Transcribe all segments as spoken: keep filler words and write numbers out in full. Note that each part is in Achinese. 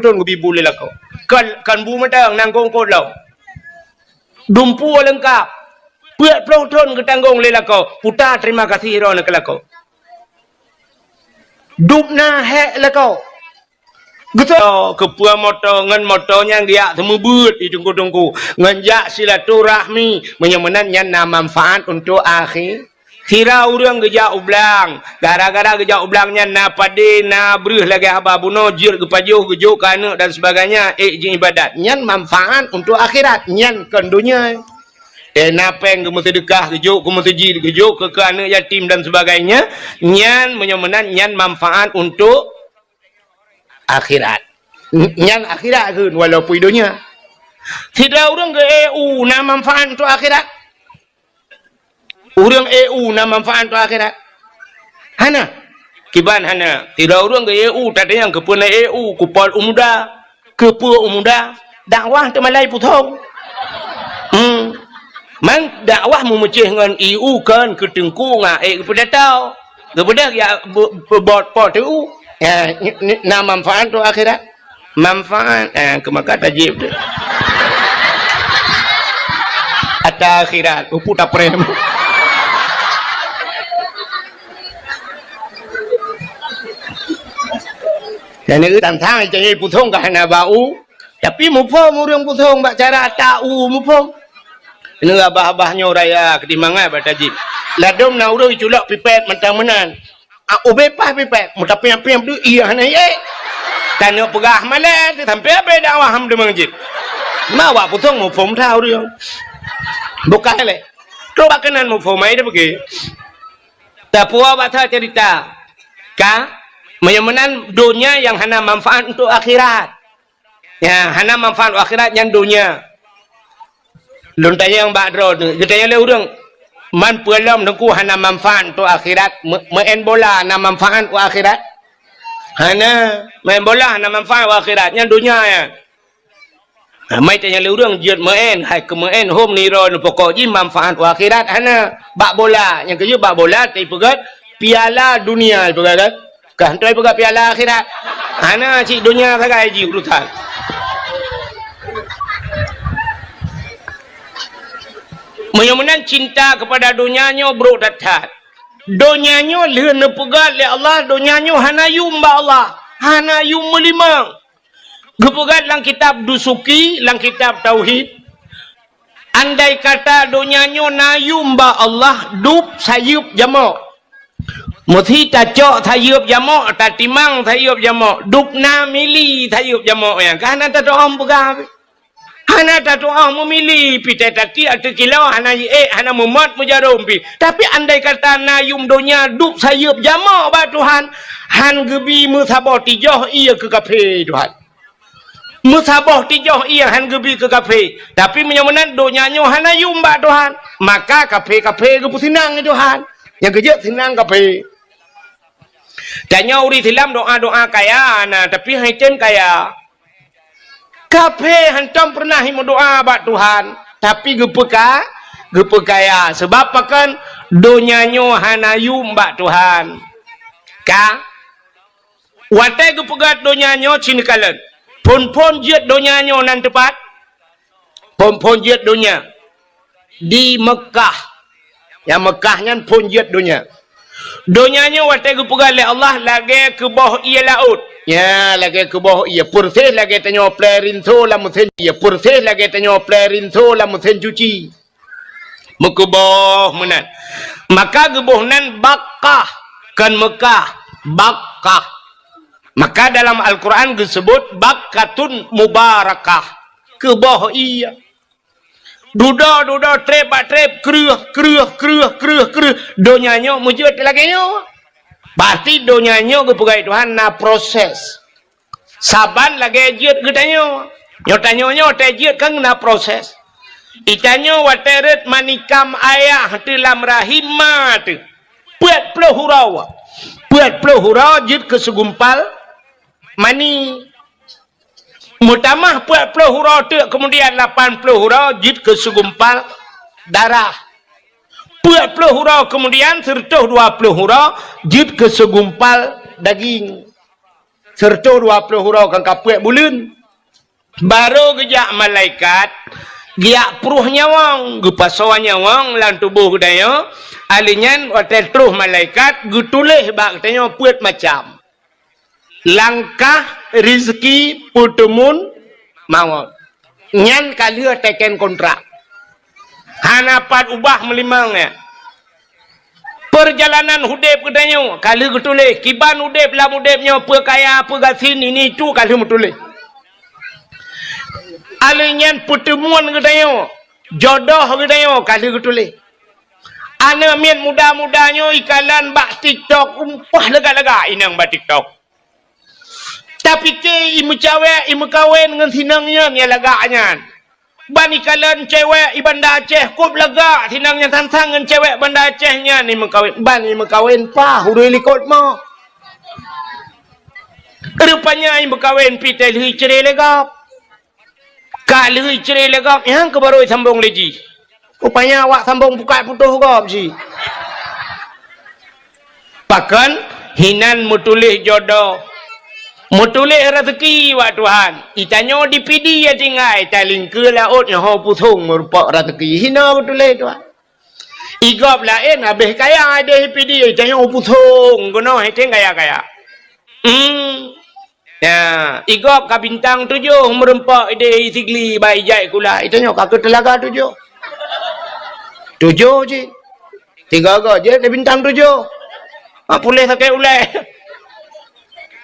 thon geubi bu lé lakoe. Kon, kon bu mantong, nangkong kot lom. Dumpeue leungkap. Peuet ploh thon geutanggong lé lakoe. Puta terima kasih droeneuh keu lakoe. Dub na hék lakoe. Geuto keupeue moto ngon moto nyang geujak seumeubeuet di teungku-teungku. Ngon jak silaturahmi. Meunyoe meunan nyan na manfaat untuk akhi-, Sira ureuëng geujak u blang, gara-gara geujak u blang nyan na padé, na breueh lagée haba bunoe, jeuet geupajoh, geujok keu aneuëk dan sebagainya, ék jiibadat. Nyan manfaat untuk akhirat, nyan kon donya. Eh, na péng geumeuseudeukah, geujok keu meuseujid, geujok keu, keu aneuëk yatim dan sebagainya, nyan meunyoe meunan nyan manfaat untuk akhirat. Nyan akhirat kheun, walaupun donya. Sidroe ureuëng geu-E U na manfaat untuk akhirat? Ureuëng E U na manfaat untuk akhirat? Hana. Kiban hana. Sidroe ureuëng geu-E U, tatanyong keupeue na E U, kupol u muda. Keupeue u muda? Dakwah teumalai pusong. Hmm. Man dakwah meumeucéh ngon E U kon keu teungku ngon ék geupeudata. Geupeudeh ya bu-, bu-, bot po T U. Ya, ni, ni, na manfaat tu akhirat. Manfaat, eh, keu maka tajib tu. Ata akhirat, upu taprem. Dan itu tantang cari pusong ka hana bau. Tapi muphom ureuëng pusong bak cara ata u muphom. Ini abah-abah nyoe raya keudimangat bak tajib. Ladom na ureuëng culok pipet mantang meunan. Ah, ubé pah pipet, meutapiam-piam tu iya hana ye. Tanyoe peugah malée tu sampai abéh dakwah ham deungon jih. Ma awak pusong muphom that ureuëng. Bukan lé. Tu bak keunan muphom ai dia pergi. Tapi awak bak cerita. Ka? Meunyoe meunan donya nyang hana manfaat untuk akhirat. Ya, hana manfaat akhirat nyan donya. Lôn tanyong bak droeneuh, geutanyong lé ureuëng, "Man peue lom Teungku hana manfaat untuk akhirat, me-, meu'en bola na manfaat untuk akhirat?" Hana, meu'en bola hana manfaat untuk akhirat, nyan donya nyan. Nah, mai tanyong lé ureuëng jeuet meu'en, hai keu meu'en hom nirôn pokok jih manfaat untuk akhirat hana. Bak bola, nyang keujeuet bak bola teupeugah piala dunia peugah kan. Ka hana peugah piala akhirat. Hana cit donya sagai jih urusan. Meunyoe meunan cinta kepada donya nyoe brok that-that. Donya nyoe lheueh neupeugah lé Allah, donya nyoe hana yum bak Allah, hana yum meulimong. Geupeugah lam kitab Dusuki, lam kitab Tauhid, andai kata donya nyoe na yum bak Allah, dub sayeuep jamok. Meusi tacok sayeuep jamok, tatimang sayeuep jamok, dub na mili sayeuep jamok nyan. Ka hana tatu'oh peugah. Hana tatu'oh meumili, pi teutateuek ateueh kilo, hana jiék, hana meumot meujarom pi. Tapi andai kata na yum donya dub sayeuep jamok bak Tuhan, han geubi meusaboh tijoh ié keu kafé Tuhan. Meusaboh tijoh ié han geubi keu kafé. Tapi meunyoe meunan donya nyoe hana yum bak Tuhan, maka kafé-kafé geupeuseunang lé Tuhan. Nyang keujeuet seunang kafé. Tanyoe ureuëng Islam doa-doa kaya na, tapi han item kaya. Kafé hantom peureunah meudoa bak Tuhan, tapi geupeuka-, geupeukaya. Sabab pakon? Donya nyoe hana yum bak Tuhan. Ka? Watée geupeugah donya nyoe cit neukalon. Phon-phon jeuet donya nyoe nan teupat? Phon-phon jeuet donya. Di Meukah. Nyang Meukah nyan phon jeuet donya. Donya nyoe watée geupeugah lé Allah lagée keuboh ié laôt. Nya, lagée keuboh ié. Peureuseh lagée tanyoe plé rinso lam meusén ié. Peureuseh lagée tanyoe plé rinso lam meusén cuci. Meukeuboh meunan. Maka geuboh nan Bakkah. Kon Meukah. Bakkah. Maka dalam Al-Quran geuseubut Bakkatun Mubarakah. Keuboh ié. Dudoe-dudoe, treb bak treb, kreueh, kreueh, kreueh, kreueh, kreueh. Donya nyoe meujeuet lagée nyoe. Berarti donya nyoe geupeugah Tuhan na proses. Saban lagée jeuet geutanyoe. Nyoe tanyoe nyoe watée jeuet kan na proses. Itanyoe watée rhot manikam ayah teuh lam rahim ma teuh. Peuet ploh uroe. Peuet ploh uroe jeuet keu segumpal mani. Meutamah peuet ploh uroe teuk, keumudian lapan ploh uroe jeuet keu segumpal darah. Peuet ploh uroe keumudian, sireutoh dua ploh uroe jeuet keu segumpal daging. Sireutôh dua ploh uroe kan ka peuet buleuen. Barô geujak malaikat, geujak pruh nyawöng, geupasoe nyawöng lam tuboh geutanyoe, alheuh nyan watée troh malaikat geutuléh bak geutanyoe peuet macam. Langkah, rizki, peuteumun, mawöt. Nyan ka lheueh teken kontrak. Hana pat ubah meulimong nyan. Peurjalanan udeb geutanyoe ka lheueh geutuléh, kiban udeb lam udeb nyoe, peue kaya, peue gasien, ini itu ka lheueh meutuléh. Alheuh nyan peuteumuan geutanyoe, jodoh geutanyoe ka lheueh geutuléh. Aneuk miet muda-muda nyoe ikalon bak TikTok, umpah lagak-lagak inong bak TikTok. Tapike imeucawek, imeukawen ngon sinong nyan nyang lagak nyan. Ban ikalon cewek i Banda Aceh kôb lagak sinong nyan sang-sang ngon cewek Banda Aceh nyan imeukawen. Ban imeukawen paih ureuëng likot mo. Rupanya imeukawen pih teuh lheueh icre lé gob. Ka lheueh icre lé gob, nyang keuh barô isambong lé jih. Rupanya awak sambong bukai putôh gob jih. Pakon hinan meutuléh jodoh, meutuléh rezeki bak Tuhan. Itanyoe di Pidie ya tinggai, talingkeue laôt nyoe ho pusong meurumpok rezeki. Hina meutuléh Tuhan. Igob laén habéh kaya ideh Pidie, itanyoe pusong keunoe hete kaya-kaya. Hmm. Ya, igob ka bintang tujoh meurumpok ideh Sigli bak ijai kula. Itanyoe ka keu teulaga tujoh. Tujoh cit. Tiga go jeuet di bintang tujoh. Ha, puléh sakét ulée.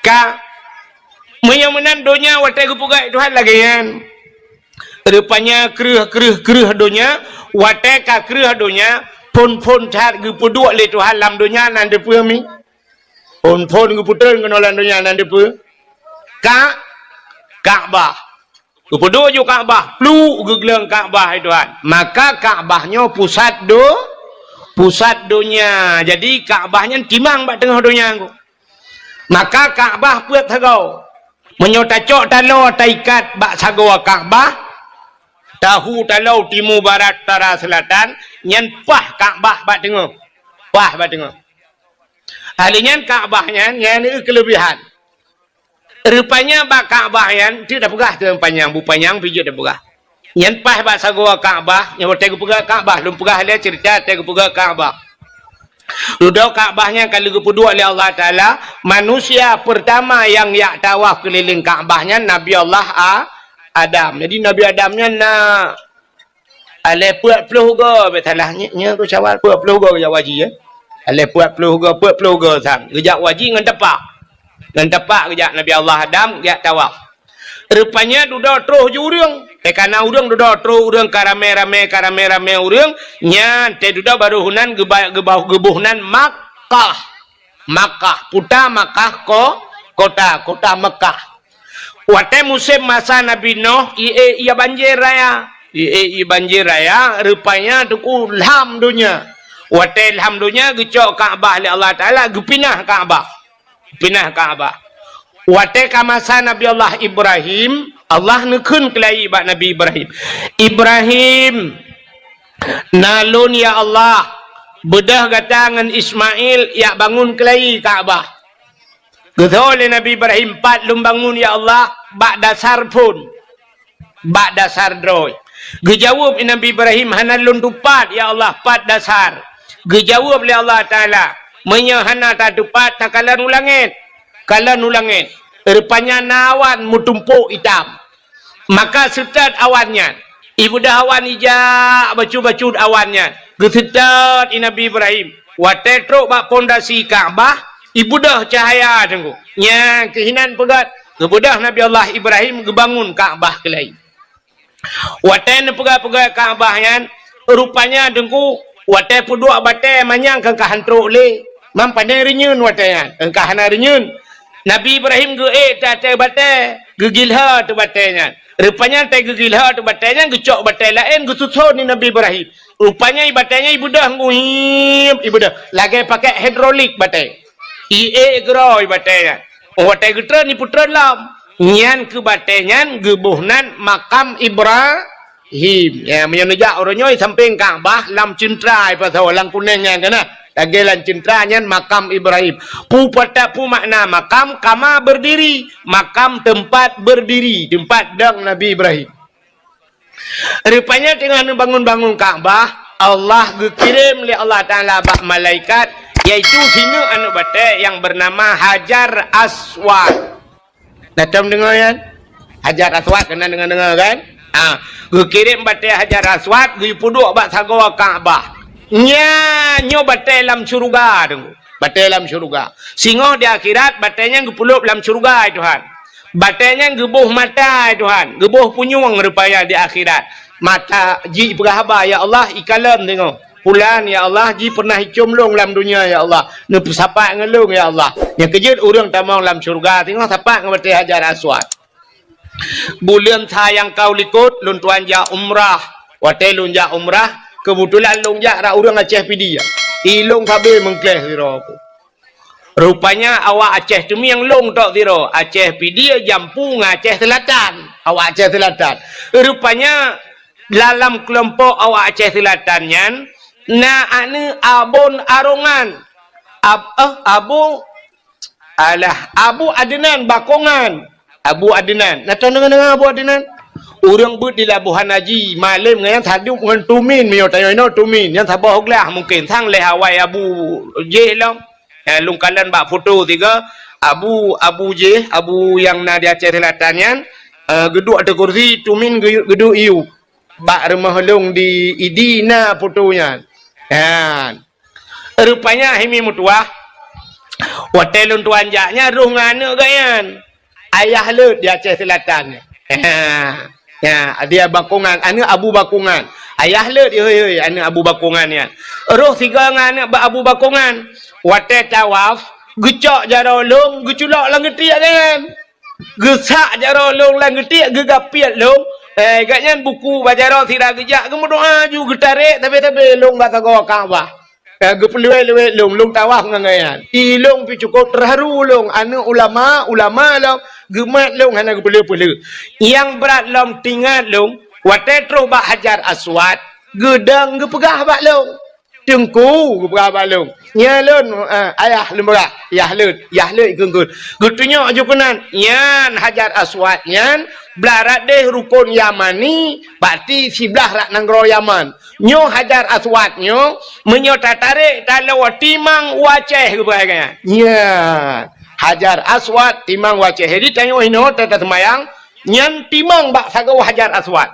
Ka. Meunyoe meunan donya watée geupeugah Tuhan lagée nyan. Rupanya kreueh, kreueh, kreueh donya, watée ka kreueh donya, phon-phon that geupeuduek lé Tuhan lam donya nan deupeue mi. Phon-phon geupeutreun keunoe lam donya nan deupeue. Ka, Ka'bah. Geupeuduek ju Ka'bah, pluk geugleueng Ka'bah, hai Tuhan. Maka Ka'bah nyoe pusat do-, pusat donya. Jadi Ka'bah nyan timang bak teungoh donya nyoe. Maka Ka'bah peuet sagoe. Meunyoe tacok taloe taikat bak sagoe Ka'bah, tahu taloe timu barat utara selatan, nyan paih Ka'bah bak teungoh. Paih bak teungoh. Ahli nyan Ka'bah nyan, nyan keulebihan. Rupanya bak Ka'bah nyan, teuk tapeugah teuh panyang, bu panyang pih jeuet tapeugah. Nyan paih bak sagoe Ka'bah, nyang watée geupeugah Ka'bah, lôn peugah lé ceurita watée geupeugah Ka'bah. Dudoe Ka'bah nyan ka lheueh geupeuduek lé Allah Taala, manusia peurtama nyang jak tawaf keulileng Ka'bah nyan Nabi Allah A-, Adam. Jadi Nabi Adam nyan na Aleh peuet ploh go, bèk salah, nyoe, nyoe keu syawal peuet ploh go geujak haji, ya. Aleh peuet ploh go, peuet ploh go sang. Geujak haji ngon tapak. Ngon tapak geujak Nabi Allah Adam, geujak tawaf. Rupanya dudoe troh ju ureueng. Teuka na ureueng dudoe troh ureueng ka ramé-ramé, ka ramé-ramé ureueng. Nyan teududoe baru hunan geuba-, geuba-, geuboh nan Makkah. Makkah. Puta Makkah ko-, kota, kota Mekah. Watée musém masa Nabi Nuh, ié ia banjir raya. Ié ia banjir raya, rupanya teungku lham donya. Watée lham donya, geucok Ka'bah lé Allah Taala, geupinah Ka'bah. Pinah Ka'bah. Watée ka masa Nabi Allah Ibrahim, Allah neukheun keulayi bak Nabi Ibrahim. "Ibrahim, na lôn ya Allah, beudôh gata ngon Ismail jak bangun keulayi Ka'bah." Geutho lé Nabi Ibrahim, "Pat lôn bangun, ya Allah?" "Bak dasar phon, bak dasar droe." Geujaweueb lé Nabi Ibrahim, "Hana lôn tupat, ya Allah, pat dasar." Geujaweueb lé Allah Taala, "Meunyoe hana tatupat, takalon u langét." Kalon u langét, rupanya na awan meutumpôk itam. Maka seutôt awan nyan. Ibeudôh awan ijak bacut-bacut awan nyan. Geuseutôt i Nabi Ibrahim. Watée trok bak pondasi Ka'bah, ibeudôh cahya teungku. Nyan keuh inan peugét, geubeudôh Nabi Allah Ibrahim geubangun Ka'bah keulayi. Watée neupeugah-peugah Ka'bah nyan, rupanya teungku, watée peuduek batée manyang keu ka han trok lé. Mam pane reunyeun watée nyan, keu ka hana reunyeun. Nabi Ibrahim geuék teuh ateueh batée, geugilhô teuh batée nyan. Rupanya teuh geugilhô teuh batée nyan, geucok batée laén geususon lé Nabi Ibrahim. Rupanya i batée nyan ibeudôh nguhim, ibeudôh. Lagée pakai hidrolik batée. Iék keudroe batée nyan. Watée geutreun, ipeutreun lom. Nyan keuh batée nyan geuboh nan makam Ibrahim. Ya, meunyoe neujak uroe nyoe sampéng Ka'bah lam ceuntra ipasoe lam Kuneng nyan ka na. Lagèe lam ceuntra nyan makam Ibrahim. Peue pata-, peue makna makam? Kama berdiri. Makam teumpat berdiri, teumpat dong Nabi Ibrahim. Rupanya teungoh neubangun-bangun Ka'bah, Allah geukirém lé Allah Taala bak malaikat, yaitu sineuk aneuk batèe nyang beunama Hajar Aswad. Na tom deungö nyan? Hajar Aswad, keunan deungö-deungö kan? Ah, geukirém batèe Hajar Aswad, geupeuduek bak sagoe Ka'bah. Nya, nyoe batèe lam syeuruga, Teungku. Batèe lam syeuruga. Singoh di akhirat, batèe nyan geupeulop lam syeuruga, hai Tuhan. Batèe nyan geuboh mata, hai Tuhan. Geuboh punyueng rupanya di akhirat. Mata jipeugah haba, "Ya Allah, ikalon singoh. Pulan, ya Allah, ji pernah icôm lôn lam dunia, ya Allah. Neupeusapat ngon lôn, ya Allah." Nyang keujeuet ureueng tamong lam syeuruga, singoh sapat ngon batèe Hajar Aswad. Buleuen sa nyang ka u likot, lôn tuan jak umrah. Watèe lôn jak umrah, keubeutulan lôn jak rot ureueng Aceh Pidie. I lôn sabe meungkléh sidroe. Rupanya awak Aceh Teumieng lôn tok sidroe, Aceh Pidie, Jampu ngon Aceh Seulatan. Awak Aceh Seulatan. Rupanya dalam keulompok awak Aceh Seulatan nyan na aneuk Abon Arongan. Ab-, eh, Abu, alah, Abu Adnan Bakongan. Abu Adnan. Na tom deungö-deungö Abu Adnan? Ureueng beuet di Labuhan Haji, malém ngon nyan sadub ngon Tumin, meunyoe tanyoe inoe Tumin, nyan saboh glah mungken, sang lhèe awai Abu jih lom. Eh, lôn kalon bak foto sigoe, Abu, Abu jih, Abu nyang na di Aceh Seulatan nyan, eh, geuduek ateueh kursi, Tumin geu-, geuduek iyup. Bak rumoh lôn di Idi na foto nyan. Nyan. Rupanya hai mi meutuwah, watèe lôn tuan jak nyan rôh ngon aneuk geuh nyan. Ayah leuet di Aceh Seulatan. Ya, dia Bakongan, aneuk Abu Bakongan. Ayah leuet, hôi, hôi, aneuk Abu Bakongan nyan. Rôh sigoe ngon aneuk ba-, Abu Bakongan. Watèe tawaf, geucok jaroe lôn, geuculok lam geutiek geuh nyan. Geusak jaroe lôn lam geutiek, geugapiet lôn. Eh, geuh nyan buku bak jaroe sira geujak, geumeudoa ju geutarek, sabe-sabe lôn bak sagoe Ka'bah. Eh, geupeuleuwet-leuwet lôn, lôn tawaf ngon geuh nyan. I lôn pih cukôp teuharu lôn, aneuk ulama, ulama lôn, geumat lôn hana geupeuleueh-peuleueh. Nyang brat lom teuingat lôn, watèe trôh bak Hajar Aswad, geudong geupeugah bak lôn. Teungku, geupeugah bak lôn. Nyan lôn, eh, ayah lôn peugah, yah leuet, yah leuet geunggeut. Geutunyok ju keunan, nyan Hajar Aswad nyan, blah rot deh rukon Yamani, berarti siblah rot nanggroe Yaman. Nyoe Hajar Aswad nyoe, meunyoe tatarek taloe timang u Aceh geupeugah nyan. Nyan, Hajar Aswad timang u Aceh. Jadi tanyoe inoe ta-, taseumayang, nyan timang bak sagoe Hajar Aswad.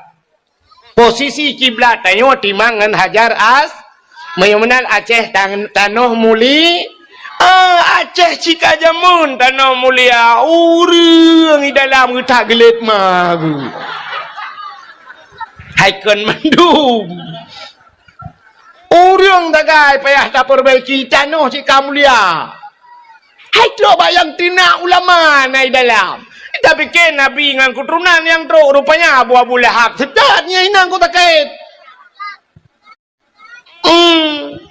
Posisi kiblat tanyoe timang ngon Hajar As-, meunyoe meunan Aceh tan-, tanoh muli-, ah, Aceh cit ka jameun tanoh mulia, ureueng i dalam geutak geulet ma geuh. Hai kon mandum. Ureueng sagai payah tapeubaiki tanoh cit ka mulia. Hai trok bak nyang teunak ulama na i dalam. Tapike Nabi ngon keuturonan nyang trok, rupanya Abu, Abu Lahab. Seutat nyan inong ku sakét. Hmm.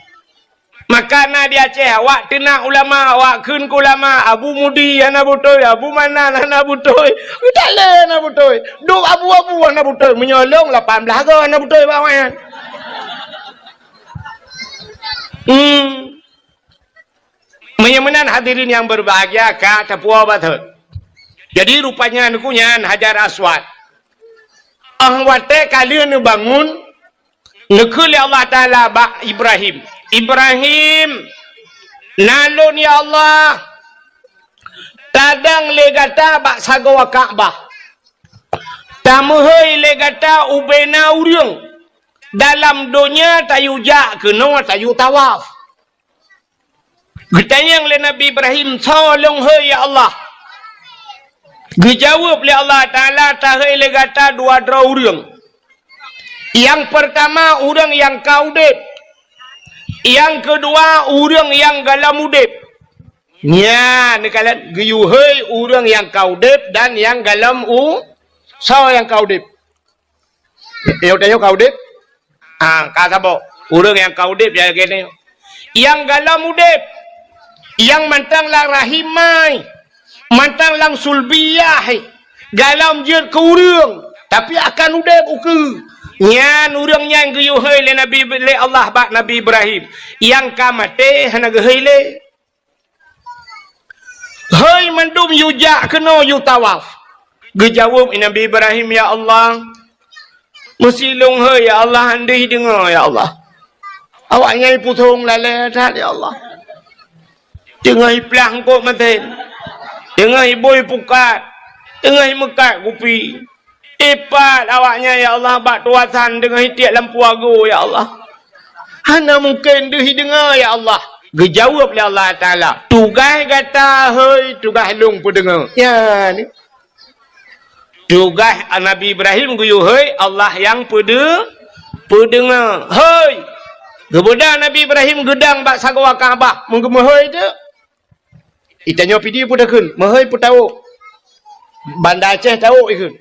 Maka na di Aceh, awak teunak ulama, awak kheun keu ulama, Abu Mudi hana beutôi, Abu Manan hana beutôi. Geutalé hana beutôi. Duek abu-abu hana beutôi. Meunyoe lôn lapan blah go hana beutôi bak awaknyan. Hmm. Meunyoe meunan hadirin nyang berbahagia ka tapuwoe batot. Jadi rupanya neukheun nyan Hajar Aswad. Ah watèe ka lheueh neubangun, neukheun lé Allah Taala bak Ibrahim, "Ibrahim, na lôn ya Allah, tadong lé gata bak sagoe Ka'bah. Tameuhôi lé gata ubena ureueng dalam donya tayue jak keunoe tayue tawaf." Geutanyong lé Nabi Ibrahim, "Soe lôn hôi ya Allah?" Geujaweueb lé Allah Taala, "Tahôi lé gata dua droe ureueng. Nyang peurtama ureueng nyang ka udeb. Nyang keudua ureueng nyang gohlom udeb." Nyan, neukalon geuyue hôi ureueng nyang ka udeb dan nyang gohlom u-, soe nyang ka udeb? Yoh tanyoe ka udeb? Ah, ka saboh. Ureueng nyang ka udeb ya keunoe. Nyang gohlom udeb, nyang mantong lam rahim mai, mantong lam sulbiyah, gohlom jeuet keu ureueng, tapi akan udeb ukeue. Nyan ureuëng nyan geuyue hôi lé Nabi, lé Allah bak Nabi Ibrahim, nyang ka maté hana geuhôi lé. Hôi mandum yue jak keunoe yue tawaf. Geujaweueb Nabi Ibrahim, "Ya Allah, meusilong hôi ya Allah, han deuh deungoe ya Allah. Awaknyan pusong lalée that ya Allah. Teungoh iplah eungkôt masen, teungoh ibôi pukat, teungoh imeukat kupi. Ipat awaknyan ya Allah bak tuasan teungoh itiek lampu agoe ya Allah. Hana mungken deuh deungoe ya Allah." Geujaweueb lé Allah Taala, "Tugaih gata hôi, tugaih lôn peudeungoe." Nyan. Tugaih Nabi Ibrahim geuyue hôi, Allah nyang peude-, peudeungoe. Hôi! Geubeudôh Nabi Ibrahim geudang bak sagoe Ka'bah, meugeumeuhôi teuk. Itanyoe Pidie peue takheun, meuhôi peue tawök. Banda Aceh tawök ikheun.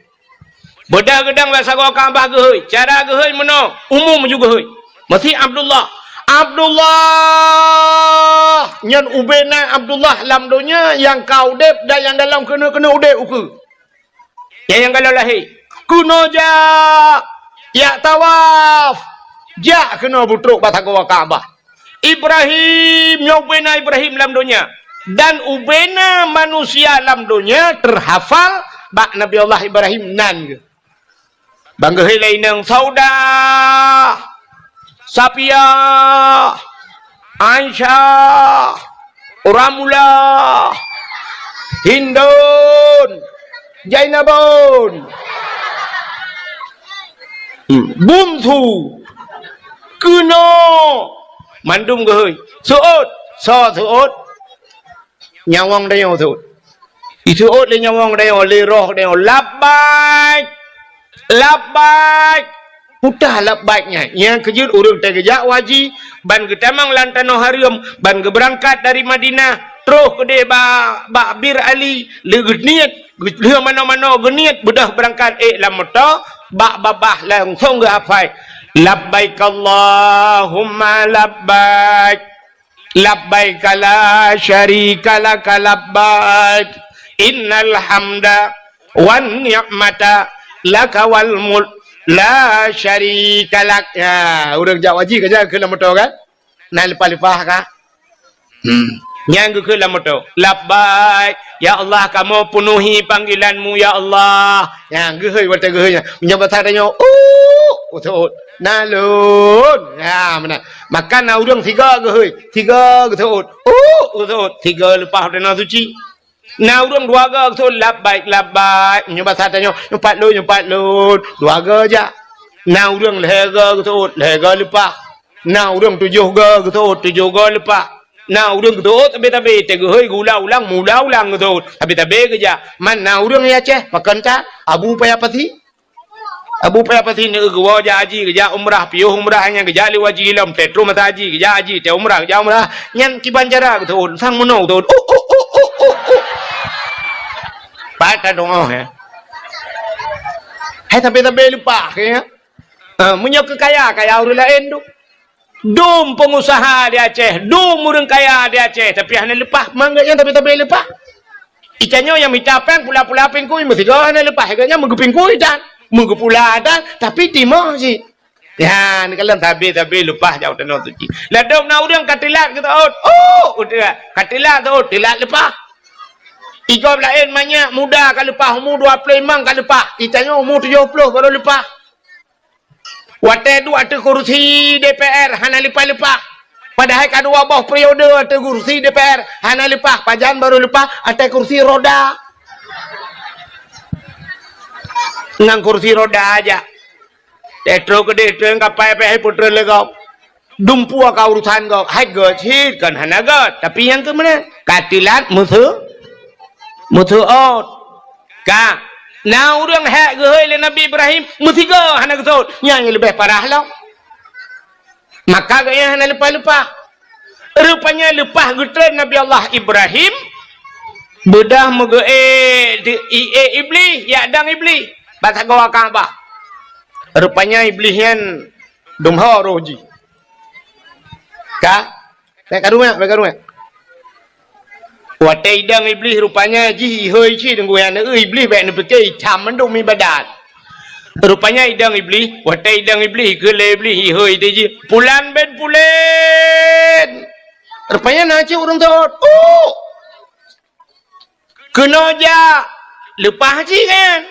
Beudôh geudang bak sagoe Ka'bah geuhôi. Cara geuhôi meunoe, umum ju geuhôi. Meusi Abdullah. Abdullah! Nyan ubena Abdullah lam donya nyang ka udeb dan nyang dalam keuneuk-keuneuk udeb ukeue. Nyang, nyang galak lahé. Keunoe jak, jak tawaf. Jak keunoe beutrok bak sagoe Ka'bah. Ibrahim, nyoe ubena Ibrahim lam donya. Dan ubena manusia lam donya teuhafal bak Nabi Allah Ibrahim nan geuh. Ban geuhôi lé inong Saudah, Sapiah, Aisyah, Ramlah, Hindun, Jainabun, hmm, Bungsu, keunoe, mandum geuhôi. Seuôt, soe seuôt? Nyawöng tanyoe seuôt. Iseuôt lé nyawöng tanyoe, lé roh tanyoe, "Labbaik! Labbaik!" Peue teuh labbaik nyan? Nyang keujeuet ureuëng teuh geujak haji, ban geutamong lam tanoh hareuem, ban geubeurangkat dari Madinah, troh keudeh ba-, bak Bir Ali, lheueh geuniet, lheueh manoe-manoe geuniet, beudôh beurangkat ék lam moto, bak babah langsong geuhafai, "Labbaik Allahumma labbaik." Labbaika la syarika laka labbaik. Innal hamda wan ni'mata laka wal mulk la syarika lak. Ya, ureuëng jak haji ka jak keu lam moto kan? Na leupah-leupah ka? Hmm. Nyang geukheun lam moto, "Labbaik, ya Allah, kamoe peunuhi panggilan-Mu, ya Allah." Nyang geuhôi watée geuhôi nyan. Meunyoe basa tanyoe, "Uh," seuôt, "Na lôn." Ya, meunan. Maka na ureuëng sigoe geuhôi, sigoe geuseuôt, "Uh," geuseuôt, sigoe leupah tanoh suci. Na ureuëng dua goe geuseuôt, "Labbaik, labbaik." Meunyoe basa tanyoe, "Nyumpat lôn, nyumpat lôn." Dua goe jak. Na ureuëng lhée goe geuseuôt, lhée goe leupah. Na ureuëng tujoh goe geuseuôt, tujoh goe leupah. Na ureuëng geuseuôt tabe-tabe, teuh geuhôi geuulang-ulang, meuulang-ulang geuseuôt, tabe-tabe geujak. Man na ureuëng di Aceh, pakon that, Abu Paya Pasi. Abu Paya Pasi neu geuwoe jak haji, geujak umrah, piôh umrah nyan geujak lé haji lom, teuh troh masa haji, geujak haji, teuh umrah, geujak umrah. Nyan kiban cara geuseuôt, sang meunoe geuseuôt. Uh, uh, uh, uh, uh, uh. Pat ka doa, ya. Hai tabe-tabe leupah, ya. Ah, meunyoe keu kaya, kaya ureuëng laén tu. Dum peungusaha di Aceh, dum ureuëng kaya di Aceh, tapi hana leupah, mangat nyan tapi-tapi leupah. Itanyoe nyang mita péng pula-pula pingkui, meusigoe hana leupah, gobnyan meugeupingkui tan, meugeupula tan, tapi timoh cit. Ya, neukalon sabe-sabe leupah jak u tanoh suci. Ladôm na ureuëng ka teulat geuseuôt, oh, udeh, ka teulat seuôt, teulat leupah. Igob laén manyak muda ka leupah, umu dua ploh limong ka leupah, itanyoe umu tujoh ploh baru leupah. Watée duek ateueh kursi D P R hana leupah-leupah. Padahai ka dua boh periode ateueh kursi D P R hana leupah, pajan baru leupah ateueh kursi roda. Ngon kursi roda aja. Teuh troh keudeh, teuh kapai pih peutrön lé gob. Dumpeue ka urusan gob, hai göt cit kon hana göt, tapi nyang keu meunan ka teulat meuseu-, meuseuôt. Ka na ureuëng hék geuhôi lé Nabi Ibrahim, meusigoe hana geuseuôt, nyan nyang leubeh parah lom. Maka gobnyan hana leupah-leupah. Rupanya leupah geutrön Nabi Allah Ibrahim, beudôh meugeue-ék di, i-, ék Iblih, jak dang Iblih bak sagoe Ka'bah. Rupanya Iblih nyan dum ho roh jih. Ka? Bék ka ruwet, bék ka ruwet. Watée idong Iblih rupanya jih ihôi cit deungon aneuk Iblih bék neupike icam mandum ibadat. Rupanya idong Iblih, watèe idong Iblih, keu lé Iblih, ihôi teuh jih. Pulan ben pulen. Rupanya na cit ureueng seuôt. Uh! Keunoe jak, leupah cit kan?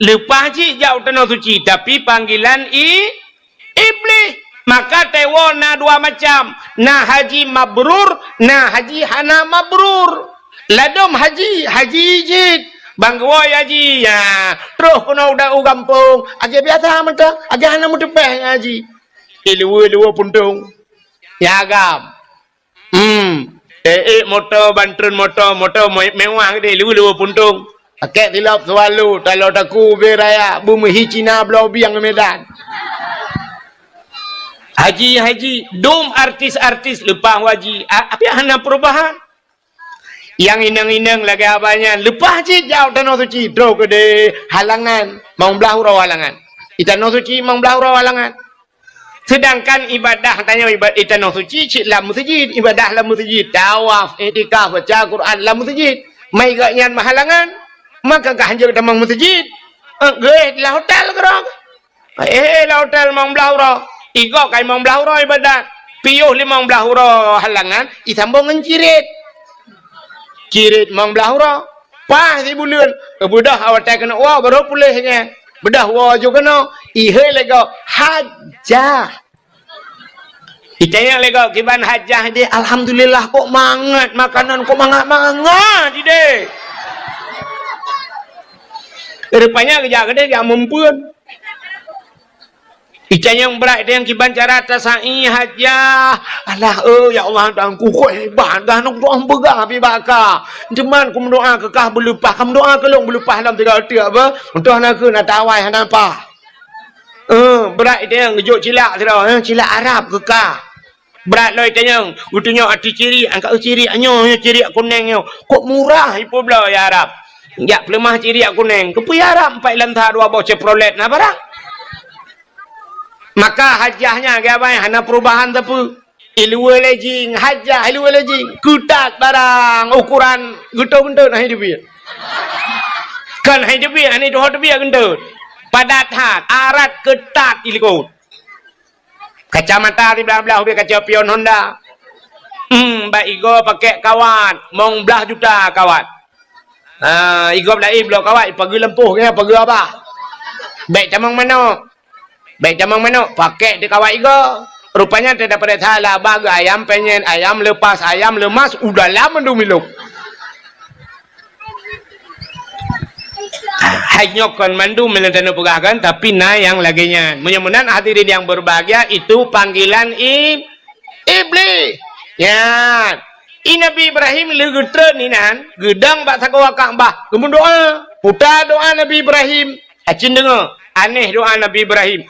Leupah cit jak u Tanoh Suci, tapi panggilan i-, Iblih. Maka teuwoe na dua macam, na haji mabrur, na haji hana mabrur. Ladôm haji, haji jih. Ban geuwoe haji, ya, troh keunoe u da-, u gampông, lagèe biasa mantong, lagèe hana meuteupèh haji. Ileue-leue puntông. Ya agam. Hmm. Eh, eh, moto, ban treun moto, moto me-, mewah geude, leue-leue puntông. Pakèk silop Swallow, talo taku ubé raya, beumeuhi Cina bloe bieng Medan. Haji, haji, dum artis-artis leupah haji. A-, tapi hana perubahan. Nyang inong-inong lagèe abah nyan, leupah cit jak u Tanoh Suci, troh keudeh Halangan, mong blah uroe Halangan. Di Tanoh Suci mong blah uroe Halangan. Seudangkan ibadah tanyoe iba-, di Tanoh Suci cit lam meuseujid, ibadah lam meuseujid, tawaf, iktikaf, baca Quran lam meuseujid. Mai gobnyan meuhalangan, maka ka hanjeuet tamong meuseujid. Eh, geuh lam hotel keudroe. Eh, lam hotel mong blah uroe. Igob ka mong blah uroe ibadat. Piôh limong blah uroe Halangan, isambông ngon cirit. Cirit mong blah uroe. Paih sibuleuen, beudôh awai watèe keuneuk woe, barô puléh nyan. Beudôh woe ju keunoe, ihôi lé gob, hajah. Itanyong lé gob, "Kiban hajah deh?" "Alhamdulillah, kok mangat makanan, kok mangat-mangat ideh." Rupanya geujak keudeh, geujak meumpeuen. Itanyong brat, itanyong kiban cara tasai hajah. "Alah, eh, ya Allah, Tuhanku, kok hebat, dah nong doa peugah pi baka. Cuman ku meudoa keu kah beuleupah, ka meudoa keu lôn beuleupah lam tiga teuk, apa? Entah na keu na tawai hana pah." Eh, brat itanyong geujok cilak sidroe, eh, cilak Arab keu kah. Brat lom itanyong, geutunyok ateueh cirik, angkat cirik nyoe, nyoe cirik kuneng nyoe. Kok murah ipeubloe ya Arab. Jak peuleumah cirik kuneng. Keupeue ya Arab, empat lam sa dua boh Chevrolet na barang. Maka hajah nyan, kiban hana perubahan sapeue. Ileue lé jing, hajah ileue lé jing. Keutat barang, ukuran geutot-geutot hana teubiet. Kan hana teubiet, hana tuho teubiet geutot. Padat that, arat keutat ilikot. Kacamata siblah-blah ubé kaca pion Honda. Hmm, bak igoe pakèk kawat, mong blah juta kawat. Ha, igoe laén bloe kawat, ipageue lampôh, ipageue abah. Bèk tamong manok. Bèk tamong manok, pakèk di kawat igoe. Rupanya teuh dapat salah, bak ayam penyet, ayam lepas, ayam lemas, u dalam mandum ilok. Hai nyoe kon mandum meunyoe taneuk peugah kan, tapi na nyang lagèe nyan. Meunyoe meunan hadirin yang berbahagia, itu panggilan i-, Iblih. Nyan. I Nabi Ibrahim lheueh geutreun inan, geudong bak sagoe Ka'bah, geumeudoa. Puta doa Nabi Ibrahim. Acin deungoe, aneh doa Nabi Ibrahim.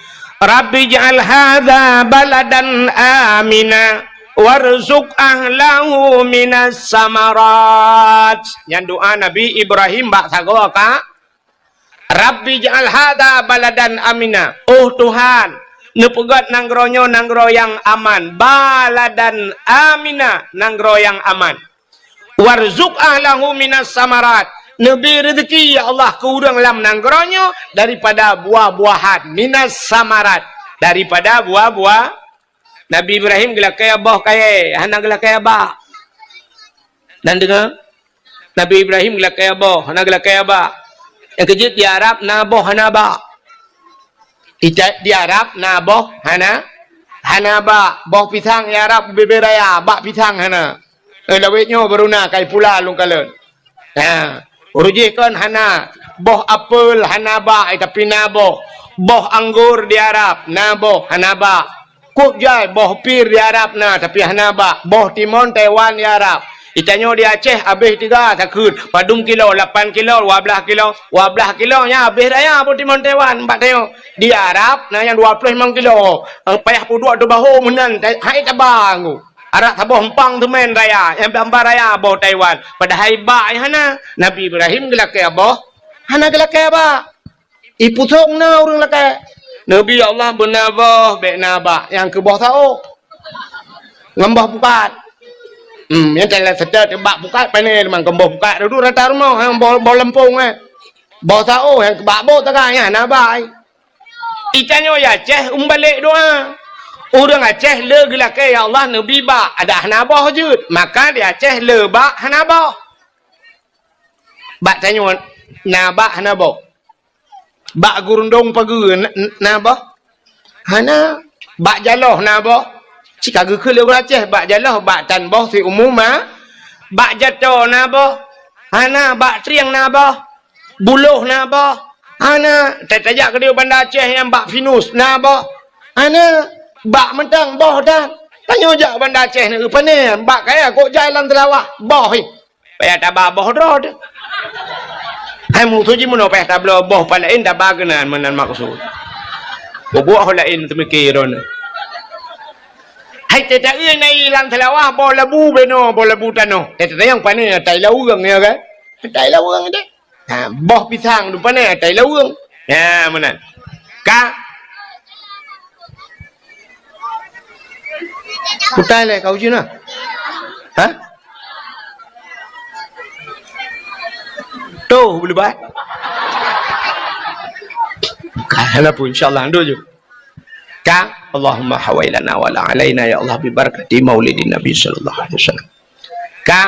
"Rabbi ij'al hadza baladan amina warzuq ahlahu minas samarat." Nyan doa Nabi Ibrahim bak sagoe Ka-, "Rabbi ij'al hadza baladan amina." Oh Tuhan, neupeugöt nanggroe nyoe nanggroe nyang aman. Baladan amina, nanggroe nyang aman. "Warzuq ahlahu minas samarat." Neubri reuzeki, ya Allah, keu ureuëng lam nanggroe nyoe daripada buah-buahan. Minas samarat, daripada buah-buah. Nabi Ibrahim geulakèe boh kayèe, hana geulakèe bak. Nan deungoe? Nabi Ibrahim geulakèe boh, hana geulakèe bak. Nyang keujeuet di Arab na boh hana bak. Di, di Arab na boh hana, hana bak. Boh pisang di Arab bubé-bubé raya, bak pisang hana. Eh, lawét nyoe baru na kai pula lôn kalon. Ha, ureuëng jih kon hana. Boh apel hana bak, eh, tapi na boh. Boh anggor di Arab na boh, hana bak. Kok jai boh pir di Arab na, tapi hana bak. Boh timon Taiwan di Arab. Di tanyoe di Aceh habéh tiga takheun. Padum kilo, lapan kilo, dua blah kilo. Dua blah kilo nyan habéh raya boh timon Taiwan, bak tanyoe. Di Arab na nyang dua ploh limong kilo. Payah peuduek teubaho meunan, hai taba nggu. Arak saboh empang teumèn raya, nyang bak-bak raya boh Taiwan. Padahai bak nyang hana. Nabi Ibrahim geulakèe boh, hana geulakèe bak. Ipusong na ureuëng lakèe. Nabi Allah beuna boh, bèk na bak, nyang keu boh saôh. Ngon boh pukat. Hmm, nyang teulat seutôt bak pukat, pane teuma ngon boh pukat. Dudu rata rumoh, nyang boh, boh leumpong, eh. Boh saôh, nyang keu bak boh taga, nyan na bak, eh. Itanyoe ya Aceh umbalek doa. Ureuëng Aceh le geulakée, "Ya Allah, neubi bak," adak hana boh jeuet. Maka di Aceh le bak hana boh. Bak tanyoe na bak hana boh. Bak gurundong pageue na, na boh? Hana. Bak jaloh na boh? Cit ka geukheun lé ureuëng Aceh, bak jaloh, bak tan boh siumu ma. Bak jato na boh? Hana. Bak trieng na boh? Buloh na boh? Hana. Tajak keudeh Banda Aceh nyang bak pinus na boh? Hana. Bak mantong boh tan. Tanyoe jak Banda Aceh na, pane? Bak kaya kok jai lam teulawah boh. Payah taba boh droe teuh. Hai musoh jih meunoe payah tabloe boh pat laén taba keunan meunan maksud. Bubuet ho laén teumike droeneuh. Hai teuta-eu na ié lam seulawah boh labu beno, boh labu tanoh. Teuta nyang pane atai laweueng ya kan? Atai laweueng deh. Ha, boh pisang tu pane atai laweueng. Ha, meunan. Ka Kutai lé kau jina. Ha? Tuh, boleh bah. Bukan lah pun, insyaAllah, dulu je. Ka, Allahumma hawailana wa la alaina, ya Allah, bi barakati maulidin Nabi sallallahu alaihi wasallam. Ka,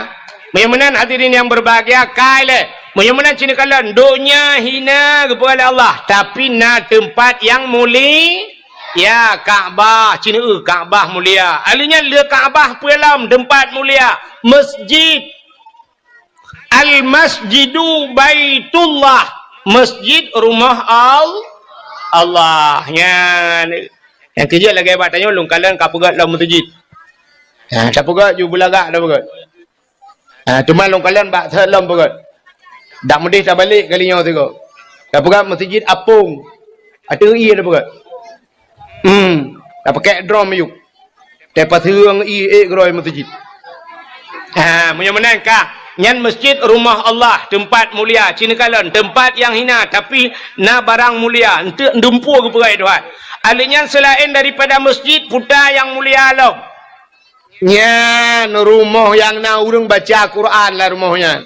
meunyoe meunan hadirin yang berbahagia, kai lé. Meunyoe meunan cina kalon, donya hina geupeugah lé Allah, tapi na teumpat yang muli-, ya, Ka'bah, cina eu Ka'bah mulia. Aleuh nyan le Ka'bah peue lom teumpat mulia, masjid. Al-Masjidu Baitullah, masjid rumah Al-, Allah. Nyan. Nyang keujeuet lagée bak tanyoe lôn kalon ka peugét lom meuseujid. Ha, tapeugét ju beulagak tapeugét. Ha, teuma lôn kalon bak thon lom peugét. Dak meudeh tabalek kali nyoe sigoe. Tapeugét meuseujid apong. Ateueh ié tapeugét. Hmm, tapakek drom ayub. Tapaseueng ié ék keudroe meuseujid. Ha, meunyoe meunan ka, nyan masjid rumah Allah, teumpat mulia, cina kalon, teumpat nyang hina, tapi na barang mulia, eunteuk dumpeue geupeugah Tuhan. Aleuh nyan seulaén daripada masjid, puta nyang mulia lom. Nyan rumoh nyang na ureuëng baca Quran lam rumoh nyan.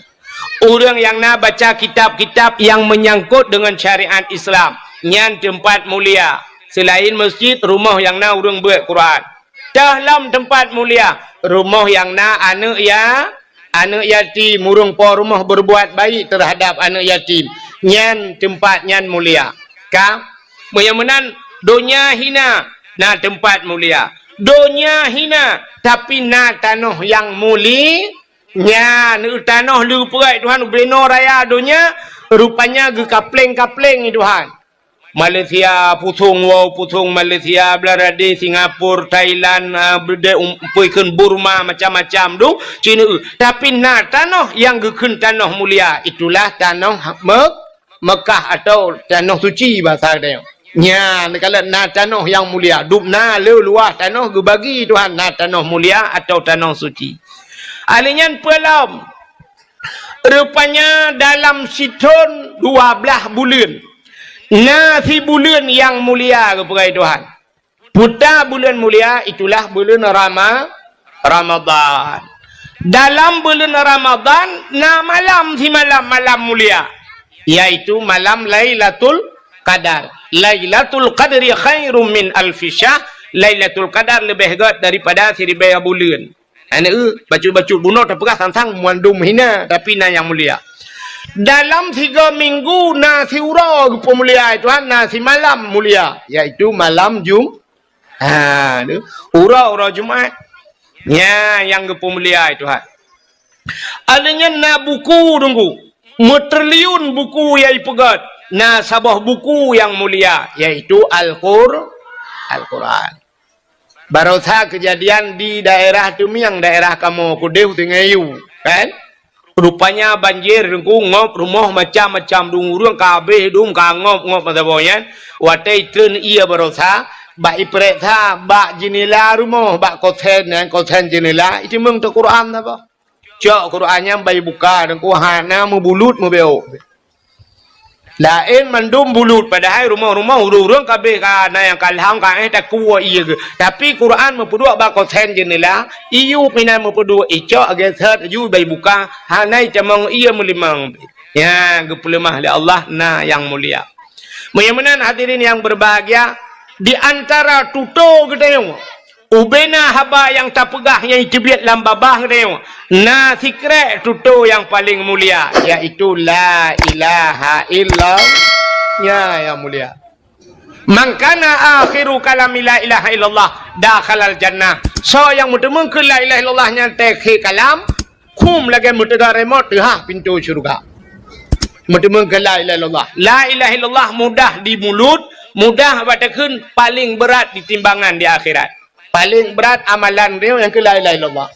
Ureuëng nyang na baca kitab-kitab nyang meunyangkot deungon syariat Islam, nyan teumpat mulia. Seulaén masjid, rumoh nyang na ureuëng beuet Quran. Teuh lom teumpat mulia, rumoh nyang na aneuëk ya-, aneuëk yatim, ureuëng po rumoh berbuat baik terhadap aneuëk yatim. Nyan teumpat nyan mulia. Ka? Meunyoe meunan, donya hina, na teumpat mulia. Donya hina, tapi na tanoh nyang muli-, Nyan, tanoh leupeue Tuhan ubenoe raya donya, rupanya geukapleng-kapleng Tuhan. Malaysia, pusong wow, pusong Malaysia, Bangladesh, Singapura, Thailand, ah, beudé um-, peue kheun Burma, macam-macam dum, Cina. Tapi na tanoh nyang geukheun tanoh mulia, itulah tanoh Mek-, Mekah atau tanoh suci bahasa geutanyoe. Nyan, kalau na tanoh nyang mulia, dum na le luwah tanoh geubagi Tuhan, na tanoh mulia atau tanoh suci. Ahli nyan peue lom? Rupanya dalam sithon dua blaih buleuen, na sibuleuen nyang mulia geupeugah Tuhan. Puta buleuen mulia, itulah buleuen Rama-, Ramadhan. Dalam buleuen Ramadhan, na malam simalam malam mulia, yaitu malam Lailatul Qadar. Lailatul Qadri khairum min alfi syahr. Lailatul Qadar leubeh gét daripada siribèe buleuen. Aneuk, bacut-bacut bunoe tapeugah sang-sang mandum hina, tapi na nyang mulia. Dalam tiga minggu na siuroe geupeumulia Tuhan, na simalam mulia, yaitu malam Jum-, ha, tu. Uroe-uroe Jumat. Nya nyang geupeumulia Tuhan. Aleuh nyan na buku teungku, meutriliun buku nyang ipeugét, na saboh buku nyang mulia, yaitu Al-Qur-, Al-Quran. Barosa keujadian di daerah Teumieng, daerah kamoe keudeh Sungai Yu, kan? Rupanya banjir teungku ngop rumoh macam-macam dum ureuëng ka habéh dum ka ngop-ngop masa boh nyan. Watée treun ié barosa, bak ipeuriksa bak jeunela rumoh, bak kosen nyan, kosen jeunela, iteumeung teuh Quran saboh. Cok Quran nyan bak ibuka teungku hana meubulut meubeuk. Laén mandum bulut, padahai rumoh-rumoh ureuëng-ureuëng ka habéh ka na nyang ka lham ka éh takue ié geuh. Tapi Quran meupeuduek bak kosen jeunela, iyup inan meupeuduek, icok geuseuet ju bak ibuka, hana itamong ié meulimong. Nya geupeuleumah lé Allah na nyang mulia. Meunyoe meunan hadirin nyang berbahagia, di antara tutoe geutanyoe, ubena haba nyang tapeugah nyang teubiet lam babah geutanyoe, na sikrek tutoe nyang paleng mulia, yaitu la ilaha illallah. Ya, nyang mulia. "Man kana akhiru kalami la ilaha illallah dakhalal jannah." Soe nyang meuteumeung keu la ilaha illallah nyang teukhe kalam, khum lagèe meuteuga remote teuhah pintoe syeuruga. Meuteumeung keu la ilaha illallah. La ilaha illallah mudah di mulut, mudah bak takheun, paleng brat di timbangan di akhirat. Paleng brat amalan droe nyang keu la ilaha illallah.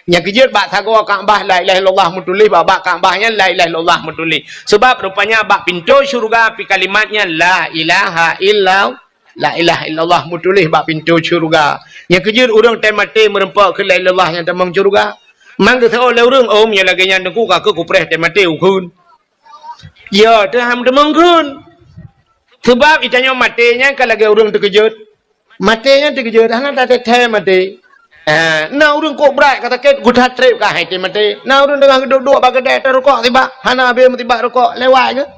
Nyang keujeuet bak sagoe Ka'bah la ilaha illallah meutuléh, bak, bak Ka'bah nyan la ilaha illallah meutuléh. Sebab rupanya bak pintoe syeuruga pih kalimat nyan la ilaha illallah, la ilaha illallah meutuléh bak pintoe syeuruga. Nyang keujeuet ureueng teumaté meureumpok keu la ilaha illallah nyang tamong syeuruga. Man geuseuôt lé ureueng, "Oh, meunyoe lagèe nyan Teungku, ka keuh kupreh teumaté ukheun." Ya, teuham teumeung kheun. Sebab geutanyoe maté nyan ka lagèe ureueng teukeujot. Maté nyan teukeujot, hana tathèe-thèe maté. Ah, na ureueng kok brat ka sakét, geutat trép ka hai teumaté. Na ureueng teungoh geuduek-duek bak keudè tarukok sibak, hana habéh meusibak rukok, lewat geuh.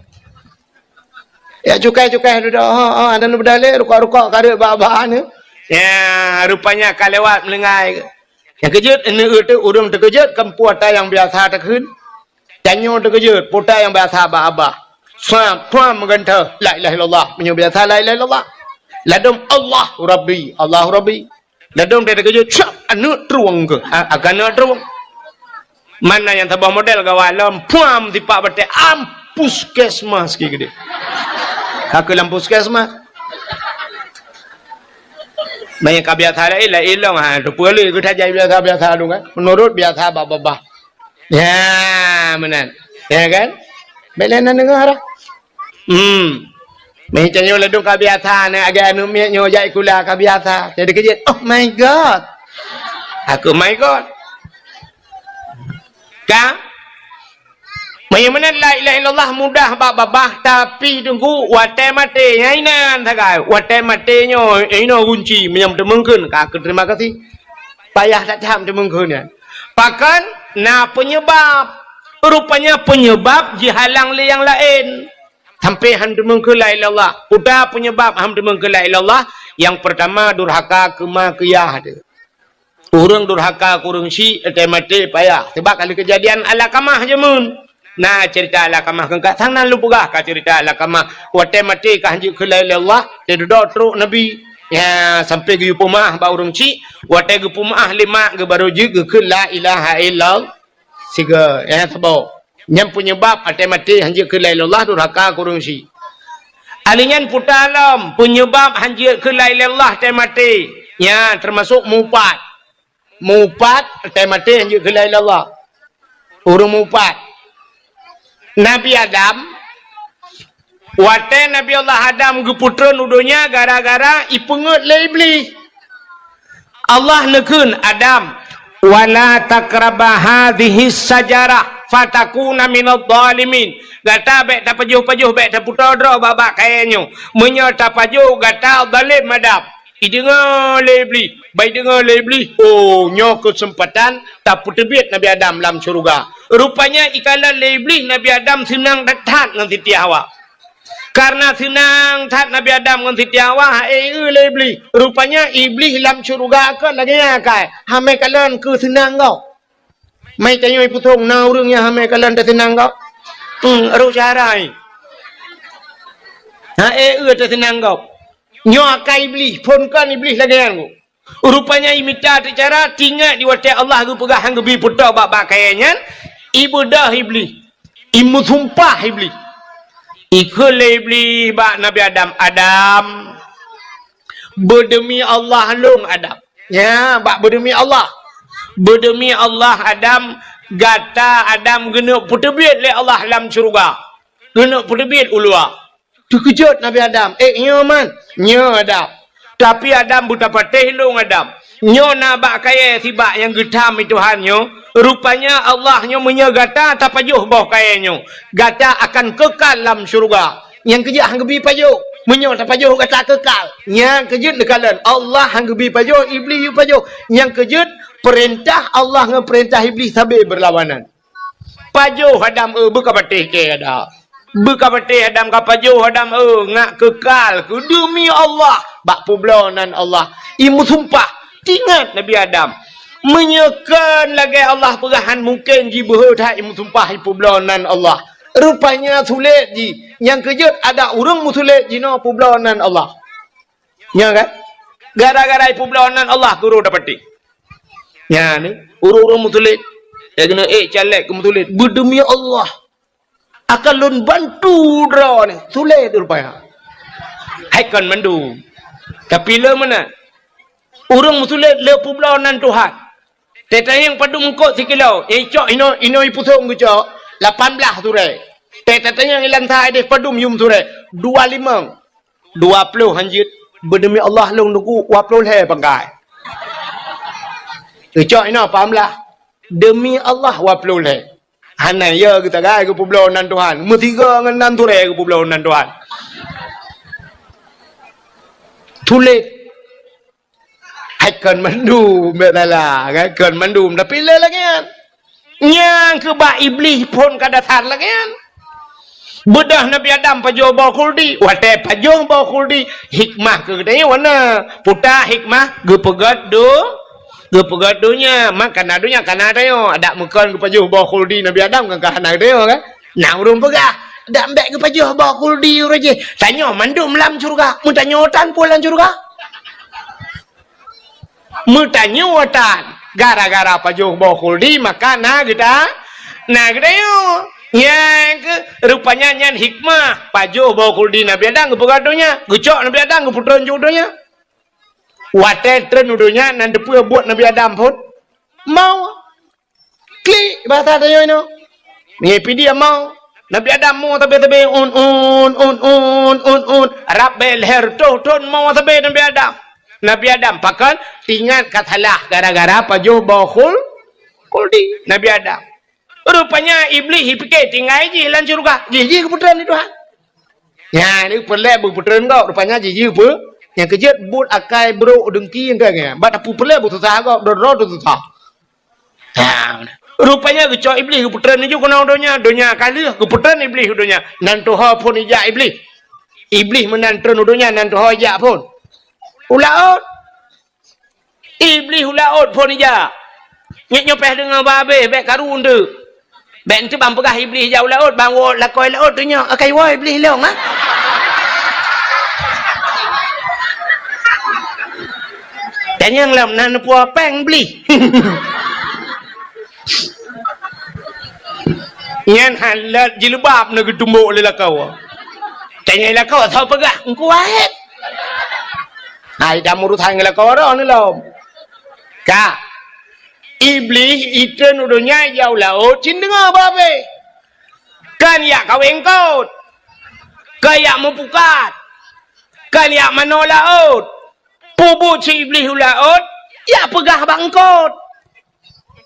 Ya cukai-cukai dudoe, ha, ha, dan beudalé rukok-rukok ka rhot bak-bak nyoe. Ya, rupanya ka lewat meulinggai geuh. Nyang keujot, neueu teuh ureueng teukeujot, kan peue ata nyang biasa takheun. Tanyoe teukeujot, peue ata nyang biasa bak babah. Suam, puam meugantoh, la ilaha illallah. Meunyoe biasa la ilaha illallah. Ladôm Allah Rabbi, Allah Rabbi. Ladôm teukeujot, syap, aneuk trueng keuh. A-, akan aneuk trueng. Mana nyang saboh model gawat lom, puam tipak batèe, am puskesmas ki geude. Ka keuh lam puskesmas. Meunyoe ka biasa laén, laén lom, ha, teupeue lé geutanyoe biasa-biasa dong kan. Meunurot biasa bak babah. Ya, meunan. Ya kan? Bèk lé na deungö dah. Hmm. Meuh tanyoe ladôm ka biasa, na agak aneuk miet nyoe jak sikula ka biasa. Jadi keujeuet, "Oh my God." Aku, "My God." Ka? Meunyoe meunan la ilaha illallah mudah bak babah, tapi Teungku, watèe maté, nyan inan sagai. Watèe maté nyoe, inoe gunci, meunyoe teumeung kheun, ka keuh terima kasih. Payah that tham teumeung kheun nyan. Pakon na peunyeubab. Rupanya peunyeubab jihalang lé nyang laén. Sampai han teumeung kheun la ilaha illallah. Peue ata peunyeubab han teumeung kheun la ilaha illallah? Nyang peurtama durhaka keu ma keu yah teuh. Ureueng durhaka keu ureueng syik, watèe maté payah. Sebab ka lheueh keujadian Alqamah jameun. Na ceurita Alqamah keu ka sang nan lôn peugah ka ceurita Alqamah. Watèe maté ka han jeuet kheun la ilaha illallah, teududoe trok Nabi. Ya, sampai geuyue peumeu'ah bak ureueng syik. Watèe geupeumeu'ah lé mak geuh baru jeuet geukheun la ilaha illallah. Sigoe, ya, saboh. Nyan peunyeubab watèe maté han jeuet kheun la ilaha illallah durhaka keu ureueng syik. Alèh nyan peue ata lom peunyeubab han jeuet kheun la ilaha illallah watèe maté. Nyan teumasok mupat. Mupat watèe maté han jeuet kheun la ilaha illallah. Ureueng mupat. Nabi Adam, watèe Nabi Allah Adam geupeutreun u donya gara-gara ipeungeuet lé Iblih. Allah neukheun, "Adam, wala taqraba hadhihi syajarah fatakuna minadh dhalimin." Gata bèk tapajoh-pajoh, bèk taputôh droe bak-bak kayèe nyoe. Meunyoe tapajoh, gata zalém Adam. Ideungoe lé Iblih, bah ideungoe lé Iblih, oh, nyoe keuseumpatan tapeuteubiet Nabi Adam lam syeuruga. Rupanya ikalon lé Iblih Nabi Adam seunang that ngon Siti Hawa. Karena seunang that Nabi Adam ngon Siti Hawa, ha, eh, eu lé Iblih. Rupanya Iblih lam syeuruga kon lagèe nyan akai, hamé kalon keu seunang gob. Mai tanyoe ipeusong na ureueng nyang hamé kalon teuseunang gob. Hmm, roh syara nyan. Ha, eh, eu teuseunang gob. Nyoe akai Iblih, phon kon Iblih lagèe nyan gob. Rupanya imita teuh cara, teuingat di watèe Allah geupeugah han geubi peutôh bak-bak kayèe nyan, ibeudôh Iblih, imeusumpah Iblih. Ikheun lé Iblih bak Nabi Adam, "Adam, beudemi Allah lôn Adam." Ya, bak beudemi Allah. "Beudemi Allah Adam, gata Adam geuneuk peuteubiet lé Allah lam syeuruga. Geuneuk peuteubiet u luwa." Teukeujot Nabi Adam, "Eh, nyoe man, nyoe Adam. Tapi Adam beutapatéh lôn Adam. Nyoe na bak kayèe sibak nyang geutham lé Tuhan nyoe. Rupanya Allah nyoe meunyoe gata tapajoh boh kayèe nyoe, gata akan keukal lam syeuruga. Nyang keujeuet han geubi pajoh. Meunyoe tapajoh gata keukal." Nyang keujeuet neukalon, Allah han geubi pajoh, Iblih yue pajoh. Nyang keujeuet peurintah Allah ngon peurintah Iblih sabe beurlawanan. Pajoh Adam, eh, beuka patéh kèe Adam. Beukapatéh Adam, kapajoh Adam, eh, ngak keukal keu deumi Allah bak peubloe nan Allah. Imeusumpah, tingat Nabi Adam. Meunyoe kon lagée Allah peugah, han mungken jibeuhe that imeusumpah ipeubloe nan Allah. Rupanya sulet jih. Nyang keujeuet adak ureuëng meusulet jinoe peubloe nan Allah. Nyan kan? Gara-gara ipeubloe nan Allah guru dapat. Nyan ni, ureuëng-ureuëng meusulet. Ya kena eh caleg ke meusulet. Beudeumi Allah. Akan lôn bantu droe ni. Sulet rupanya. Hai kon mandum. Tapi le meunan. Ureuëng meusulet le peubloe nan Tuhan. Tatanyong padum eungkôt sikilo. Eh, cok inoe, inoe ipusong geucok. Lapan blaih surée. Tatanyong ilan sa ideh padum yum surée. Dua limong. Dua ploh hanjeuet. Beudeumi Allah lôn nugu dua ploh lhée pangkai. Geucok inoe paham lah. Deumi Allah dua ploh lhée. Hana ya geusagai geupeubloe nan Tuhan. Meusigoe ngon nan surée geupeubloe nan Tuhan. Tuléh. Hai kon mandum, bèk salah, kan? Kon mandum, tapi le lagèe nyan. Nyang keu bak Iblih phon ka dasar lagèe nyan. Beudôh Nabi Adam pajoh boh khuldi, watèe pajoh boh khuldi, hikmah keu geutanyoe wana. Puta hikmah geupeugöt do-, geupeugöt donya, mak kana donya kana tanyoe. Adak meukon geupajoh boh khuldi Nabi Adam kan ka hana geutanyoe kan? Na ureueng peugah, "Dak bèk geupajoh boh khuldi uroe jih." Tanyoe mandum lam syeuruga, meutanyoe tan peue lam syeuruga. Meutanyoe tan, gara-gara pajoh boh khuldi, maka na geuta-, na geutanyoe. Nyang keu, rupanya nyan hikmah pajoh boh khuldi Nabi Adam geupeugöt donya, geucok Nabi Adam geupeutreun ju donya. Watèe treun u donya, nan teupeue buet Nabi Adam phon? Maut. Klik, bahasa tanyoe inoe. Ngipi dia maut. Nabi Adam maut sabe-sabe, un, un, un, un, un, un. Rab bèk lhèe reutôh thôn maut sabe Nabi Adam. Nabi Adam pakon, ingat ka salah gara-gara pajoh boh khul-, khuldi Nabi Adam. Rupanya Iblih jipike tinggai jih lam syeuruga. Jih, jih geupeutreun lé Tuhan. Nyan, ni peureulèe beupeutreun gob. Rupanya jih, jih peu-, nyang keujeuet buet akai brok deungki enteuk nyan. Bak tapeureulèe beususah gob, droe-droe teususah. Ha, rupanya geucok Iblih geupeutreun laju keunoe donya, donya ka lheueh geupeutreun Iblih u donya. Nan tuho phon ijak Iblih. Iblih meunan treun u donya, nan tuho ijak phon. U laôt. Iblih u laôt phon ijak. Nyoe, nyoe pèh deungoe babeh, bèk karu enteuk. Bèk enteuk ban peugah Iblih ijak u laôt, ban woe lakoe laôt tu nyoe. Akai woe Iblih lôn, ha? Tanyong lom na neupue péng Iblih. Nyan halat jilbab na geutumbok lé lakoe. Tanyong lakoe, soe peugah? Engku Wahid. Hai, dah meurusan ngon lakoe droe ni lom. Ka. Iblih itreun u donya ijak u laôt, cit deungoe babeh. Kan ijak kawé eungkôt. Kan ijak meupukat. Kan ijak manoe laôt. Peubuet si Iblih u laôt, ijak peugah bak eungkôt.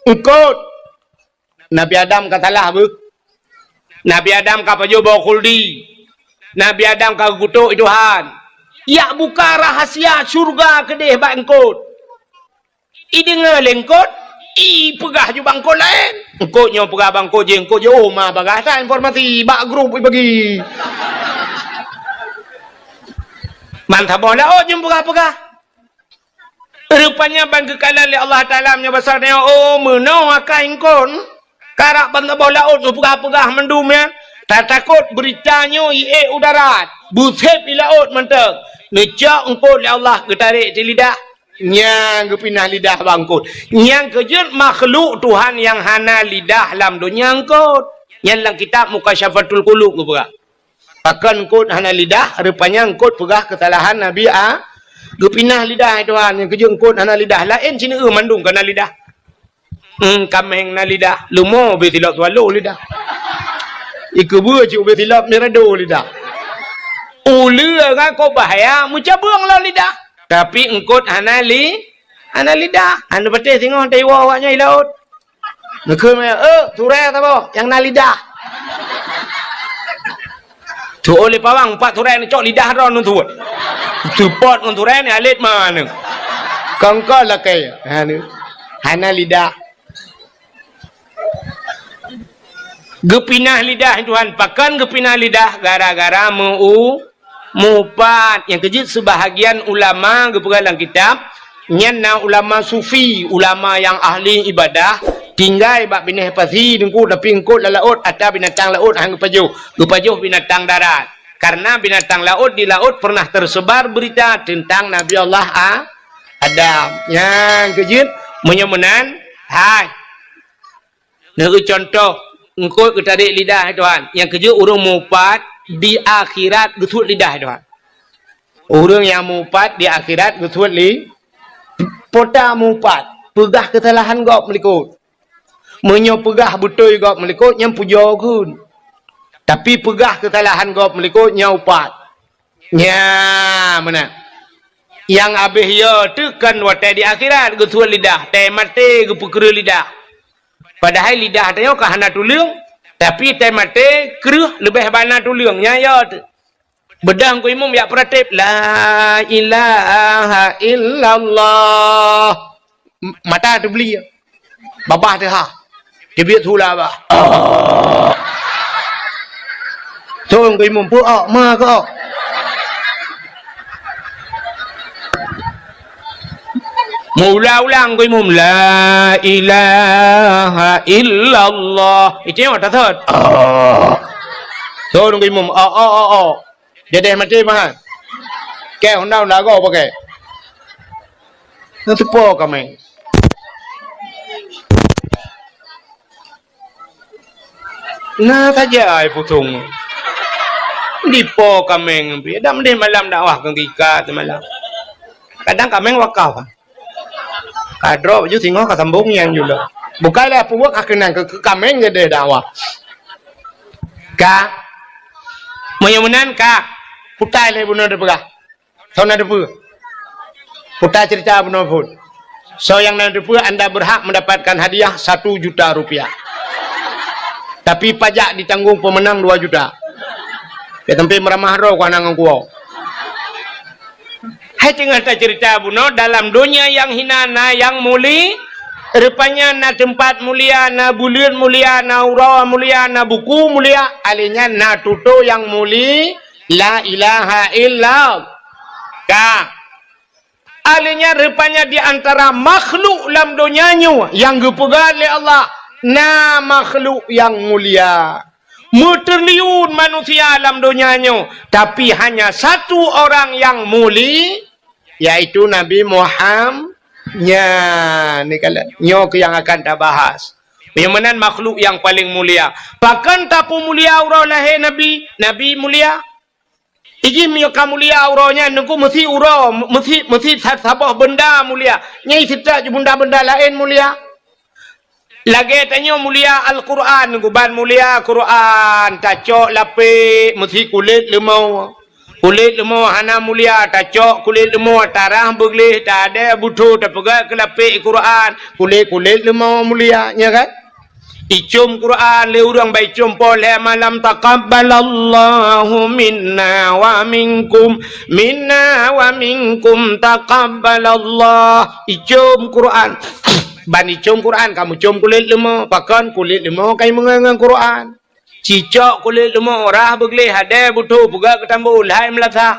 Eungkôt. Nabi Adam ka salah beuh. Nabi Adam ka pajoh boh khuldi. Nabi Adam ka geukutok Tuhan. Ijak buka rahasia syeuruga keudeh bak eungkôt. Ideungoe lé eungkôt, ipeugah ju bak eungkôt laén. Eungkôt nyoe peugah bak eungkôt jih, eungkôt jih, "Oh, ma bagah that informasi, bak grup ibagi." Ban saboh laôt jeuem peugah-peugah. Rupanya ban geukalon lé Allah Taala meunyoe basa nyoe, oh, meunoe akai eungkôt. Karap ban saboh laôt neupeugah-peugah mandum nyan. Tatakot beurita nyoe iék u darat. Beusép i laôt mantong. Neucok eungkôt lé Allah geutarek di lidah. Nyang geupinah lidah bak eungkôt. Nyang keujeuet makhluk Tuhan nyang hana lidah lam donya eungkôt. Nyan lam kitab Mukasyafatul Qulub geupeugah. Pakon eungkôt hana lidah, rupanya eungkôt peugah keusalahan Nabi A-, geupinah lidah Tuhan, nyang keujeuet eungkôt hana lidah. Laén sineuk mandum ka na lidah. Hmm, kaméng na lidah, leumo ubé silop swallow lidah. Ikeubeue cit ubé silop mirado lidah. Uleue ngon kok bahaya meucabeueng lom lidah. Tapi eungkôt hana li-, hana lidah. Hana patéh singoh taiwoe awaknyan i laôt. Neukheun meunan, "Eh, turée saboh nyang na lidah." Tu'oh lé pawang, pat turée neucok lidah droe ngon tuwot. Seupôt ngon turée ni alet ma neu. Kongkol lakée. Ha, ni. Hana lidah. Geupinah lidah Tuhan. Pakon geupinah lidah? Gara-gara meu-, mupat. Nyang keujeuet seubahagian ulama geupeugah lam kitab, nyan na ulama sufi, ulama nyang ahli ibadah, tinggai bak binéh pasi teungku, tapi eungkôt lam laôt, atra binatang laôt han geupajoh. Geupajoh binatang darat. Karena binatang laôt di laôt pernah tersebar berita tentang Nabi Allah A-, Adam. Nyang keujeuet, meunyoe meunan, hai. Neueu contoh, eungkôt geutarek lidah Tuhan. Nyang keujeuet ureuëng mupat di akhirat geusuet lidah Tuhan. Ureuëng nyang mupat di akhirat geusuet li-, po ta mupat, peugah keusalahan gob meulikôt. Meunyoe peugah beutôi gob meulikôt, nyan pujoe kheun. Tapi peugah keusalahan gob meulikôt, nyan upat. Nya, meunan. Nyang abéh yo teuh kon watée di akhirat geusuet lidah, tée maté geupeukreueh lidah. Padahai lidah tanyoe ka hana tuleueng, tapi tée maté kreueh leubeh bana tuleueng, nyan yo teuh. Beudang ku imum jak peuratéb, "La ilaha illallah." M-, mata teubeli. Babah teuhah. Teubiet hula bah. Thôn ku imum, "Peu ok, ma keu ok?" Meuulang-ulang ku imum, "La ilaha illallah." Itu yang tak thot. Thôn ku imum, "Ok, ok, ok, ok." Jadeh maté mahan. Kée honda-honda goe pakai. Na teupo kaméng. Na saja ai pusong. Dipo kaméng pih. Dak meunan malam dakwah keu gika semalam. Kadang kaméng wakaf. Ka droe baju singoh ka sambong nyang jula. Bukai lé peubuet ka keunong keu, keu kaméng geude dakwah. Ka. Meunyoe meunan ka. Putai lé bunoe dipeugah. Soe na teupeue? Putai cerita bunoe phon. Soe nyang na teupeue, anda berhak mendapatkan hadiah satu juta rupiah. Tapi pajak ditanggung pemenang dua juta. Ya, tapi meuramah droe ku hana ngon kuwoe. Hai teungoh tacerita bunoe, dalam donya nyang hina na nyang muli-, rupanya na teumpat mulia, na buleuen mulia, na uroe mulia, na buku mulia, alèh nyan na tutoe nyang muli, la ilaha illallah. Ka. Alèh nyan rupanya di antara makhluk lam donya nyoe nyang geupeugah lé Allah, na makhluk nyang mulia. Meutriliun manusia lam donya nyoe, tapi hanya satu orang nyang muli, yaitu Nabi Muham-, nya, ni kala, nyoe keuh nyang akan tabahas. Nyang meunan makhluk nyang paleng mulia. Pakon tapeumulia uroe lahé Nabi? Nabi mulia. Iji meunyoe ka mulia uroe nyan, nungku meusi uroe, meusi, meusi sa-, saboh beunda mulia. Nyang sitra ju beunda-beunda laén mulia. Lagée tanyoe mulia Al-Qur'an, nungku ban mulia Qur'an, tacok lapék meusi kulét leumo. Kulét leumo hana mulia, tacok kulét leumo tarah beugleh, tadée butho tapeugah keu lapék Qur'an, kulét-kulét leumo mulia, nya kan? Icom Qur'an lé ureuëng, bah icom poh lhée malam, "Taqabbalallahu minna wa minkum, minna wa minkum taqabbalallah." Icom Qur'an. Ban icom Qur'an, kamoe com kulét leumo. Pakon kulét leumo ka imeungon ngon Qur'an. Cicok kulét leumo, rah beugleh, hadée butho, peugah keu tambo, lhai meulasah.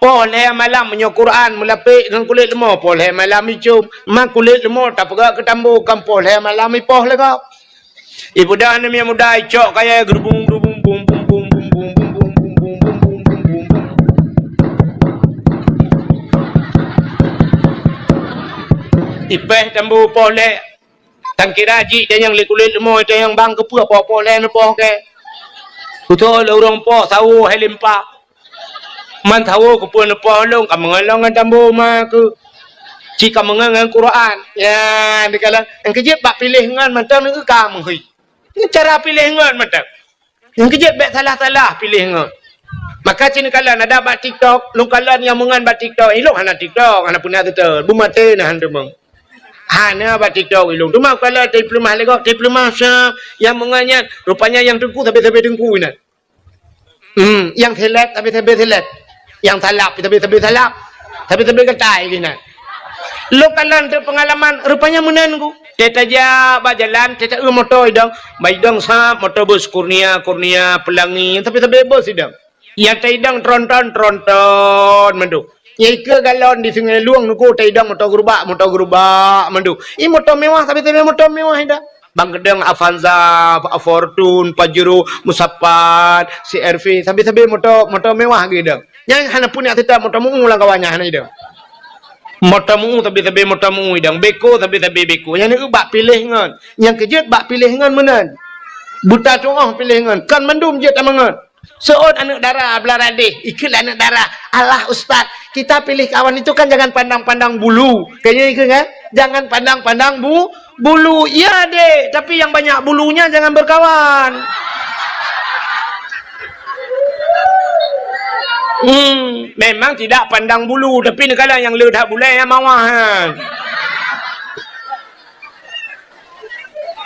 Poh lhée malam meunyoe Qur'an meulapék ngon kulét leumo, poh lhée malam icom. Ma kulét leumo tapeugah keu tambo, kan poh lhée malam ipoh lé gob. Ipeugah aneuk muda, icok kayée geurubung-geurubung, bung, bung, bung. Ipéh tambo poh lhée. Tan kira jih tanyong lé kulét leumo, tanyong bang keupeue poh-poh lhée neupoh kée. Kutô lé ureuëng poh sawo hai limpa. Man sawo keupeue neupoh lôn, ka meungon lôn ngon tambo ma keuh. Ci ka meungon ngon Qur'an. Ya, dikalon, nyang keujeuet bak piléh ngon mantong neu ka meuhôi. Ngon cara piléh ngon mantong. Nyang keujeuet bék salah-salah piléh ngon. Maka ci neukalon ada bak TikTok, lôn kalon nyang meungon bak TikTok, ilok hana TikTok, hana peuna tutul, beumaté na han teumong. Hana bak TikTok ilong. Teuma kalau dipeuleumah lé gob, dipeuleumah sa nyang meungon nyan, rupanya nyang teungku sabe-sabe teungku inan. Hmm, nyang seleb sabe-sabe seleb. Nyang salab sabe-sabe salab. Sabe-sabe gatai inan. Lôn kalon teuh peungalaman, rupanya meunan ku. Teuh tajak bak jalan, teuh ta-eu moto idong. Bak idong sab, moto bus Kurnia, Kurnia, Pelangi, tapi sabe bus idong. Nyang taidong tronton, tronton mandum. Nyang ikeue galon di Sungai Lueng nuku taidong moto gerubak, moto gerubak mandum. I moto mewah, tapi-tapi moto mewah idong. Bang keudong Avanza, Fortuner, Pajero, Musapat, C R V, sabe-sabe moto, moto mewah geuidong. Nyang hana pun nyang sita moto meu lam kawan nyan hana idong. Moto meu sabe-sabe moto meu idong, beko sabe-sabe beko. Nyang neu bak piléh ngon. Nyang keujeuet bak piléh ngon meunan. Buta tuoh piléh ngon. Kon mandum jeuet tameungon. Seuôt aneuk dara blah radeh, ikheun lé aneuk dara, "Alah ustaz, kita pilih kawan itu kan jangan pandang-pandang bulu." Kayaknya ikheun kan? "Jangan pandang-pandang bu-, bulu." Iya dek, tapi yang banyak bulunya jangan berkawan. Hmm, memang tidak pandang bulu, tapi neukala nyang le that bulée nyang mawah nyan.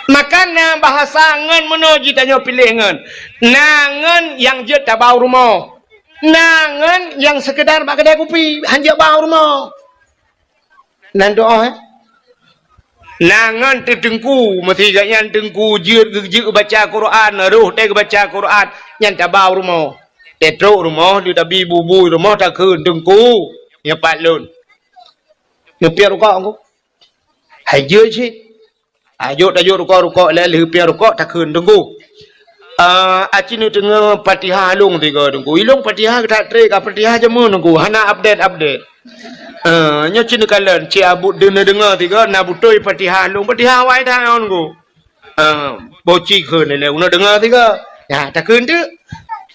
Maka na bahasa ngon meunoe jitanyoe piléh ngon. Na ngon nyang jeuet tabau rumoh. Na ngon nyang seukeudar bak keudai kupi, han jeuet bau rumoh. Nan doa, eh? Na ngon teuh teungku, meusi gobnyan teungku jeuet geu-, jeuet geubaca Quran, roh teuh geubaca Quran, nyan tabau rumoh. Teutrok rumoh, di tabi bubui rumoh takheun, "Teungku, nyoe pat lôn." Neupiep rukok ku. Hai jeuet cit. Tajok, tajok rukok-rukok lé lheueh piep rukok takheun, "Teungku, ah, aci neuteungoh Fatihah lôn sigoe Teungku. Ilôn Fatihah that treb ka Fatihah jameun Teungku, hana update-update. Ah, nyoe ci neukalon, ci abut deungoe-deungoe sigoe na beutôi Fatihah lôn, Fatihah awai that ngon Teungku." Ah, boh ci kheun lé, uneuk deungoe sigoe. Nyan takheun teuk.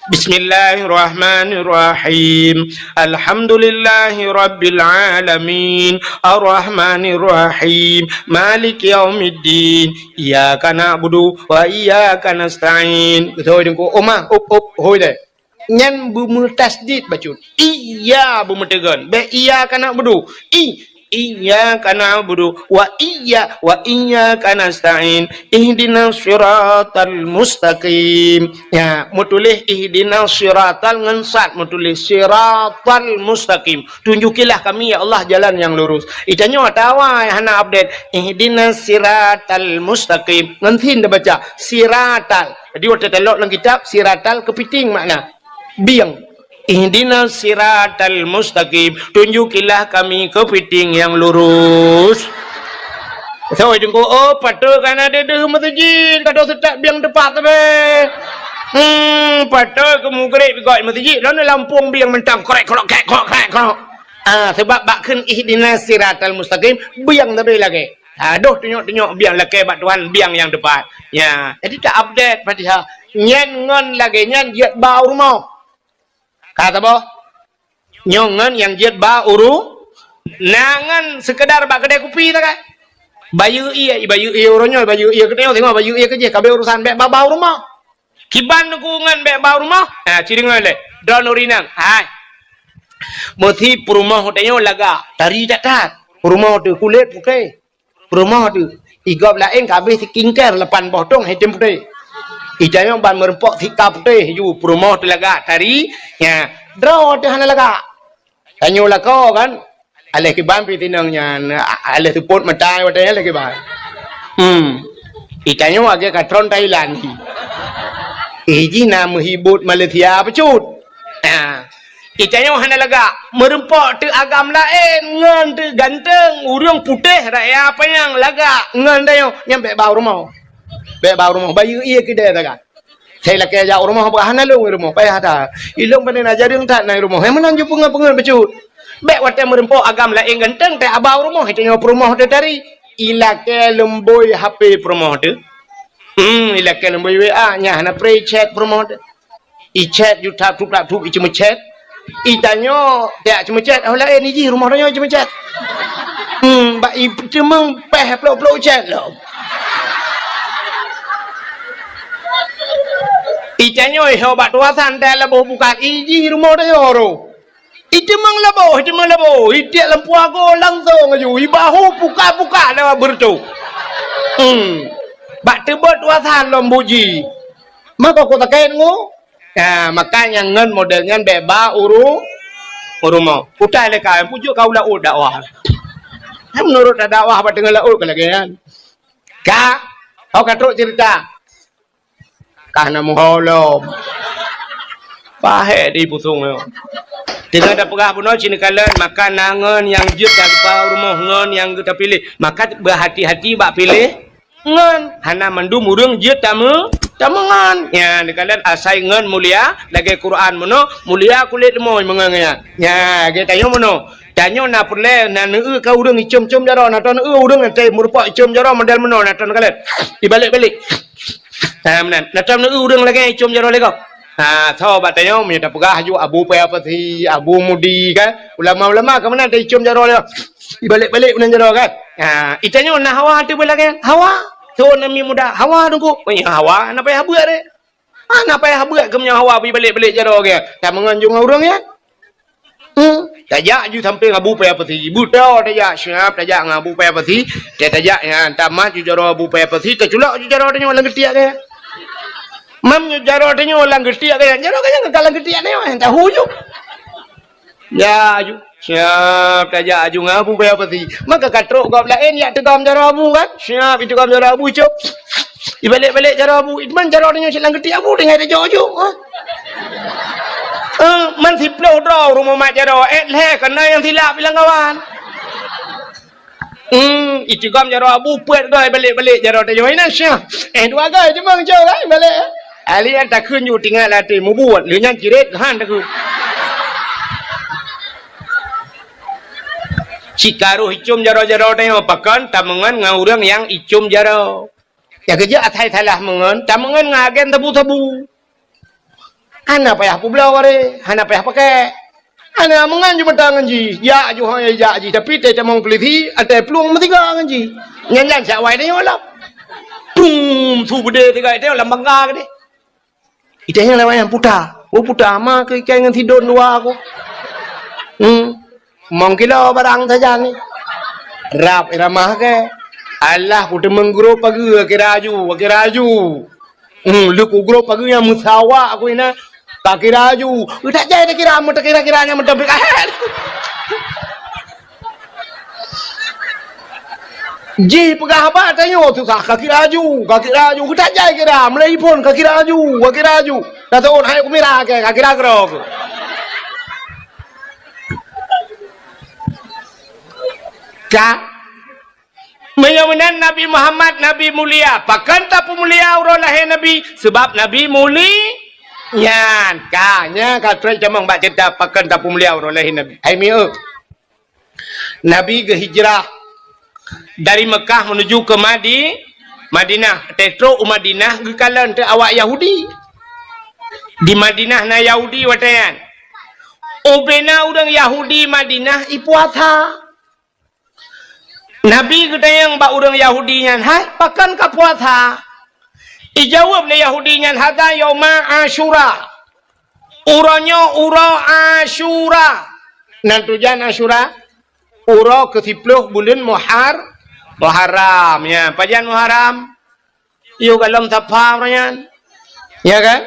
Bismillahirrahmanirrahim. Alhamdulillahirabbil alamin. Arrahmanirrahim. Maliki yaumiddin. Iyyaka na'budu wa iyyaka nasta'in. Beutôi Teungku. Oma, up, up, hôi deh. Nyan beumeutasydid bacut. Iya beumeuteugon. Bék iyyaka na'budu. I, iyyaka na'budu wa iyya-, wa iyyaka nasta'in. Ihdinas siratal mustaqim. Ya, meutuléh ihdinas siratal ngon sad meutuléh siratal mustaqim. Tunjukilah kami, ya Allah, jalan yang lurus. Itanyoe atawa hana update. Ihdinas siratal mustaqim. Ngon sin tabaca. Siratal. Jadi, watée talok lam kitab, siratal keupiting makna. Bieng. Ihdinas siratal mustaqim. Tunjukilah kami keupiting yang lurus. Soe Teungku, oh, patôt ka na deuh-deuh meuseujid, ka deuh seutak bieng teupat sabe. Hmm, patôt keu mugreb gok meuseujid, lôn lampôh bieng mantong, krek, krok, krek, krok, krek, krok. Ah, sebab bak kheun ihdinas siratal mustaqim, bieng sabe lagée. Adoh, tunyok-tunyok biang lakée bak Tuhan, biang nyang teupat. Ya, jadi ta-update Fatihah. Nyan ngon lagée nyan jeuet bak u rumoh. Ka saboh. Nyoe ngon nyang jeuet bak u ru-, na ngon seukeudar bak keudai kupi sagai. Bayeue ie, bayeue ie uroe nyoe, bayeue ie keunoe, singoh bayeue ie keujih, ka abéh urosan bék bak, bak u rumoh. Kiban Teungku ngon bék bak u rumoh, ha, ci deungoe lé. Droeneuh ureueng inong, hai. Meusi peurumoh tanyoe lagak, tari that-that. Peurumoh teuh kulét putéh. Peurumoh teuh, i gob laén ka abéh skincare lapan boh tong, hai tem putéh. Itanyoe ban meureumpok sika putéh ju, peurumoh teuh lagak tari, nya, droe teuh hana lagak. Tanyoe lakoe kan, aléh kiban pih tinong nyan, a-, aléh seupôt mata watée nyan aléh kiban. Hmm. Itanyoe lagée ka tron Thailand jih. Eh, jih na meuhibot Malaysia bacut. Ha. Itanyoe hana lagak, meureumpok teuh agam laén ngon teuh ganteng, ureueng putéh raya panyang lagak ngon tanyoe, nyan bék bak u rumoh. Bék bak u rumoh, bayeue ie keudée sagai. Sai lakée jak u rumoh, bah hana lôn u rumoh, payah that. Ilôn pane na jareueng that na i rumoh, hai meunan ju peungeut-peungeut bacut. Bék watée meureumpok agam laén ganteng teuh aba u rumoh, itanyoe peurumoh teuh tari. Ilakée leumbôi H P peurumoh teuh. Hmm, ilakée leumbôi W A, nyan hana pré chat peurumoh teuh. Ichat ju tap tup tap tup iceumeuchat. Itanyoe tiak ceumeuchat, oh laén ijih rumoh tanyoe iceumeuchat. Hmm, bak iteumeung péh plok-plok chat lom. Itanyoe iho bak tuasan tai laboh bukat ijih rumoh tanyoe roh. Iteumeung laboh, iteumeung laboh, itiek lam puago langsong aju, ibahu puka-puka lewat beureutoh. Hmm. Bak teubot tuasan lom buji. Maka ku takét ngu. Ya, maka nyang ngon model nyan bék ba uru, u rumoh. Utai lé ka, pujok ka u laôt dakwah. Meunurot tadakwah bak teungoh laôt ka lagèe nyan. Ka, ho ka trok ceurita. Ka na meuho lom. Pahé di pusong nyoe. Teungoh tapeugah bunoe cit neukalon, maka na ngon nyang jeuet tapeugah rumoh ngon nyang geuta piléh. Maka beuhati-hati bak piléh ngon. Hana mandum ureueng jeuet tameu-, tameungon. Nya, neukalon asai ngon mulia, lagèe Quran bunoe, mulia kulét leumoi meungon nyan. Nya, lagèe tanyoe bunoe. Tanyoe na peureulèe, na neueu ka ureueng icom-com jaroe, na tanoh neueu ureueng nyang meurumpok icom jaroe model bunoe, na tanoh neukalon. Ibalek-balek. Ha, meunan. Na tanoh neueu ureueng lagèe icom jaroe lé gob. Ha, tho bak tanyoe meunyoe tapeugah ju Abu Paya Pasi, Abu Mudi kan. Ulama-ulama ka meunan taicom jaroe lé. Ibalek-balek meunan jaroe kan. Ha, itanyoe na hawa teuh beulagèe. Hawa. Tho nami muda. Hawa teungku. Oh, ya, hawa. Na payah buet deh. Hana payah buet keu meunyoe hawa bri balek-balek jaroe geuh. Tameungon ju ngon ureueng nyan. Hmm. Tajak ju sampéng Abu Paya Pasi. Beutôi tajak, siap tajak ngon Abu Paya Pasi. Tajak nyan, tamat ju jaroe Abu Paya Pasi, taculok ju jaroe tanyoe lam geutiek geuh. Mam ju jaroe tanyoe lam geutiek geuh, jaroe geuh nyan ka lam geutiek tanyoe, tahu ju. Ya, ju. Siap tajak aju ngon Abu Paya Pasi. Maka ka trok gob laén jak teugom jaroe Abu kan? Siap iteugom jaroe Abu, cop. Ibalek-balek jaroe Abu. Iman jaroe tanyoe cit lam geutiek Abu tinggai tajok ju. Ha? Eh, man siploh droe rumoh mat jaroe. Eh, lhèe keunan nyang silap ilang kawan. Hmm, iteugom jaroe Abu peuet goe balek-balek jaroe tanyoe. Ina syah. Eh, dua goe cuma cok kan balek. Ali nyan takheun ju tinggai lam até mubuet. Lheueh nyan cirét han takheun. Cit ka roh icom jaroe-jaroe tanyoe pakon tameungon ngon ureueng nyang icom jaroe. Nyang keujeuet asai salah meungon, tameungon ngon agen sabu-sabu. Hana payah peubloe, hana payah pakèk. Hana meungon ju mata ngon jih, jak ju hai jak jih. Tapi teutamong peulisi, atai plueng meusiga ngon jih. Nyan-nyan siat wai tanyoe lom. Tum, su beudé siga tanyoe lam bangga keudéh. Itanyong lewat nyang puta. Oh, puta ma keu ikai ngon sidon dua aku. Hmm. Mong kilo barang sajan ni. Rab iramah ke. Alah, ku teumeng gurop pageue, kira aju, kira aju. Hmm, leuku gurop pageue nyang meusawa aku ina. Ka kira aju. Udah jai dah kira, meutakira-kira nyang meutampi kahet. Jih peugah haba tanyoe susah, ka kira aju, ka kira aju, geutajai kira, meulai phon ka kira aju, ka kira aju. Dah tahun hai kumira ke, ka kira keudroe. Ka. Meunyoe meunan Nabi Muhammad, Nabi mulia, pakon tapeumulia uroe lahé Nabi? Sabab Nabi muli-, nyan, ka, nyan ka trok tamong bak ceurita pakon tapeumulia uroe lahé Nabi. Hai mieu. Nabi geuhijrah dari Mekah menuju ke Madi-, Madinah. Watèe trok u Madinah geukalon teuk awak Yahudi. Di Madinah na Yahudi watèe nyan. Ubena ureueng Yahudi Madinah ipuasa. Nabi geutanyong bak ureueng Yahudi nyan, "Hai, pakon kapuasa?" Ijaweueb lé Yahudi nyan, "Hadza yauma Asyura." Uroe nyoe uroe Asyura. Nan tujan Asyura? Uroe keusiploh buleuen Muhar-, Muharram. Ya, pajan Muharram? Yôh golom Safa uroe nyan. Ya kan?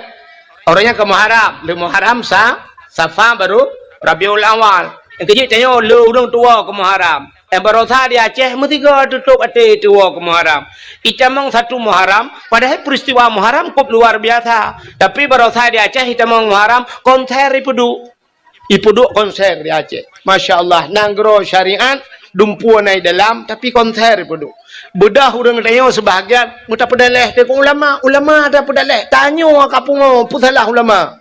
Uroe nyan ka Muharram. Lé Muharram Sa-, Safa baru Rabiul Awal. Nyang keujeuet tanyoe lé ureueng tuwoe keu Muharram. Eh, barosa di Aceh meusigoe tutôp até tuwoe keu Muharram. Itamong satu Muharram, padahai peristiwa Muharram kôp luar biasa. Tapi barosa di Aceh itamong Muharram, konser ipeuduek. Ipeuduek konser di Aceh. Masya Allah, nanggroe syariat, dumpeue na i dalam, tapi konser ipeuduek. Beudôh ureueng tanyoe seubahagian, meutapeudaléh teuk ulama, ulama tapeudaléh. Tanyoe ka pungo, peue salah ulama?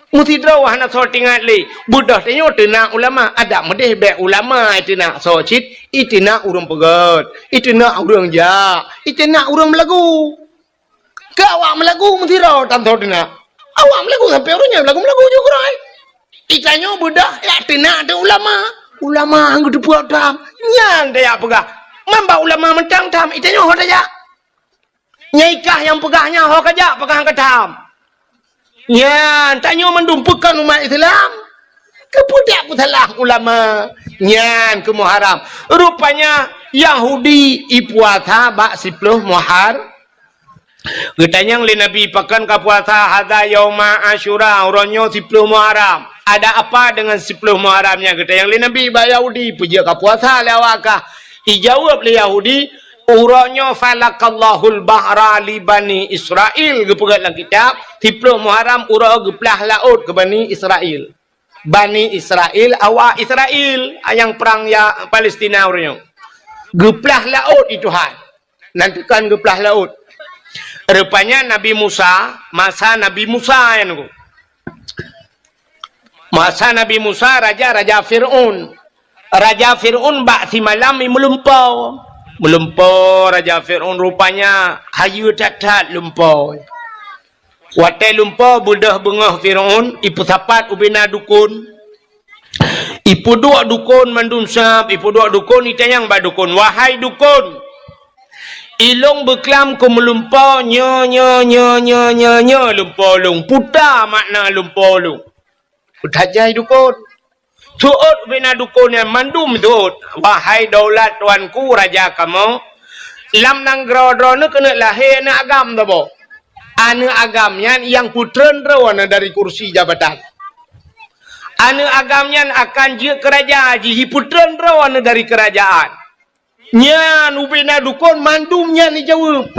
Meusidroe hana soe teuingat lé. Beudôh tanyoe teunak ulama, adak meudéh bèk ulama iteunak soe cit, iteunak ureueng peugöt, iteunak ureueng jak, iteunak ureueng meulagu. Keu awak meulagu meusidroe tan soe teunak. Awak meulagu sampoe uroe nyoe meulagu-meulagu ju keudroe. Itanyoe beudôh jak teunak teuk ulama. Ulama han geuteupeue tham. Nyan tajak peugah. Man bak ulama mantong tham, itanyoe ho tajak. Nyang i kah nyang peugah nyan ho kajak, peugah han ka tham. Nyan, tanyoe mandum pakon umat Islam. Keupeue tapeusalah ulama? Nyan keuh Muharram. Rupanya Yahudi ipuasa bak siploh Muhar-, Geutanyong lé Nabi, "Pakon kapuasa?" "Hadza yauma Asyura, uroe nyoe siploh Muharram." "Ada apa dengan siploh Muharram nyang geutanyong lé Nabi bak Yahudi? Peue jeuet ka puasa lé awak kah?" Ijaweueb lé Yahudi, "Uroe nyoe falakallahul bahra li Bani Israil," geupeugah lam kitab, siploh Muharram uroe geuplah laôt keu Bani Israil. Bani Israil, awak Israil, nyang prang ya Palestina uroe nyoe. Geuplah laôt di Tuhan. Nan teukan geuplah laôt. Rupanya Nabi Musa, masa Nabi Musa nyan, masa Nabi Musa, raja, raja Fir'aun. Raja Fir'aun bak simalam i meulumpo. Meulumpo raja Fir'aun, rupanya hayeue that-that lumpo. Watée lumpo beudôh beungoh Fir'aun, ipeusapat ubena dukon. Ipeuduek dukon mandum sab, ipeuduek dukon, itanyong bak dukon, "Wahai dukon, ilôn beuklam keu meulumpo nyoe, nyoe, nyoe, lumpo lôn. Peue makna lumpo lôn?" Peue tajai dukon. Seuôt ubena dukon nyan mandum seuôt, "Wahai daulat tuanku raja kamoe, lam nanggroe droeneuh keuneuk lahé aneuëk agam saboh. Aneuëk agam nyan nyang peutreun droeneuh dari kursi jabatan. Aneuëk agam nyan akan jeuet keu raja jih, peutreun droeneuh dari keurajaan." Nyan ubena dukon mandum nyan ijaweueb.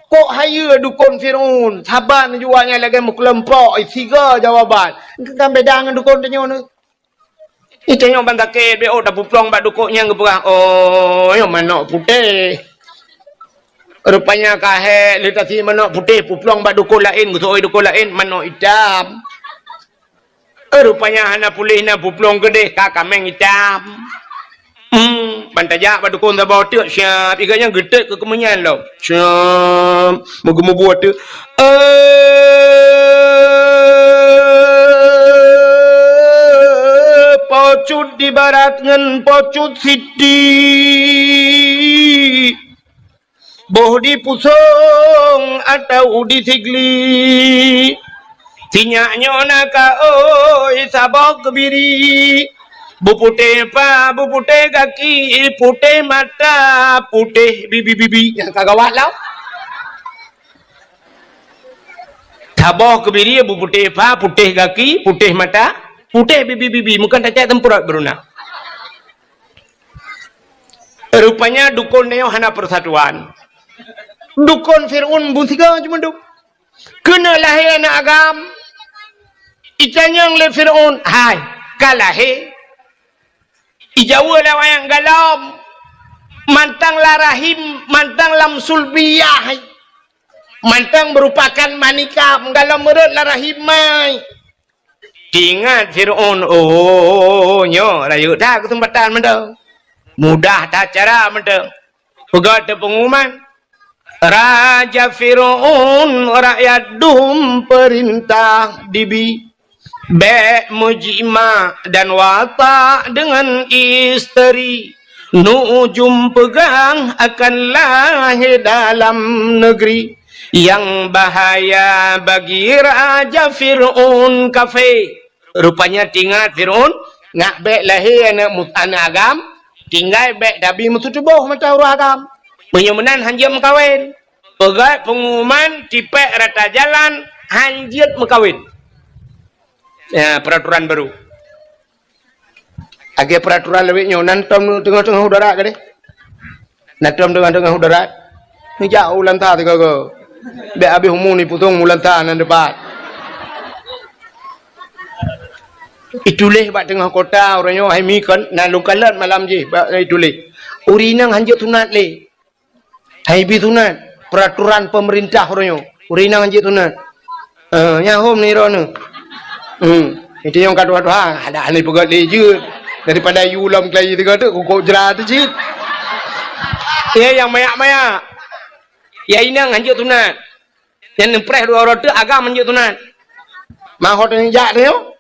Kok hayeue dukon Fir'aun, saban jua nyan lagée meukeulompok, siga jawaban. Kan beda ngon dukon tanyoe nyoe. Itanyong ban sakét, beuôt tapeuplong bak dukon nyang geupeugah, "Oh, nyoe manok putéh." Rupanya ka hék, lé tasi manok putéh, peuplong bak dukon laén, geuseuôt dukon laén, manok itam. Eh, rupanya hana puléh na peuplong keudeh ka kaméng itam. Hmm, ban tajak bak dukon saboh teuk siab, iga nyan geutet keu keumeunyan lom. Siab, meugeumeubuet teuk. Eh, pocut di barat ngon pocut siti. Boh di pusong atau di sigli. Sinyak nyoe na ka oi saboh keubiri. Beuputéh pa, beuputéh gaki, putéh mata, putéh bibi-bibi. Nyang ka gawat lah. Saboh keubiri beuputéh pa, putéh gaki, putéh mata, putéh bibi-bibi. Meukan tacak teumpeurot beuruna. Rupanya dukon nyoe hana persatuan. Dukon Fir'aun beusiga cuma dum. Keuneuk lahé aneuëk agam. Itanyong lé Fir'aun, "Hai, ka lahé?" Ijaweueb lé awak nyan, "Gohlom. Mantong lam rahim, mantong lam sulbiyah. Mantong meurupakan manikam, gohlom meurot lam rahim mai." Teuingat Fir'aun, "Oh, nyoe rayeuk that keuseumpatan mantong. Mudah that cara mantong." Peugah teuk peungumuman, "Raja Fir'aun, rakyat dum peurintah dibi. Bék meujimak dan watak deungon isteri. Nujum peugah akan lahé dalam neugri. Nyang bahaya bagi Raja Fir'aun kafé." Rupanya teuingat Fir'aun, ngak bék lahé aneuëk mu-, aneuëk agam, tinggai bék tabi meuseutuboh mata ureuëng agam. Meunyoe meunan hanjeuet meukawen. Peugah peungumuman tipék rata jalan hanjeuet meukawen. Ya, peraturan baru. Lagée peraturan lawét nyoe, nan tom teungoh-teungoh udara gadeh. Nan tom teungoh-teungoh udara. Neujak u Lanta sigoe-goe. Bék habéh umu nipusong u Lanta nan dipat. Ituléh bak teungoh kota uroe nyoe, hai mi kon, na lôn kalon malam jih bak ituléh. Ureuëng inong hanjeuet sunat lé. Hai bi sunat, peraturan pemerintah uroe nyoe. Ureuëng inong hanjeuet sunat. Eh, nyan hom ni droeneuh. Hmm. Itu nyang ka tuha-tuha, ada ahli peugöt lé jeuet. Daripada yue lom keulayi tiga tu, kukok jra tu cit. Ya, nyang mayak-mayak. Ya, inong hanjeuet sunat. Nyang neupreh dua uroe teuk agam hanjeuet sunat. Mahot nyang jak tu nyoe.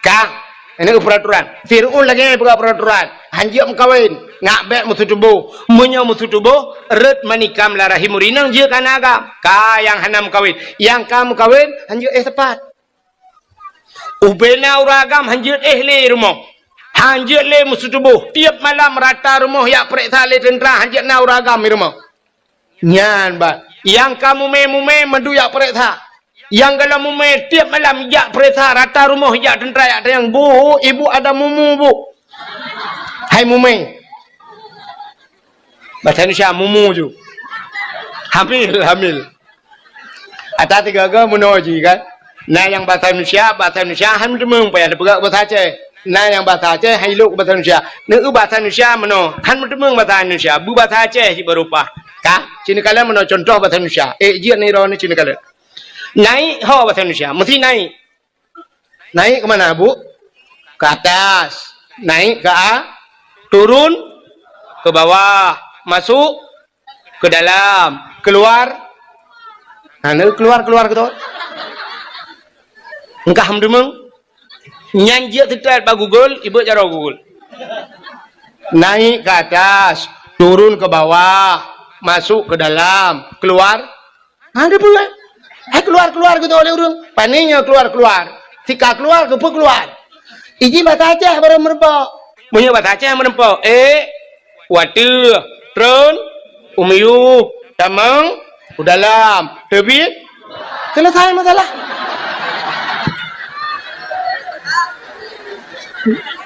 Ka, ini peraturan. Fir'aun lagée peugah peraturan. Hanjeuet meukawen, ngak bék meuseutuboh. Meunyoe meuseutuboh, rot manikam lam rahim ureuëng inong jeuet keu aneuëk agam. Ka nyang hana meukawen. Nyang ka meukawen, hanjeuet éh sapat. Ubena ureuëng agam hanjeuet éh lé rumoh. Hanjeuet lé meuseutuboh. Tieb malam rata rumoh jak peureksa lé teuntra hanjeuet na ureuëng agam di rumoh. Nyan bah. Nyang ka mumé-mumé mandum jak peureksa. Nyang golom mumè tiep malam jak peuriksa rata rumoh jak teuntra jak tanyong, "Bu, ibu ada mumu, Bu?" Hai mumè. Bahasa Indonesia mumu ju. Hamil, hamil. Ata tiga-tiga meunoe jih kan. Na nyang bahasa Indonesia, bahasa Indonesia han meuteumèe payah teupeugah bahasa Aceh. Na nyang bahasa Aceh han ilok bahasa Indonesia. Neu bahasa Indonesia meunoe, han meuteumèe bahasa Indonesia, beubahasa Aceh cit baru paih. Ka, ci neukalon meunoe contoh bahasa Indonesia. Eh, jeuet nirone ci neukalon. Naik ho bahasa Indonesia, mesti naik. Naik ke mana, Bu? Ke atas. Naik ke a-, turun ke bawah. Masuk ke dalam, keluar. Nah, ni keluar, keluar gitu. Engkah meudeungoe. Nyan jeuet seutôt bak Google, ibeuet jaroe Google. Naik ke atas, turun ke bawah, masuk ke dalam, keluar. Ha, dia pun kan? Hai keluar-keluar gitu oleh ureueng. Pane nyoe keluar-keluar. Sika keluar, keupeue keluar. Iji bahasa Aceh baru meureumpok. Meunyoe bahasa Aceh meureumpok, eh, watèe, treun, u miyueb, tamong, u dalam, teubiet, selesai masalah.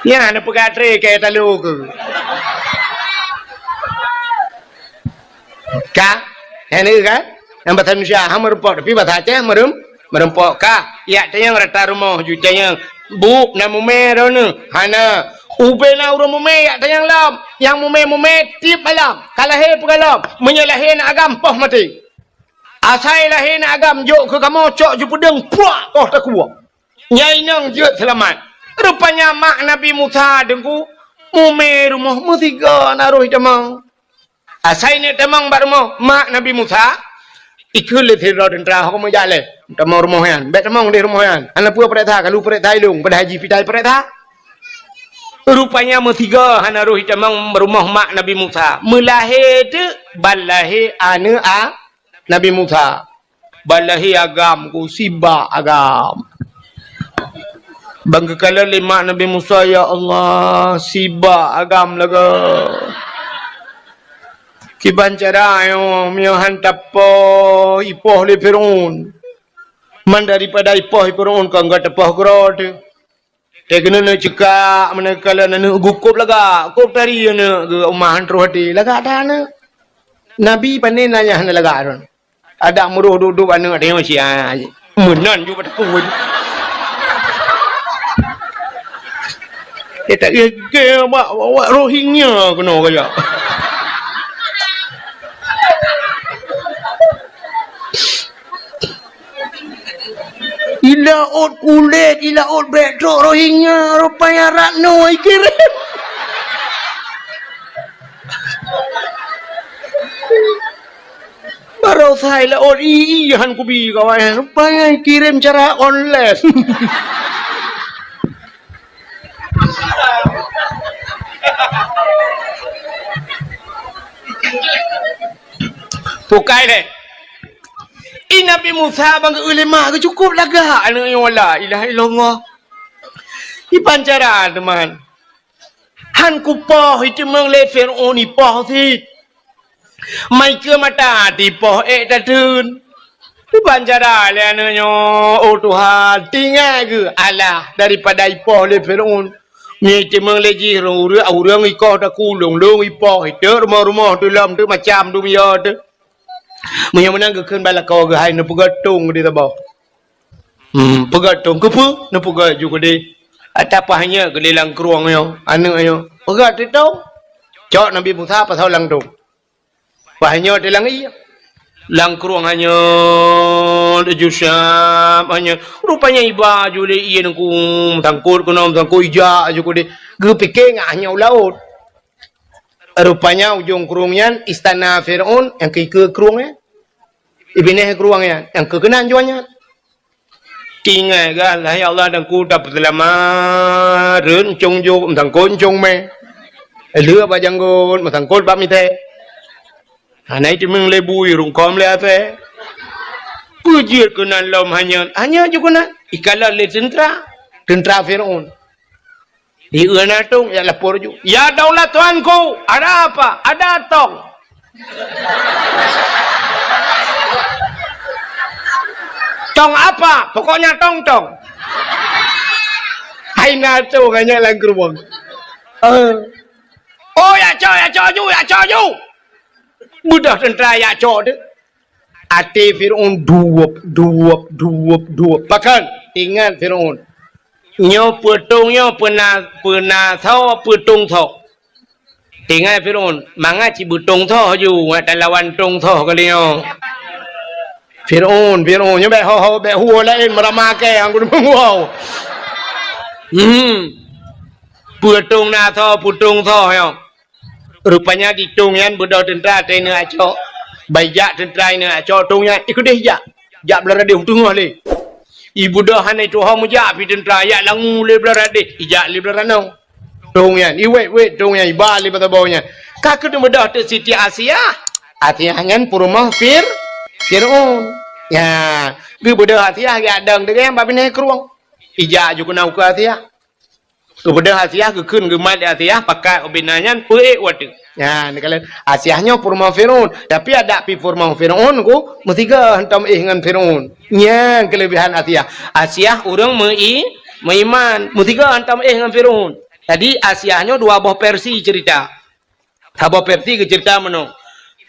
Nyan neupeugah tré keu talo keu. Ka? Nyan kan? Nyang bahasa Indonesia ha meureumpok, tapi bahasa Aceh meureuem-, meureumpok. Ka? Yak tanyong rata rumoh ju tanyong, "Bu, na mumè droeneuh?" Hana. Ubé na ureueng mumè yak tanyong lom. Nyang mumè-mumè tiep malam. Ka lahé peugah lom. Meunyoe lahé na agam, poh maté. Asai lahé na agam, jok keu kamoe cok ju peudeueng, puak, poh takue. Nyang inong jeuet seulamat. Rupanya mak Nabi Musa deungku, mumè rumoh meusigoe na roh itamong. Asai neuk tamong bak rumoh mak Nabi Musa, ikheun lé sidroe teuntra, "Ho kamoe jak lé, tamong rumoh nyan. Bèk tamong deh rumoh nyan. Hana peue peuriksa, ka lheueh peuriksa ilong, padahai jih pitai peuriksa." Rupanya meusigoe hana roh itamong rumoh mak Nabi Musa. Meulahé teuk ban lahé aneuk a Nabi Musa. Ban lahé agam ku, sibak agam. Ban geukalon lé mak Nabi Musa, "Ya Allah, sibak agam lagèe." Kiban cara nyoe, meunyoe han tapoh, ipoh lé Fir'aun. Man daripada ipoh lé Fir'aun, kon geuteupah keudroe teuh. Teuh keuneuk neuk ceukak, meuneuk kalon aneuk geuh kôb lagak, kôb tari aneuk geuh, uma han troh até, lagak that aneuk. Nabi pané na nyang hana lagak droe. Adak meuroh dub-dub aneuk teuh nyoe sia. Meunan ju bak takue. Eh, tak gègèe bak, bak Rohingya keunoe kajak. Ilaôt kulét, ilaôt bèk trok Rohingya, rupanya Ratno ikirém. Baroesa ilaôt i, i han kubi kawan, rupanya ikirém cara online. Pukai lé. I Nabi Musa ban geu-eu lé mak geuh cukôp lagak aneuk nyoe, la ilaha illallah. Iban cara teuma. Han kupoh, iteumong lé Fir'aun ipoh cit. Mai keu mata tipoh ék tateun. Iban cara lé aneuk nyoe, oh Tuhan, tinggai geuh alah daripada ipoh lé Fir'aun. Mie iteumong lé jih ureueng, ureueng ikoh takulong, lôn ipoh, iteuk rumoh-rumoh teuh lom teuh macam dunia teuh. Meunyoe meunan geukheun bak lakoe geuh hai neupeugöt tông di saboh. Hmm, peugöt tông keupeue? Neupeugöt ju keudeh. Ata paih nyoe keudeh lam krueng nyoe, aneuk nyoe. Peugöt teuh tông. Cok Nabi Musa pasoe lam tông. Paih nyoe teuh lam ié. Lam krueng hanyeut, laju siap hanyeut. Rupanya iba ju lé ié nungku, meusangkot keunoe, meusangkot ijak ju keudeh. Geupike ngat hanyeut u laôt. Rupanya ujong krueng nyan istana Fir'aun nyang keu ikeue krueng nyan. Ibineh krueng nyan nyang keu keunan juan nyan. Tinggai gah, "Lahé Allah, dan ku tapeuseulamat, rhot euncong jok, meusangkot euncong mè. Lheueh bak janggot, meusangkot bak miseue. Hana iteumong lé bui, rungkôm lé asèe." Peue jeuet keunan lom hanyeut, hanyeut ju keunan. Ikalon lé teuntra, teuntra Fir'aun. Di uena tông, jak lapor ju. "Ya daulat tuanku, ada apa?" "Ada tông." "Tong apa? Pokoknya tong-tong." Hai na tong hanya lam geurubong. Eh. "Oh, jak cok, jak cok ju, jak cok ju." Beudôh teuntra jak cok teuh. Até Fir'aun duweup, duweup, duweup, duweup. Pakon? Ingat Fir'aun. Nyoe peue tong nyoe, peue na, peue na soe, peue tong soe. Tinggai Fir'aun, mangat cit beutong soh ju, ngat talawan tong soh kali nyoe. Fir'aun, Fir'aun, nyoe bèk ho-ho, bèk huwoe laén, meuramah kèe, anggun meuwoe. Hmm. Peue tong na soh, peue tong soh nyoe. Rupanya di tong nyan beudôh teuntra, teuh ineuk jak cok. Ban ijak teuntra ineuk jak cok tong nyan, ikeudeh ijak. Jak Beuladradeh u teungoh lé. Ibeudôh hana ituho meujak pih teuntra, jak Langu lé Beuladradeh, ijak lé Beuladradeh. Tong nyan, iwét-wét tong nyan, iba lé bak saboh nyan. Ka keuneuk beudôh teuk Siti Asiah. Asiah nyan peurumoh Fir-, Fir'aun. Nya, geubeudôh Asiah geujak dong deungon bak binéh krueng. Ijak ju keunoe ukeue Asiah. Geubeudôh Asiah, geukheun geumat lé Asiah, pakat ubena nyan, peuék watèe. Nya, neukalon Asiah nyoe peurumoh Fir'aun. Tapi adak pih peurumoh Fir'aun ku, meusigoe hantom éh ngon Fir'aun. Nyan keuleubehan Asiah. Asiah ureueng meu-i-, meuiman, meusigoe hantom éh ngon Fir'aun. Jadi, Asiah nyoe dua boh versi cerita. Saboh versi geucerita meunoe.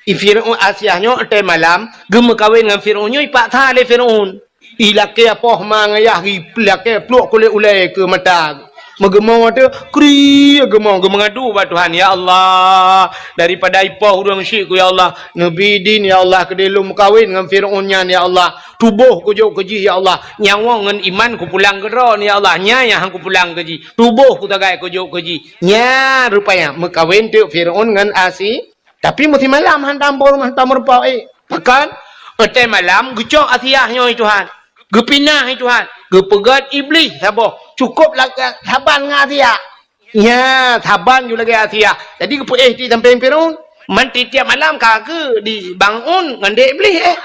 I Fir'aun, Asiah nyoe watèe malam geumeukawen ngon Fir'aun nyoe ipaksa lé Fir'aun. Ilakèe poh ma ngon ayah, ilakèe pluek kulét ulèe keu mata. Meugeumoe teuh, kri geumoe, geumeungadu bak Tuhan, "Ya Allah, daripada ipoh ureueng syik ku, ya Allah, neubi idin, ya Allah, keudéh lôn meukawen ngon Fir'aun nyan, ya Allah. Tuboh kujok keu jih, ya Allah. Nyawa ngon iman kupulang keu droe, ya Allah. Nyan nyang han kupulang keu jih. Tuboh kusagai kujok keu jih." Nyan rupanya meukawen teuk Fir'aun ngon Asi-, tapi meusimalam hantom peurumoh, hantom meurumpok, eh. Pakon? Watèe malam geucok Asiah nyoe, Tuhan. Geupinah, Tuhan. Geupeugèt Iblih saboh. Cukôp lagèe saban ngon Asiah. Nya, saban ju lagèe Asiah. Jadi geupeuéh di sampéng Fir'aun. Man tiep-tiep malam ka geu di bangun ngon dek Iblih, eh.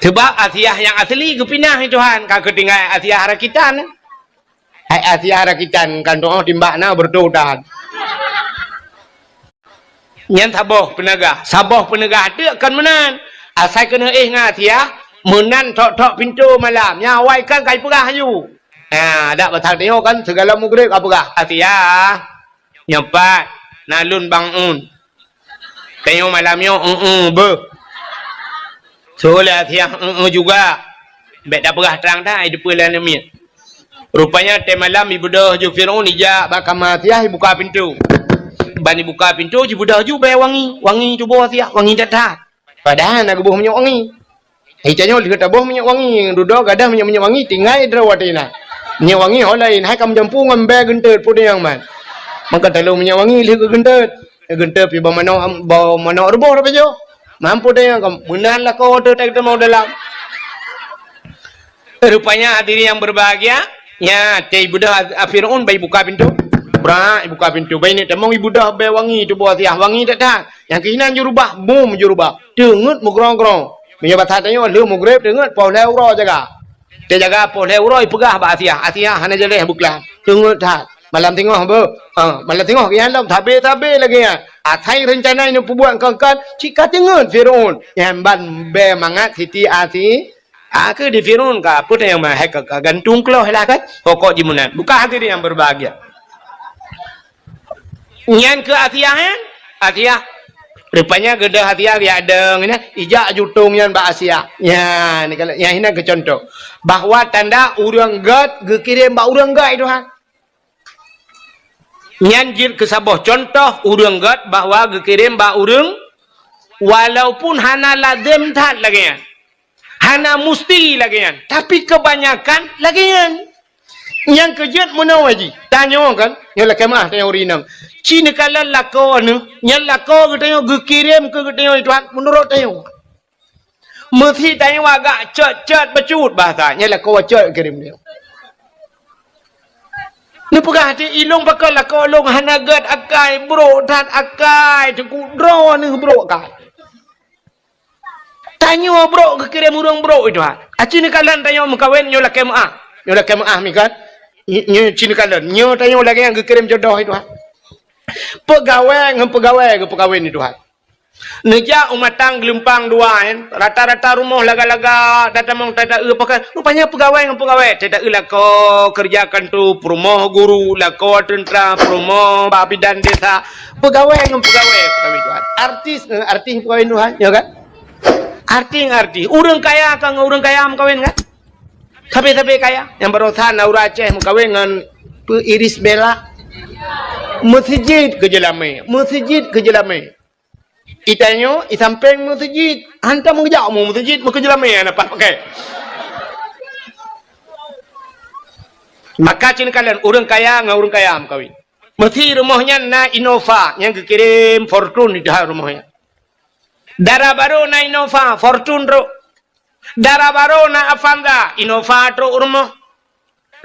Sebab Asiah nyang asli geupinah, Tuhan. Ka geutinggai Asiah rakitan. Hai Asiah rakitan, kan doh timbak na beureutoh dan. Nyan saboh peuneugah. Saboh peuneugah teuk kon meunan. Asai keuneuk éh ngon Asiah, meunan thok-thok pintoe malam. Nyan awai kan ka ipeugah laju. Ha, dak bak tanyoe kan, sigohlom mugreb ka peugah, "Asiah, nyoe pat, na lôn bangun." Tanyoe malam nyoe, "Eueh, beuh." Soe lé Asiah, "Eueh juga." Bèk tapeugah trang that, ai teupeue lam miet. Rupanya watèe malam ibeudôh ju Fir'aun ijak bak kama Asiah, ibuka pintoe. Ban ibuka pintoe, jibeudôh ju bèe wangi. Wangi tuboh Asiah, wangi that-that. Padahai na geuboh minyeuk wangi. Hai tanyoe lheueh taboh minyeuk wangi, dudoe gadoh minyeuk-minyeuk wangi, tinggai droe watèe na. Minyeuk wangi ho laén, hai ka meujampu ngon bèe geunteut, peue nyang man. Maka talôn minyeuk wangi lheueh geugeunteut. Geunteut pih bak manok, bak manok ruboh dah pajoh. Mampu teuh nyang ka meunan lakoe teuh, teuh teumoh dalam. Rupanya hadirin yang berbahagia, nya, teuh ibeudôh a-, a Fir'aun bai buka pintoe. Brak, ibuka pintoe. Bai neuk tamong ibeudôh bèe wangi tuboh Asiah, wangi that-that. Nyang keuh inan jurubah, bom jurubah. Teungeut meugrong-grong. Meunyoe basa tanyoe lheueh mugreb teungeut poh lhèe uroe jaga. Teujaga poh lhèe uroe ipeugah bak Asiah. Asiah hana jaleh beuklam. Teungeut that. Malam singoh beuh. Ha, malam singoh geuh nyan lom sabe-sabe lagèe nyan. Asai reuncana ineuk peubuet kon-kon, cit ka teungeut Fir'aun. Nyan ban bèe mangat Siti Asi-, a keuh di Fir'aun ka, peue teuh nyang ma-, hai ka, ka gantung kloh lah kan. Pokok jih meunan. Bukan hadirin yang berbahagia. Nyan keuh Asiah nyan. Asiah. Rupanya geudôh Asiah geujak dong nyan, ijak jutong nyan bak Asiah. Nyan, nyan inan keuh contoh. Bahwa tanda ureueng gèt geukirém bak ureueng gèt, Tuhan. Nyan jeuet keu saboh contoh ureueng gèt bahwa geukirém bak ureueng, walaupun hana lazem that lagèe nyan. Hana musti lagèe nyan, tapi keubanyakan lagèe nyan. Nyang keu jeuet meunoe jih, tanyoe kan, nyoe lakèe meu'ah tanyoe ureueng inong. Ci neukalon lakoe neuh, nyan lakoe geutanyoe geukirém keu geutanyoe, Tuhan, meunurot tanyoe. Meusi tanyoe agak cot-cot bacut bahasa, nyan lakoe cot geukirém tanyoe. Neupeugah di ilong pakon lakoe lôn hana gèt akai, brok that akai, teungku droeneuh brok akai. Tanyoe brok geukirém ureueng brok itu ha. Aci neukalon tanyoe meukawen nyoe lakèe meu'ah. Nyoe lakèe meu'ah mikan. Nyoe ci neukalon. Nyoe tanyoe lagèe nyang geukirém jodoh itu ha. Peugawée ngon peugawée geupeukawen itu ha. Neujak u Matang Geulumpang dua nyan, rata-rata rumoh laga-laga, tatamong tata-eu pakai. Rupanya peugawai ngon peugawai, tata-eu lakoe keureuja kantô, peurumoh guru, lakoe teuntra, peurumoh bak bidan desa. Peugawai ngon peugawai meukawen tuha. Artis ngon artis meukawen tuha, ya kan? Artis ngon artis. Ureueng kaya ka ngon ureueng kaya meukawen kan? Sabe-sabe kaya. Nyang barosa na ureueng Aceh meukawen ngon peu Irish Bella. Meuseujid keu jeulamé, meuseujid keu jeulamé. Itanyoe, i sampéng meuseujid. Hantom geujak u meuseujid, meukeujeulamé na pat pakai. Maka cit neukalon ureueng kaya ngon ureueng kaya meukawen. Meusi rumoh nyan na Innova nyang geukirém Fortuner di dalam rumoh nyan. Dara barô na Innova, Fortuner trok. Dara barô na Avanza, Innova trok u rumoh.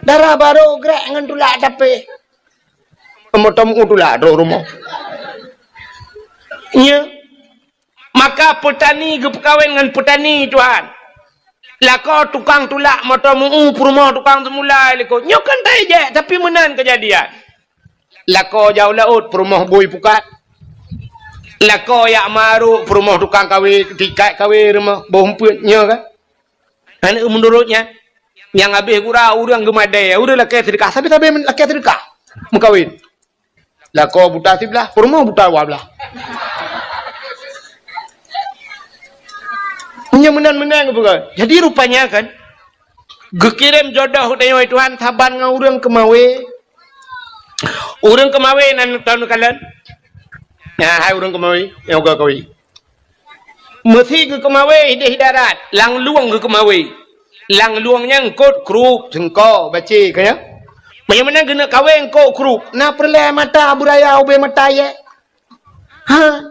Dara barô grek ngon tulak tapi. Moto meu tulak trok u rumoh. Nya. Maka peutani geupeukawen ngon peutani tuha. Lakoe tukang tulak moto meu peurumoh tukang seumula likot. Nyoe kan tajak, tapi meunan keujadian. Lakoe jak u laôt, peurumoh bui pukat. Lakoe jak marok, peurumoh tukang kawé, tikat kawé rumoh, boh umpeuet nyoe kan. Aneuk meunurot nyan, nyang habéh gura ureueng geumadé, ureueng lakée seudeukah, sabe-sabe lakée seudeukah meukawen. Lakoe buta siblah, peurumoh buta dua blah. Nyoe meunan-meunan geupeugah. Jadi rupanya kan, geukirém jodoh tanyoe Tuhan saban ngon ureueng keumawé. Ureueng keumawé nan tahu neukalon. Nah, hai ureueng keumawé, nyang uga kawé. Meusi geukeumawé idéh darat, lam lueng geukeumawé. Lam lueng nyan eungkôt krup, seungko, bacé, ka nyan. Meunyoe meunan geuneuk kawé eungkôt krup, na peureulée mata beuraya ubé mata yé. Ha.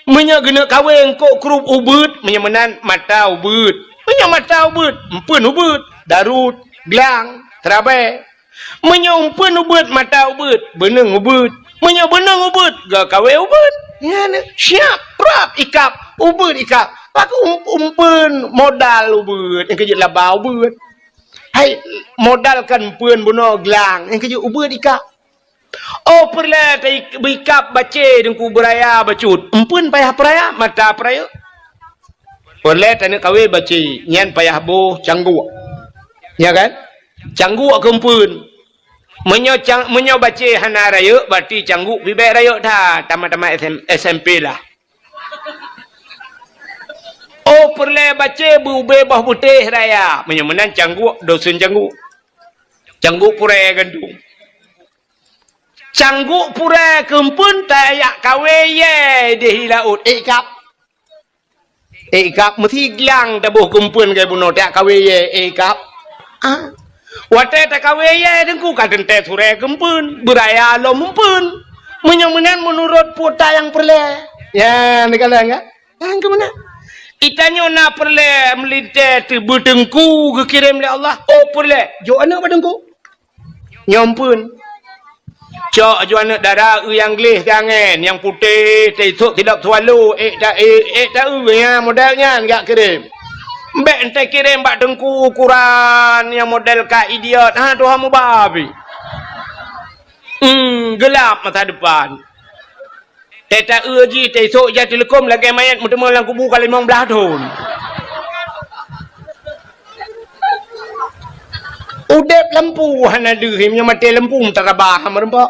Meunyoe geuneuk kawé eungkôt krup ubeuet, meunyoe meunan mata ubeuet. Meunyoe mata ubeuet, umpeuen ubeuet, darut, glang, seurabée. Meunyoe umpeuen ubeuet, mata ubeuet, beuneueng ubeuet. Meunyoe beuneueng ubeuet, geuh kawé ubeuet. Nyan siap, prap ikab, ubeuet ikab. Pakon um-, umpeuen modal ubeuet, nyang keujeuet laba ubeuet. Hai, modal kan umpeuen bunoe glang, nyang keujeuet ubeuet ikab. Oh, peureulée ta-, beuikab bacé teungku beuraya bacut. Umpeuen payah peuraya, mata peurayeuk. Peureulée taneuk kawé bacé, nyan payah boh cangguek. Ya kan? Cangguek keu umpeuen. Meunyoe cang-, meunyoe bacé hana rayeuk, berarti cangguek pih bék rayeuk that, tamat-tamat S M, S M P lah. Oh, peureulée bacé beu-, ubé boh beutéh raya. Meunyoe meunan cangguek, dosen cangguek. Cangguek purée gandong. Cangguek purée keu umpeuen tajak kawé yé di laôt, ék kab. Ék kab meusi glang taboh keu umpeuen keu bunoe tajak kawé yé, ék kab. Ah. Watée takawé yé teungku ka teuntée surée keu umpeuen, beuraya lom umpeuen. Meunyoe meunan meunurot peue nyang peureulée. Ya, neukalon ka? Nyang keu meunan. Itanyoe na peureulée meulintée teubeu teungku geukirém lé Allah. Oh, peureulée. Jok aneuk bak teungku. Nyoe umpeuen. Cok aju aneuk dara eu nyang gleh teuangén, nyang putéh, teusok sidop swallow, ék ta-, ék, ék ta-eu nyan model nyan jak kirém. Bék entée kirém bak teungku ukuran nyang model ka idiot, ha tuha mubabi. Hmm, gelap masa depan. Teuta-eu jih, teusok ija teuleukom lagée manyét meuteumé lam kubu ka limong blaih thon. Udeb lampu hana deuh, meunyoe maté lampu meutarabah meureumpok.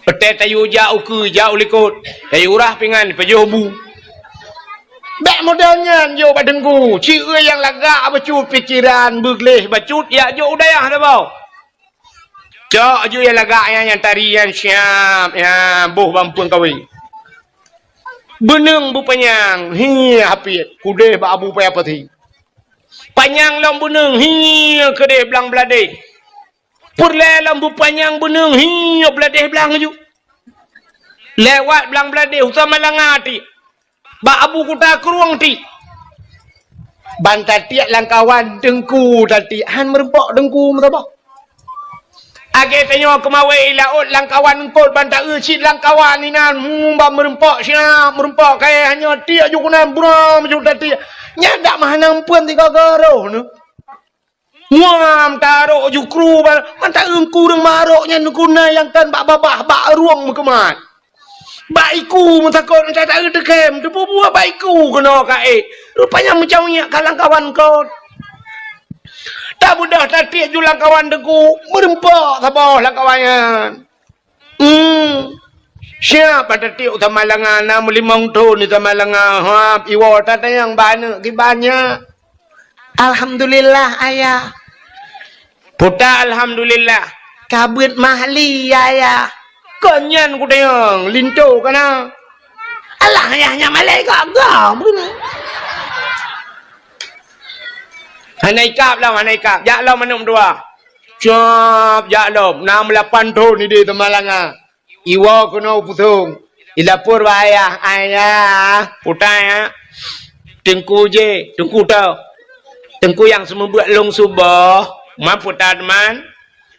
Peutée tayue jak ukeue, jak u likot, tayue urah pingan, pajoh bu. Bék model nyan jok bak teungku, ci nyang lagak bacut pikeran, beugleh bacut, jak jok u dayah saboh. Cok aju nyang lagak nyan, nyang tari nyan siap, nyan boh bak umpeuen kawé. Beuneueng beupanyang, hi hapiet, keudeh bak abu paya pasi. Panyang lom beuneueng, hi keudeh blang bladeh. Peureulée lom beupanyang beuneueng, hi bladeh blang aju. Lewat blang bladeh, usah malanga ti. Bak abu kuta krueng ti. Ban tatiek lam kawan teungku tatiek, han meureumpok teungku meusaboh. Lagée tanyoe keumawé i laôt lam kawan eungkôt ban ta-eu cit lam kawan inan, hmm, ban meureumpok siap, meureumpok kayée hanyoe tiek ju keunan buram ju tatiek. Nyan dak meuhana umpeuen sigoe-goe roh neuh. Muam tarok jukru ba-, mata eungku ureueng marok nyan guna nyang kan bak babah, bak rueng meukeumat. Bak iku meusakot, mata taeu teukem, teupeue-peue bak iku keunoe ka ék. Rupanya meucawyak ka lam kawan kon. Tabeudôh tatiek ju lam kawan teungku, meureumpok saboh lam kawan nyan. Hmm. Siap pada tiek u Tamalanga, na meulimong thon di Tamalanga. Hap, iwoe tatanyong bak aneuk kiban nyan. Alhamdulillah, Ayah. Puta alhamdulillah. Ka beuet mahli, Ayah. Kon nyan kutanyong, linto kana. Alah, Ayah, nyan malée gagah, beuna. Hana ikab lom, hana ikab. Jak lom aneuk meutuah. Siap jak lom, na meulapan thon idéh Tamalanga. Iwoe keunoe u Pusong. Ilapor bak ayah, "Ayah, puta ya. Teungku jih, teungku teuh. Teungku nyang seumeubeuet lôn suboh, ma puta teuma.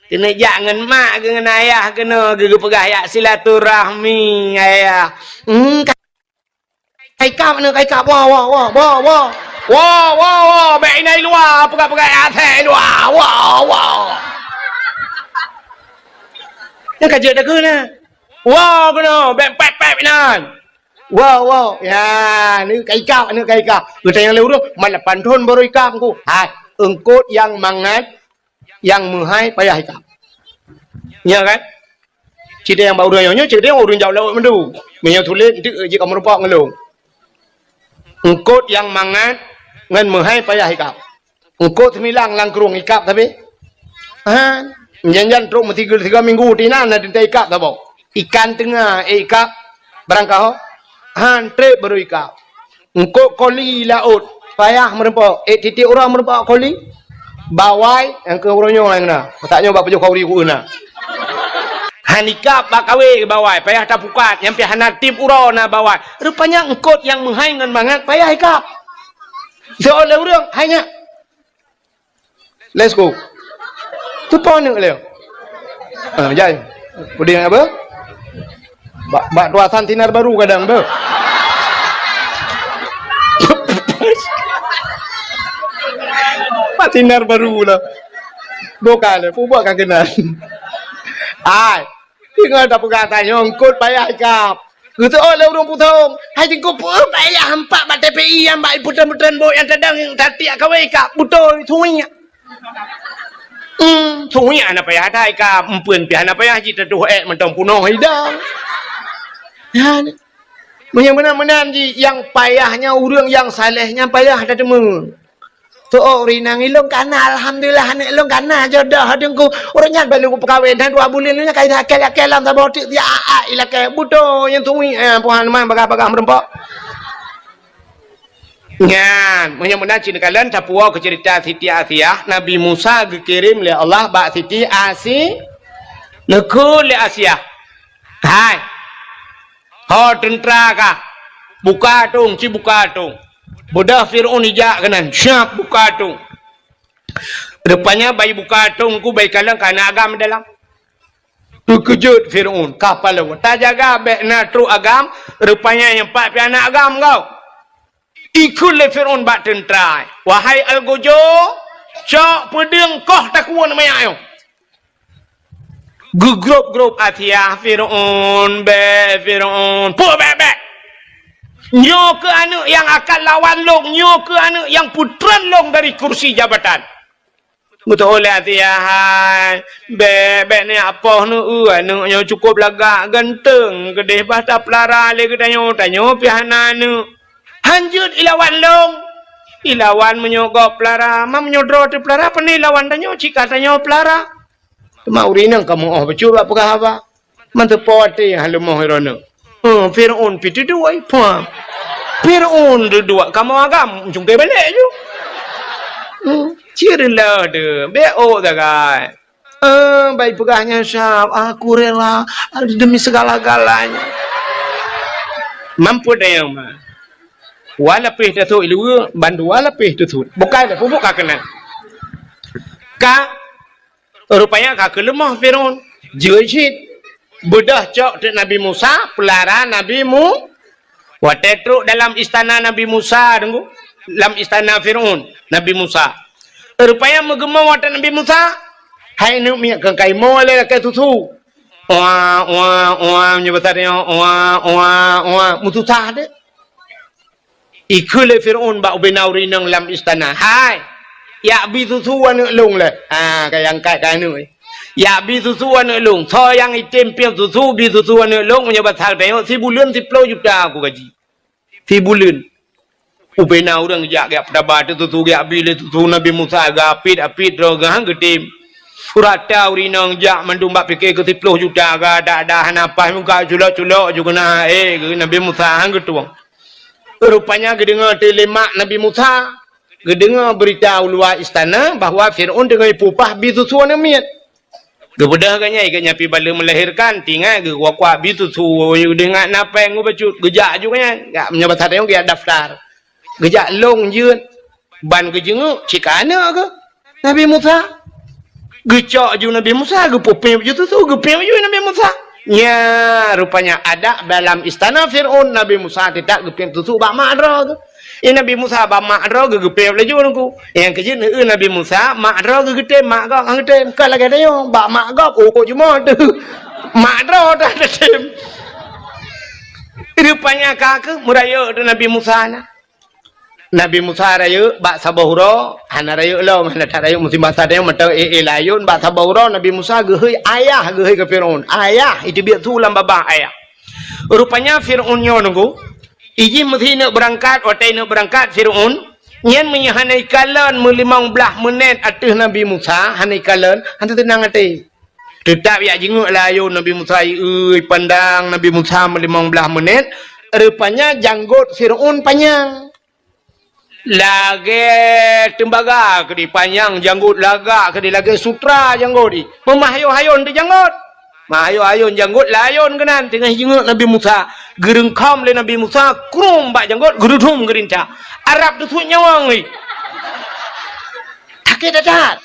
Keuneuk jak ngon mak keu ngon ayah keunoe, geupeugah jak silaturahmi, ayah." Hmm, Ka ikab aneuk, ka ikab, woe, woe, woe, woe, woe. Woe, woe, woe, bèk inan i luwa, peugah-peugah asèe i luwa, woe, woe. Nyan ka jeuet takheun na. Woe keunoe, bèk pèp-pèp inan. Woe, woe. Ya, aneuk ka ikab, aneuk ka ikab. Geutanyong lé ureueng, "Man lapan thon baru ikab, Teungku?" Hai, eungkôt nyang mangat, nyang meuhai payah ikab. Nyo kan? Cit nyang bak ureueng nyoe, cit nyang ureueng jaweueb laweueb meundu. Meunyoe tuléh, eunteuk jeuet kamoe rumpok ngon lôn. Eungkôt nyang mangat ngon meuhai payah ikab. Eungkôt seumilang lam krueng ikab sabe. Ha, jan-jan trok meusigoe-sigoe minggu, tinan na teuntèe ikab saboh. Ikan teunga, eh, ikab barangkaho. Han trép baru ikab. Eungkôt koli laôt, payah meurumpok. Ék titik uroe meurumpok koli. Bawai, nyang keu uroe nyoe nyang na. Masa nyoe bak pajoh khauri ku na. Han ikab bak kawé bawai, payah tapukat, nyang pih hana tiep uroe na bawai. Rupanya eungkôt nyang meuhai ngon mangat payah ikab. Soe lé ureueng, hai nyak. Let's go. Teupeue aneuk lé. Ah, jai. Udeb apa? Bak, bak tuasan sinar baru kadang tu. Bak sinar baru lah. Bukan lé, peubuet ka keunan. Ai. Tinggai tapeugah tanyoe eungkôt payah ikab. Geuteuôt lé ureueng Pusong, "Hai Teungku, peue payah hampak bak T P I nyang bak putreun-putreun bot nyang tadong tatiek kawé ikab? Beutôi, suwiek." Hmm, suwiek hana payah that ikab, eumpeuen pih hana payah jitatuh ék mantong punoh idang. Nyan. Meunyoe meunan-meunan jih, nyang payah nyan ureueng nyang saleh nyan payah tateumé. Teuôt rinang ilôn kana, alhamdulillah, aneuk lôn kana jodoh Teungku. Ureueng nyan baru kupeukawen, dan dua buleuen nyan ka ilakèe-lakèe lam saboh teuk, ya, a, a, ilakèe. Beutôi nyan tuwi, eh, Tuhan man bagah-bagah meurumpok. Nyan, meunyoe meunan cit neukalon tapuwoe keu ceurita Siti Asiah, Nabi Musa geukirém lé Allah bak Siti Asi-, neukheun lé Asiah. Hai, ho teuntra kah, buka atong, ci buka atong. Beudôh Fir'aun ijak keunan, siap buka atong. Rupanya bai buka atong ku bai kalon ka na agam dalam. Teukeujot Fir'aun, ka paloe. Tajaga bèk na trok agam, rupanya nyang pat pih na agam kau. Ikheun lé Fir'aun bak teuntra, "Wahai algojo, cok peudeueng koh takue manyak nyoe." Geugrôp-grôp Asiah, "Fir'aun, bèk, Fir'aun." "Peue bèk-bèk? Nyoe keuh aneuk nyang akan lawan lôn, nyoe keuh aneuk nyang peutreun lôn dari kursi jabatan." Geuteuôt lé Asiah, "Hai, bèk, bèk neujak poh neueu, aneuk nyoe cukôp lagak, ganteng, keudéh bah tapeulara lé geutanyoe, tanyoe pih hana aneuk." "Han jeuet ilawan lôn." "Ilawan meunyoe gob peulara, ma meunyoe droe teupeulara, pane ilawan tanyoe, cit ka tanyoe peulara." Teuma ureueng inong ka meu'oh bacut bak peugah haba. Manteupo até han leumoh droeneuh. Heuh, Fir'aun pih teuduek, puah. Fir'aun teuduek kamoe agam, cungké balek ju. Heuh, cit reuloh deuh, bèk ôk sagai. Ah, bai peugah nyan sab, "Aku rela demi segala-galanya." Mampu dayang ma. Wa lapéh tasut iluwa, bandua lapéh tasut. Bukai dah pupuk ka keunan. Ka Rupanya ka keuleumoh Fir'aun. Jeuet cit. Beudôh cok teuk Nabi Musa, peulara Nabi Mu-, watèe trok dalam istana Nabi Musa, Teungku, lam istana Fir'aun, Nabi Musa. Rupanya meugeumong watèe Nabi Musa, hai aneuk miet, keu kaimoe lé lakèe susu. Wa, wa, wa, meunyoe basa tanyoe, wa, wa, wa, meususah deh. Ikheun lé Fir'aun bak ubena ureueng inong lam istana, "Hai, jak bi susu aneuk lôn lé." Ha, ka angkat keu aneuk. "Jak bi susu aneuk lôn. Soe nyang item piep susu, bi susu aneuk lôn, meunyoe basa tanyoe, sibuleuen siploh juta kugaji." Sibuleuen. Ubena ureueng jak, jak peutaba teuh susu, jak bi lé susu Nabi Musa, geuapit-apit droe geuh han geutem. Rata ureueng inong jak mandum bak pike keu siploh juta, geudak-dak hana paih muka, culok-culok ju keunan, eh, geu Nabi Musa han geutueng. Rupanya geudeungoe teuh lé mak Nabi Musa, geudeungoe beurita u luwa istana bahwa Fir'aun teungoh ipeupah bi susu aneuk miet. Geubeudôh geuh nyan, geuh nyan pih baleue melahirkan, tingat geuh kuak-kuak bi susu, geuh nyan na péng geuh bacut, geujak ju geuh nyan. Gak meunyoe basa tanyoe geujak daftar. Geujak lôn jeuet, ban geujeungeuk cit ka aneuk geuh. Nabi Musa. Geucok ju Nabi Musa, geupeupiep ju susu, geupiep ju Nabi Musa. Nya, rupanya adat dalam istana Fir'aun, Nabi Musa teutab geupiep susu bak mak droe geuh. Eh, Nabi Musa bak mak droe geuh geupiep laju nungku. Nyang keujeuet, eh, Nabi Musa, mak droe geuh geutem, mak gob han geutem. Kon lagèe tanyoe, bak mak gob, oh, cuma teuh. Mak droe dah geutem. Rupanya ka keuh meurayeuk teuh Nabi Musa na. Nabi Musa rayeuk bak saboh uroe, hana rayeuk lom, hana that rayeuk musim basa tanyoe mantong, eh, eh, layôn bak saboh uroe Nabi Musa geuhôi ayah, geuhôi keu Fir'aun. Ayah, iteubiet su lam babah ayah. Rupanya Fir'aun nyoe nungku, ijih meusineuk beurangkat, watèe neuk beurangkat Fir'aun, nyan meunyoe hana ikalon meulimong blaih meunét ateueh Nabi Musa, hana ikalon, hana teunang até. Teutab jak jingeuk layôn Nabi Musa, ieu ipandang Nabi Musa meulimong blaih meunét, rupanya janggot Fir'aun panyang. Lagèe teumbaga keudéh panyang janggot, lagak keudéh lagèe sutra janggot jih. Meumeuhayôn-hayôn teuh janggot. Meuhayôn-hayôn janggot layôn keunan teungoh jingeuk Nabi Musa. Geureungkhom lé Nabi Musa, krum bak janggot, geurudum geurintak. Arab teusuet nyawöng jih. Sakét that-that.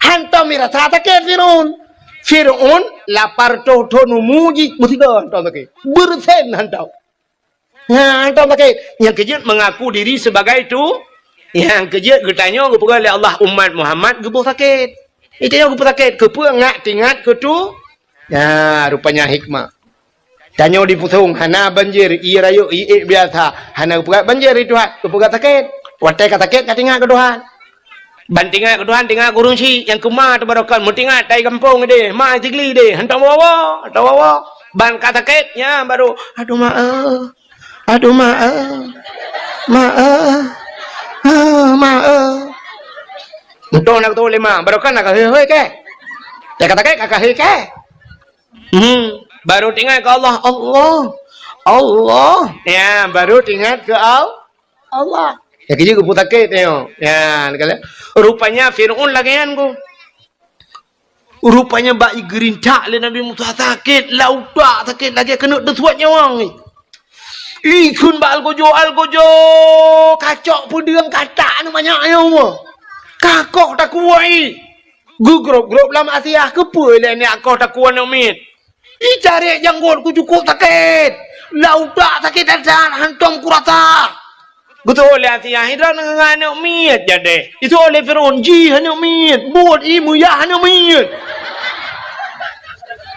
Hantom irasa sakét Fir'aun. Fir'aun lapar toh-toh numu jih, meusigoe hantom sakét. Beureusen hantom. Nah, hantom sakét. Nyang keujeuet mengaku diri sebagai tu, nyang keujeuet geutanyoe geupeugah lé Allah umat Muhammad geuboh sakét. Geutanyoe geupeusakét, keupeue ngat tingat keu tu? Nah, rupanya hikmah. Tanyoe di Pusong hana banjir, ié rayeuk, ié ék biasa. Hana geupeugah banjir di Tuhan, geupeugah sakét. Watèe ka sakét ka tingat keu Tuhan. Ban tingat keu Tuhan, tingat keu ureueng chik nyang keuma teuh baroe kon, meutingat tai gampông deh, ma Sigli deh, hantom woe-woe, hantom woe-woe. Ban ka sakét, nyan baru, "Aduh ma eh, aduh ma eh, ma eh, eh, ma eh." Untung na keu lima, baroe kon na ka hôi-hôi kèe. Ka sakét ka hôi kèe. Hmm, baru teuingat keu Allah, Allah, Allah. Ya, baru teuingat keu Al-, Allah. Ya, keujeuet geupeu sakét nyoe. Ya, rupanya Fir'aun lagèe nyan ku. Rupanya bak geurintak lé Nabi Musa sakét, lam utak sakét lagèe keuneuk teusuet nyawöng. Ikheun bak algojo, algojo, kacok peudeueng katak nyoe manyak nyoe. Kakoh takuwai. Geugrôp-grôp lam asiah, keupeue lé nyak koh takuwai aneuk miet. Itarek janggot ku cukôp sakét. Lam utak sakét that-that, hantom kurasa. Geuteu'oh lé Asiah, "Droeneuh ngon aneuk miet jadeh." Geuteu'oh lé Fir'aun, "Jih aneuk miet, buet ie meuyah aneuk miet."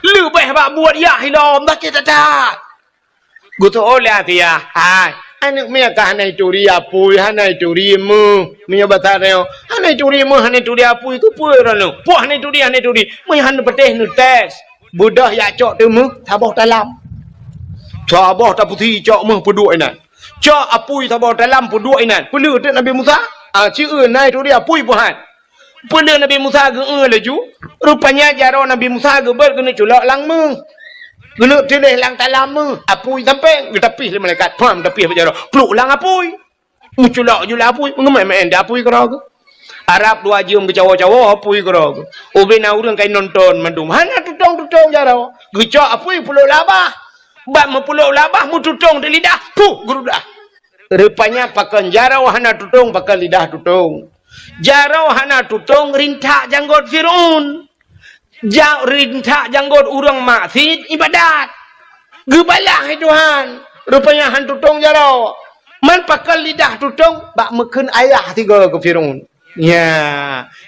Leubeh bak buet yah ilom, sakét that-that. Geuteu'oh lé Asiah, "Hai, aneuk miet ka hana ituri apui, hana ituri meuh." Meunyoe basa tanyoe, "Hana ituri meuh, hana ituri apui, keupeue droeneuh? Poh hana ituri, hana ituri." Meunyoe hana patéh neutés. Beudôh jak cok teumeuh saboh talam. Saboh tapeusi cok meuh peuduek inan. Cok apui saboh talam peuduek inan. Peuleueh teuk Nabi Musa? Ah, ci eu na ituri apui peuhan. Peuleueh Nabi Musa geu-eu laju. Rupanya jaroe Nabi Musa geubeuet keuneuk culok lam meuh. Keuneuk tuléh lam talam meuh. Apui sampéng geutapih lé malaikat. Pham tapih bak jaroe. Pluek lam apui. Meuculok ju lam apui, meungeumé-mé di apui keudroe geuh. Arab dua jeuem geucawoe-cawoe apui keudroe geuh. Ubé na ureueng ka inonton mandum. Hana tutong-tutong jaroe. Geucok apui peuleuk lam babah. Bak meupeuleuk lam babah, meututong di lidah, puh, geurudah. Rupanya pakon jaroe hana tutong, pakon lidah tutong. Jaroe hana tutong, rintak janggot Fir'aun. Ja-, rintak janggot ureueng maksiet ibadat. Geubalah lé Tuhan. Rupanya han tutong jaroe. Man pakon lidah tutong bak meukheun ayah sigoe keu Fir'aun. Nya,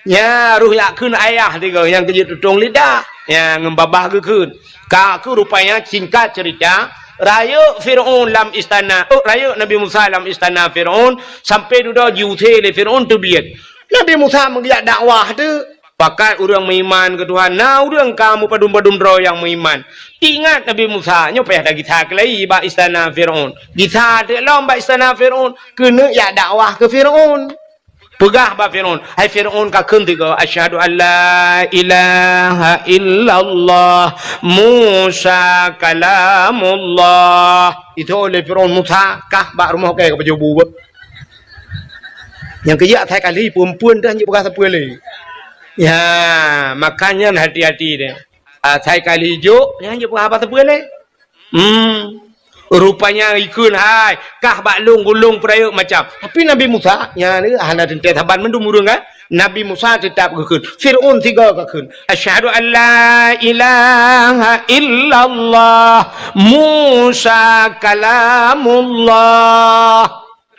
nya roh jak kheun ayah tiga nyang keujeuet tutong lidah. Nya ngon babah geukheun. Ka keuh rupanya singkat cerita, rayeuk Firaun lam istana, oh, rayeuk Nabi Musa lam istana Firaun, sampai dudoe jiusé lé Firaun teubiet. Nabi Musa meugeuyak dakwah teuh. Pakat ureuëng meuiman keu Tuhan, na ureuëng ka meupadum-padum droe nyang meuiman. Ingat Nabi Musa, nyoe payah that gisa keulai bak istana Firaun. Gisa teuk lom bak istana Firaun, keuneuk jak dakwah keu Firaun. Peugah bak Firaun, "Hai Firaun, ka kheun tiga, 'Asyhadu an la ilaha illallah, Musa kalamullah.'" Itu oleh Firaun, Musa kah bak rumoh kèe ka pajoh bu. Nyang keujak asai kali, phon-phon dah jeuet peugah sapeue lé. Ya, makanya hati-hati deh. Asai kali jok, nyang jeuet peugah haba sapeue lé. Hmm. Rupanya ikheun hai, kah bak lôn gulong peurayeuk macam. Tapi Nabi Musa, nya ni hana teuntèe saban mandum ureuëng kan. Nabi Musa teutap geukheun. Firaun tiga ka kheun. "Asyhadu an la ilaha illallah, Musa kalamullah."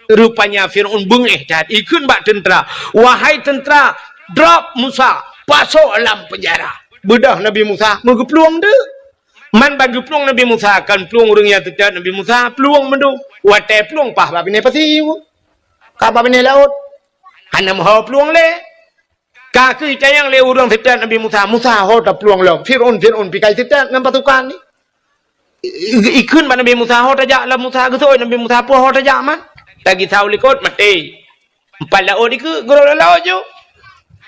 Rupanya Firaun beungéh that, ikheun bak teuntra, "Wahai teuntra, drop Musa, pasoe lam peunjara." Beudôh Nabi Musa meugeuplueng deuk. Man ban geuplueng Nabi Musa, kon plueng ureuëng nyang teutab Nabi Musa, plueng mandum. Watèe plueng paih bak binéh pasi, ka bak binéh laôt. Hana meuho plueng lé. Ka keuh itanyong lé ureuëng teutab Nabi Musa, "Musa, ho taplueng lom? Firaun, Firaun pih ka teutab ngon pasukan ni." I-, i-, ikheun bak Nabi Musa, "Ho tajak lom Musa." Geuseuôt Nabi Musa, "Peue ho tajak man?" Lagèe saboh likot maté. Empat laôt dikeue, geurôk lam laôt ju.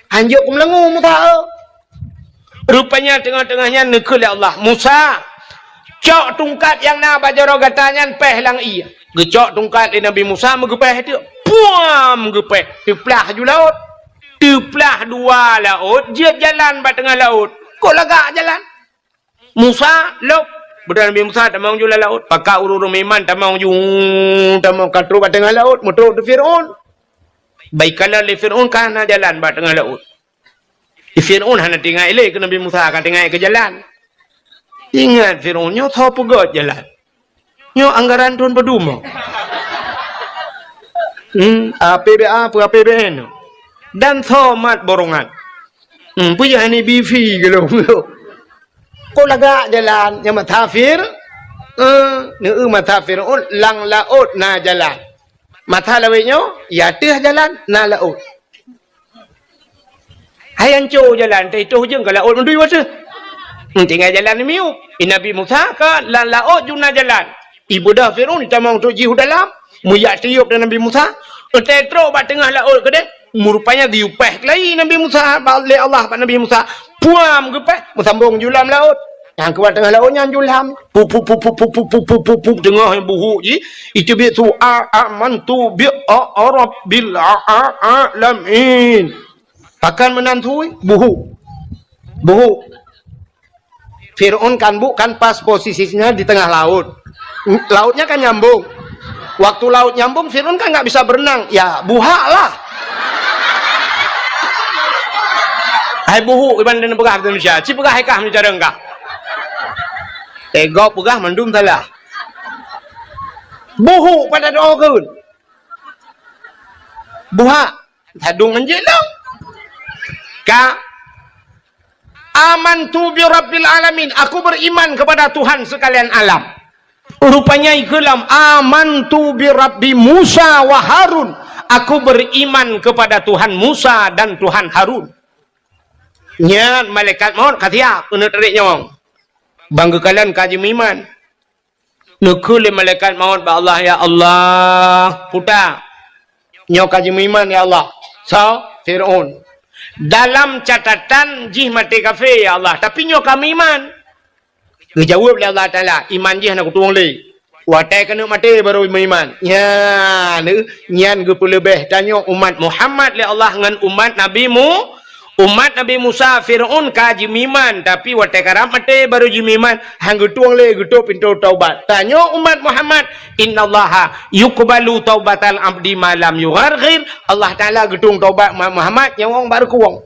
Hanjeuet keu meulangue Musa, eh. Rupanya teungoh-teungoh nyan neukheun lé Allah, "Musa, cok tungkat nyang na bak jaroe gata nyan péh lam ié." Geucok tungkat lé Nabi Musa, meugeupéh teuk. Puam! Geupéh. Teuplah ju laôt. Teuplah dua laôt, jeuet jalan bak teungoh laôt. Kok lagak jalan? Musa, lôb. Beudôh Nabi Musa tamong ju lam laôt. Pakat ureuëng-ureuëng meuiman tamong ju, tamong ka trôk bak teungoh laôt, meutrôk di Firaun. Bak ikalon lé Firaun ka hana jalan bak teungoh laôt. Di Firaun hana teuingat ilée keu Nabi Musa, ka teuingat keu jalan. Ingat Firaun, nyoe soe peugöt jalan? Nyoe anggaran thôn padum? Hmm, A P B A peue A P B N? Dan soe mat borongan? Hmm, peue jeuet hana bifi geulong? Kok lagak jalan nyang mata Fir-, eh, neu mata Firaun lam laôt na jalan. Mata lawét nyoe, ya teuh jalan na laôt. Hai anco jalan, teuh itoh jeung ka laôt meudui wateuh. Tinggai jalan miyueb. I Nabi Musa ka lam laôt ju na jalan. Ibeudôh Firaun tamong trôk jih u dalam, meujak tiôb dan Nabi Musa, watèe trôk bak teungoh laôt keudeh, meurupanya geupéh keulayi Nabi Musa bak, lé Allah bak Nabi Musa. Puam geupéh, meusambong ju lam laôt. Nyang keubah teungoh laôt nyan ju lam. Pup, pup, pup, teungoh buhuk jih, iteubiet su a, amantu bi a, a rabbil a, a, alamin. Pakon meunan su, buhuk. Buhuk. Firaun kan bu-, kan pas posisinya di tengah laut. Lautnya kan nyambung. Waktu laut nyambung, Firaun kan nggak bisa berenang. Ya, buhak lah. Hai buhuk, iban dan peugah bahasa Indonesia. Ci peugah hai kah meucara kah. Tegok peugah mandum salah. Buhuk pada doa keun. Buhak. Sadung anjeuk lom. Ka. Amantu bi rabbil alamin. Aku beriman kepada Tuhan sekalian alam. Rupanya ikeu lom, "Amantu bi rabbi Musa wa Harun." Aku beriman kepada Tuhan Musa dan Tuhan Harun. Nyan malaikat maut ka siap keuneuk tarék nyawöng. Ban geukalon ka jimeuiman. Neukheun lé malaikat maut bak Allah, "Ya Allah, puta, nyoe ka jimeuiman, ya Allah." Soe? Firaun. Dalam catatan jih maté kafé, ya Allah, tapi nyoe ka meuiman. Geujaweueb lé Allah Taala, "Iman jih hana kutueng lé. Watèe keuneuk maté barô meuiman." Nyan, nyan geupeuleubeh tanyoe umat Muhammad lé Allah ngon umat Nabi Mu-, umat Nabi Musa, Firaun ka jimeuiman, tapi watèe karab maté barô jimeuiman, han geutueng lé geutôp pintoe taubat. Tanyoe umat Muhammad, "Innallaha yuqbalu taubatal abdi ma lam yugharghir." Allah Taala geutueng taubat umat Muhammad nyawöng bak reukueng.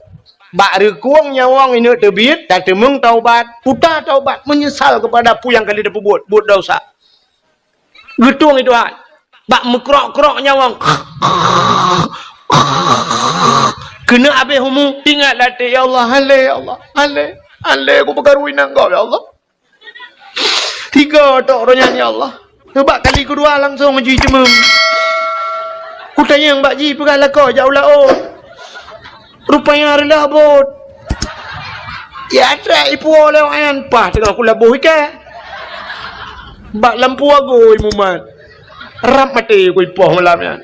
Bak reukueng nyawöng ineuk teubiet, tateumeung taubat, puta taubat, meunyeusal keupada peue nyang ka lheueh tapeubuet, buet desya. Geutueng i Tuhan. Bak meukrok-krok nyawöng. Keuneuk abéh umu, ingat lam até, "Ya Allah, hán lé, ya Allah, hán lé, hán lé kupeukaru inong gob, ya Allah." Tiga tok uroe nyan, ya Allah. Bak kali keudua langsong jih ceumeung. Kutanyong bak jih peugah lakoe jak u laôt. Rupanya reulah bot. Ya, trek ipuwoe lé awaknyan, paih teungoh kulaboh ikat. Bak lampu agui mumat. Rab maté kuipoh malam nyan.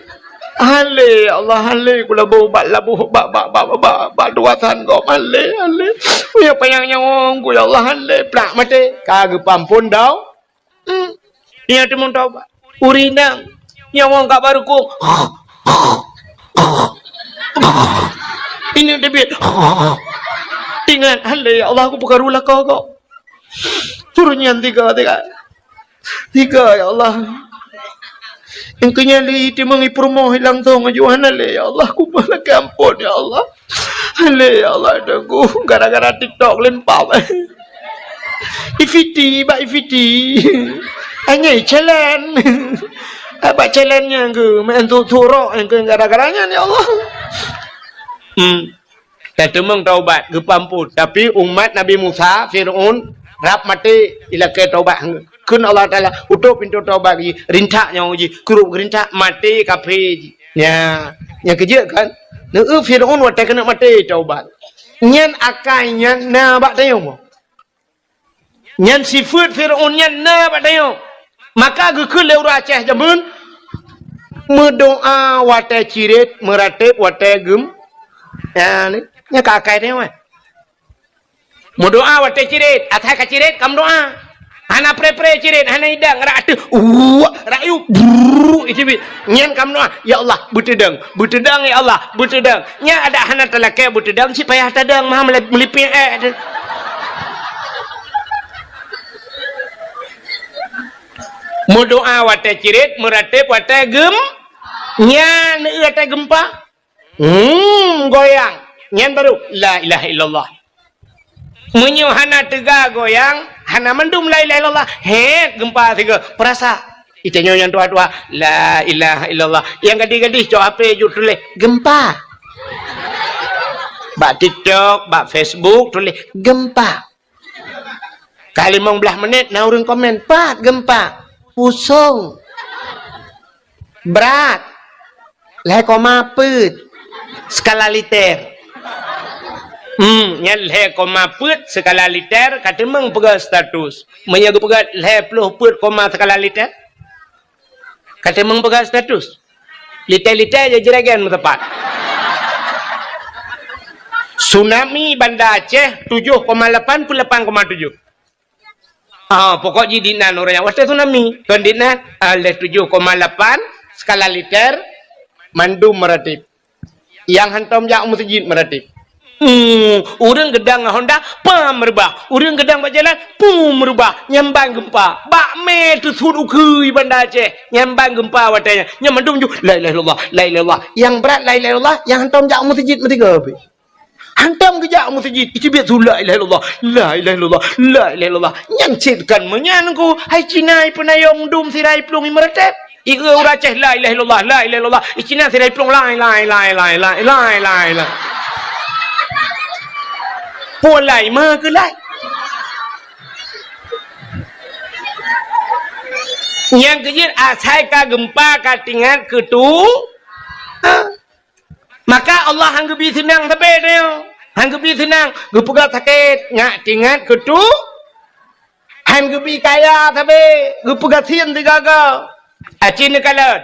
"Hán lé, ya Allah, hán lé kulaboh bak laboh, bak, bak, bak dua san gob, hán lé, hán lé. Meunyoe panyang nyawöng ku, ya Allah, hán lé, plak maté." Ka geupeuamphon tau. Hmm. Nyan teumeung taubat. Ureueng inong nyawöng ka barukung. Ineuk teubiet. Ingat, "Hán lé, ya Allah, kupeukaru lakoe gob." Turun nyan tiga, tiga. Tiga, ya Allah. Nyang keu nyan lé teumeung ipeurumoh langsong aju, "Hana lé, ya Allah, kuboh lakée amphon, ya Allah. Hana lé, ya Allah, Tuhanku, gara-gara TikTok lempap." Ifiti, bak ifiti. Hanya challenge. Bak challenge nyan keuh, main tu-, turok nyan keuh gara-gara nyan, ya Allah. Hmm. Tateumeung taubat, geupeuamphon. Tapi umat Nabi Musa, Fir'aun, rab maté, ilakée taubat. Kheun Allah Taala, "Utôb pintoe taubat jih, rintak nyawöng jih, krup geurintak, maté kafé jih." Nya, nyang keujeuet kan? Neueu Fir'aun watée keuneuk maté taubat. Nyan akai nyan na bak tanyoe. Nyan sifeuet Fir'aun nyan na bak tanyoe. Maka geukheun lé ureueng Aceh jameun, meudoá watée cirét, meuratéb watée geum-, ya, ni, nyan ka akai tanyoe, eh. Meudoá watée cirét, asai ka cirét ka meudoá. Hana pré-pré cirét, hana idang, rak ateueh, uwak, rak yub, brrrr, iteubiet. Nyan ka meudoá, "Ya Allah, beuteudong, beuteudong, ya Allah, beuteudong." Nyan adak hana talakée beuteudong, cit payah tadong, meuha meulipék, eh, tu. Meudoá watée cirét, meuratéb watée geum-, nyan, watée geumpa. Hmm, goyang. Nyan baru, "La ilaha illallah." Meunyoe hana teuga goyang, hana mandum la ilaha illallah, hét geumpa sigoe. Peurasa. Itanyoe nyang tuha-tuha, "La ilaha illallah." Nyang gadih-gadih cok H P jok tuléh, "Geumpa." Bak TikTok, bak Facebook tuléh, "Geumpa." Ka limong blaih menit na ureueng komen, "Pat geumpa?" "Pusong." "Brat." "Lhée koma peuet skala liter." Hmm, nyan lhée koma peuet skala liter ka teumeung peugah status. Meunyoe geupeugah lhée ploh peuet koma skala liter, ka teumeung peugah status. Liter-liter jih juragan meusapat. Tsunami Banda Aceh tujoh koma lapan peuet lapan koma tujoh. Ah, pokok jih dinan ureueng nyang watée tsunami. Kon dinan, ah, lhée tujoh koma lapan skala liter mandum meuratéb. Nyang hantom jak u meuseujid meuratéb. Hmm, ureueng geudong ngon honda, pam meurubah. Ureueng geudong bak jalan, pum meurubah. Nyan ban geumpa. Bak mé teusuet ukeue Banda Aceh. Nyan ban geumpa watée nyan. Nyan mandum ju, "La ilaha illallah, la ilaha illallah." Nyang brat la ilaha illallah, nyang hantom jak u meuseujid meusigoe pih. Hantom geujak u meuseujid, iteubiet su, "La ilaha illallah, la ilaha illallah, la ilaha illallah." Nyan cit kon meunyan ku, hai Cina ipeunayong dum sira iplueng imeuratéb. Ieu ureueng Aceh, "La ilaha illallah, la ilaha illallah." I Cina sira iplueng, "Lai, lai, lai." Pulai ma keulai. Nyang keujeuet asai ka geumpa ka tingat keu tu. Ha. Maka Allah han geubi seunang sabe tanyoe. Han geubi seunang, geupeugah sakét, ngat tingat keu tu. Han geubi kaya sabe, geupeugah sien sigaga. Aci neukalon.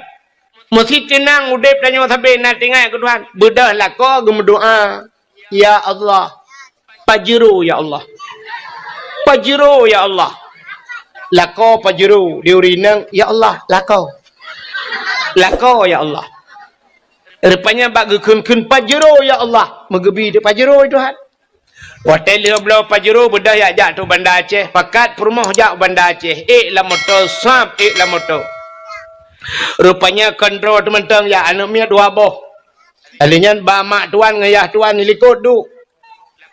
Meusi teunang udeb tanyoe sabe na tingat keu Tuhan. Beudôh lakoe geumeudoá, "Ya Allah, pajero ya Allah. Pajero ya Allah." Lakoe pajero, di ureueng inong, "Ya Allah, lakoe. Lakoe ya Allah." Rupanya bak geukheun-kheun pajero ya Allah, meugeubi teuk pajero Tuhan. Watée lheueh bloe pajero beudôh jak-jak tu Banda Aceh, pakat peurumoh jak Banda Aceh, ék lam moto, sab ék lam moto. Rupanya kontrol teuh mantong jak aneuk miet dua boh. Kali nyan ba mak tuan ngon yah tuan di likot duek.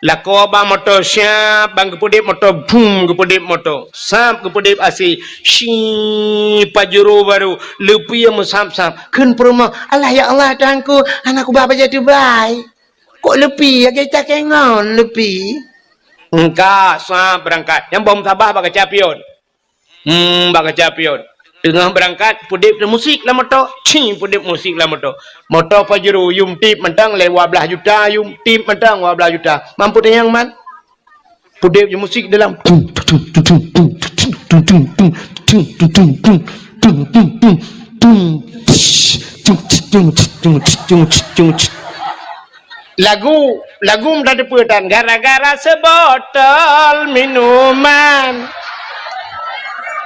Lakoe ba moto siap, ban geupeudeb moto, bum, geupeudeb moto. Sab geupeudeb asai, shi, pajero baru, leupie meusab-sab. Kheun peurumoh, "Allah ya Allah, Tuhanku, hana kuba bajée tubai." Kok leupi, lagèe cakée ngon leupi? Engka, sa beurangkat. Nyang boh musabah bak kaca pion. Hmm, bak kaca pion. Teungoh beurangkat, peudeb musik lam moto. Ci, peudeb musik lam moto. Moto Pajero, yum tip mantong lé dua blaih juta, yum tip mantong dua blaih juta. Mampu teunyang man? Peudeb ju musik dalam. Lagu, lagu mudah dipeutan. Gara-gara sebotol minuman,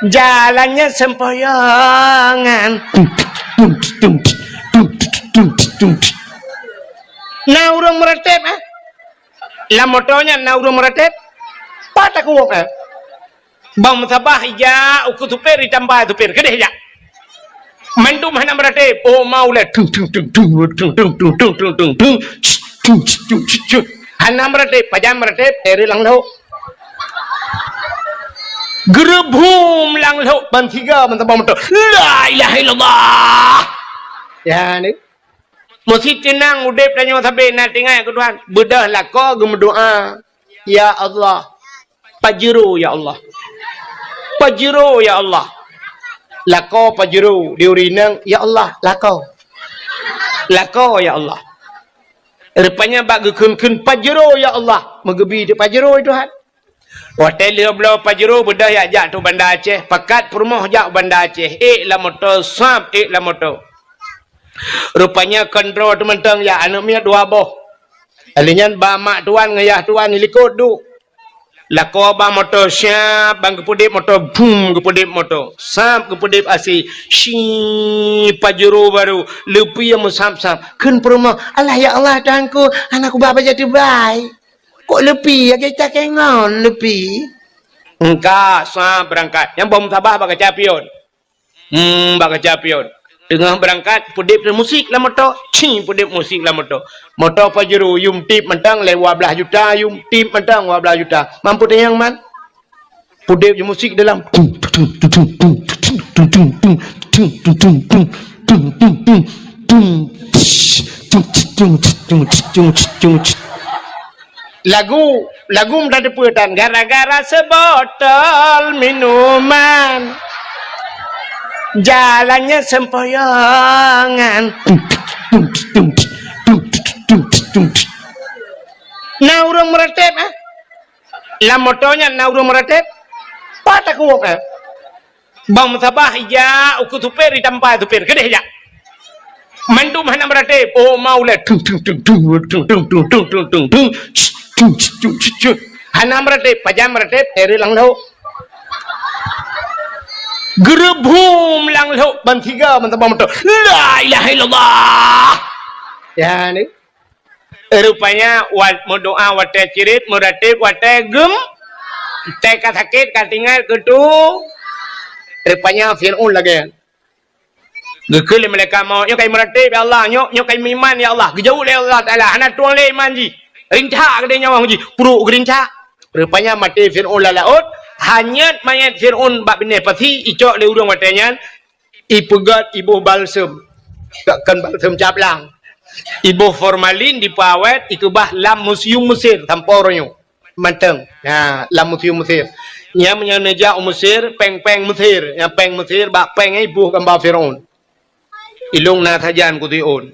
jalannya sempoyongan. Na ureueng meuratéb, eh? Lam moto nyan na ureueng meuratéb? Pat takuwok, eh? Bang meusabah ija uku supir, ditamba supir. Keudeh jak. Mandum hana meuratéb. Oh, mau lé. Tung, tung, tung, tung. Hana meuratéb. Pajan meuratéb, teri lam lhok. Geureubuem lam lhok, ban tiga ban tabang moto. La ilaha illallah. Ya, ni. Meusti teunang udeb tanyoe sabe na teuingat keu Tuhan. Beudôh lakoe geumeudoa, "Ya Allah, Pajero, ya Allah. Pajero, ya Allah." Lakoe Pajero, di ureueng inong, "Ya Allah, lakoe. Lakoe, ya Allah." Rupanya bak geukheun-kheun, "Pajero, ya Allah." Meugeubi teuk Pajero, ya Tuhan. Watèe lheueh bloe Pajero beudôh jak, jak tu Banda Aceh, pakat peurumoh jak Banda Aceh, ék lam moto, sab ék lam moto. Rupanya kondro teumantong jak, aneuk miet dua boh. Alèh nyan ba mak tuan ngon yah tuan di likot duek. Lakoe ba moto sab, ban geupeudeb moto, bum, geupeudeb moto. Sab geupeudeb asèe, shi, Pajero baru, leupi meusab-sab. Kheun peurumoh, "Alah ya Allah, Tuhanku, hana kuba bajèe teubai." Kok leupi, lagèe cakée ngon leupi? Engka, sa beurangkat. Nyang boh musabah bak kaca pion. Hmm, bak kaca pion. Teungoh beurangkat, peudeb musik lam moto. Ci, peudeb musik lam moto. Moto Pajero, yum tip mantong lé dua blaih juta, yum tip mantong dua blaih juta. Mampu teunyang man? Peudeb ju musik dalam. Lagu, lagu mudah dipeutan. Gara-gara sebotol minuman, jalannya sempoyongan. Na ureueng meuratéb, eh? Lam moto nyan na ureueng meuratéb? Pat takuwok, eh? Bang meusabah ija uku supir, ditamba supir. Keudeh jak. Mandum hana meuratéb. Oh, mau lé. Tung, tung, tung. Hana meuratéb. Pajan meuratéb, teri lam lhok. Geureubuem lam lhok, ban tiga ban tabang moto. La ilaha illallah. Ya, ni. Rupanya, wat-, meudoa watèe cirit, meuratéb watèe gem-, watèe ka sakét, ka tinggai, keu tu. Rupanya, Fir'aun lagèe nyan. Geukheun lé malaikat maut, "Nyoe ka imeuratéb, ya Allah. Nyoe, nyoe ka imeuiman, ya Allah. Geujaweueb lé Allah Taala. Hana tueng lé iman jih. Rincak keudéh nyawöng jih. Pruek geurincak." Rupanya, maté Fir'aun lam laôt. Hanyut manyét Fir'aun bak binéh pasi, icok lé ureueng watèe nyan. Ipeugöt iboh balsem, kon balsem caplang. Iboh formalin, ipeuawét, ikeubah lam museum Mesir sampoe uroe nyoe. Mantong. Ha, lam museum Mesir. Nyan meunyoe neujak u Mesir, péng-péng Mesir. Nyang péng Mesir, bak péng nyan iboh gamba Fir'aun. Ilôn na sajan keu Fir'aun.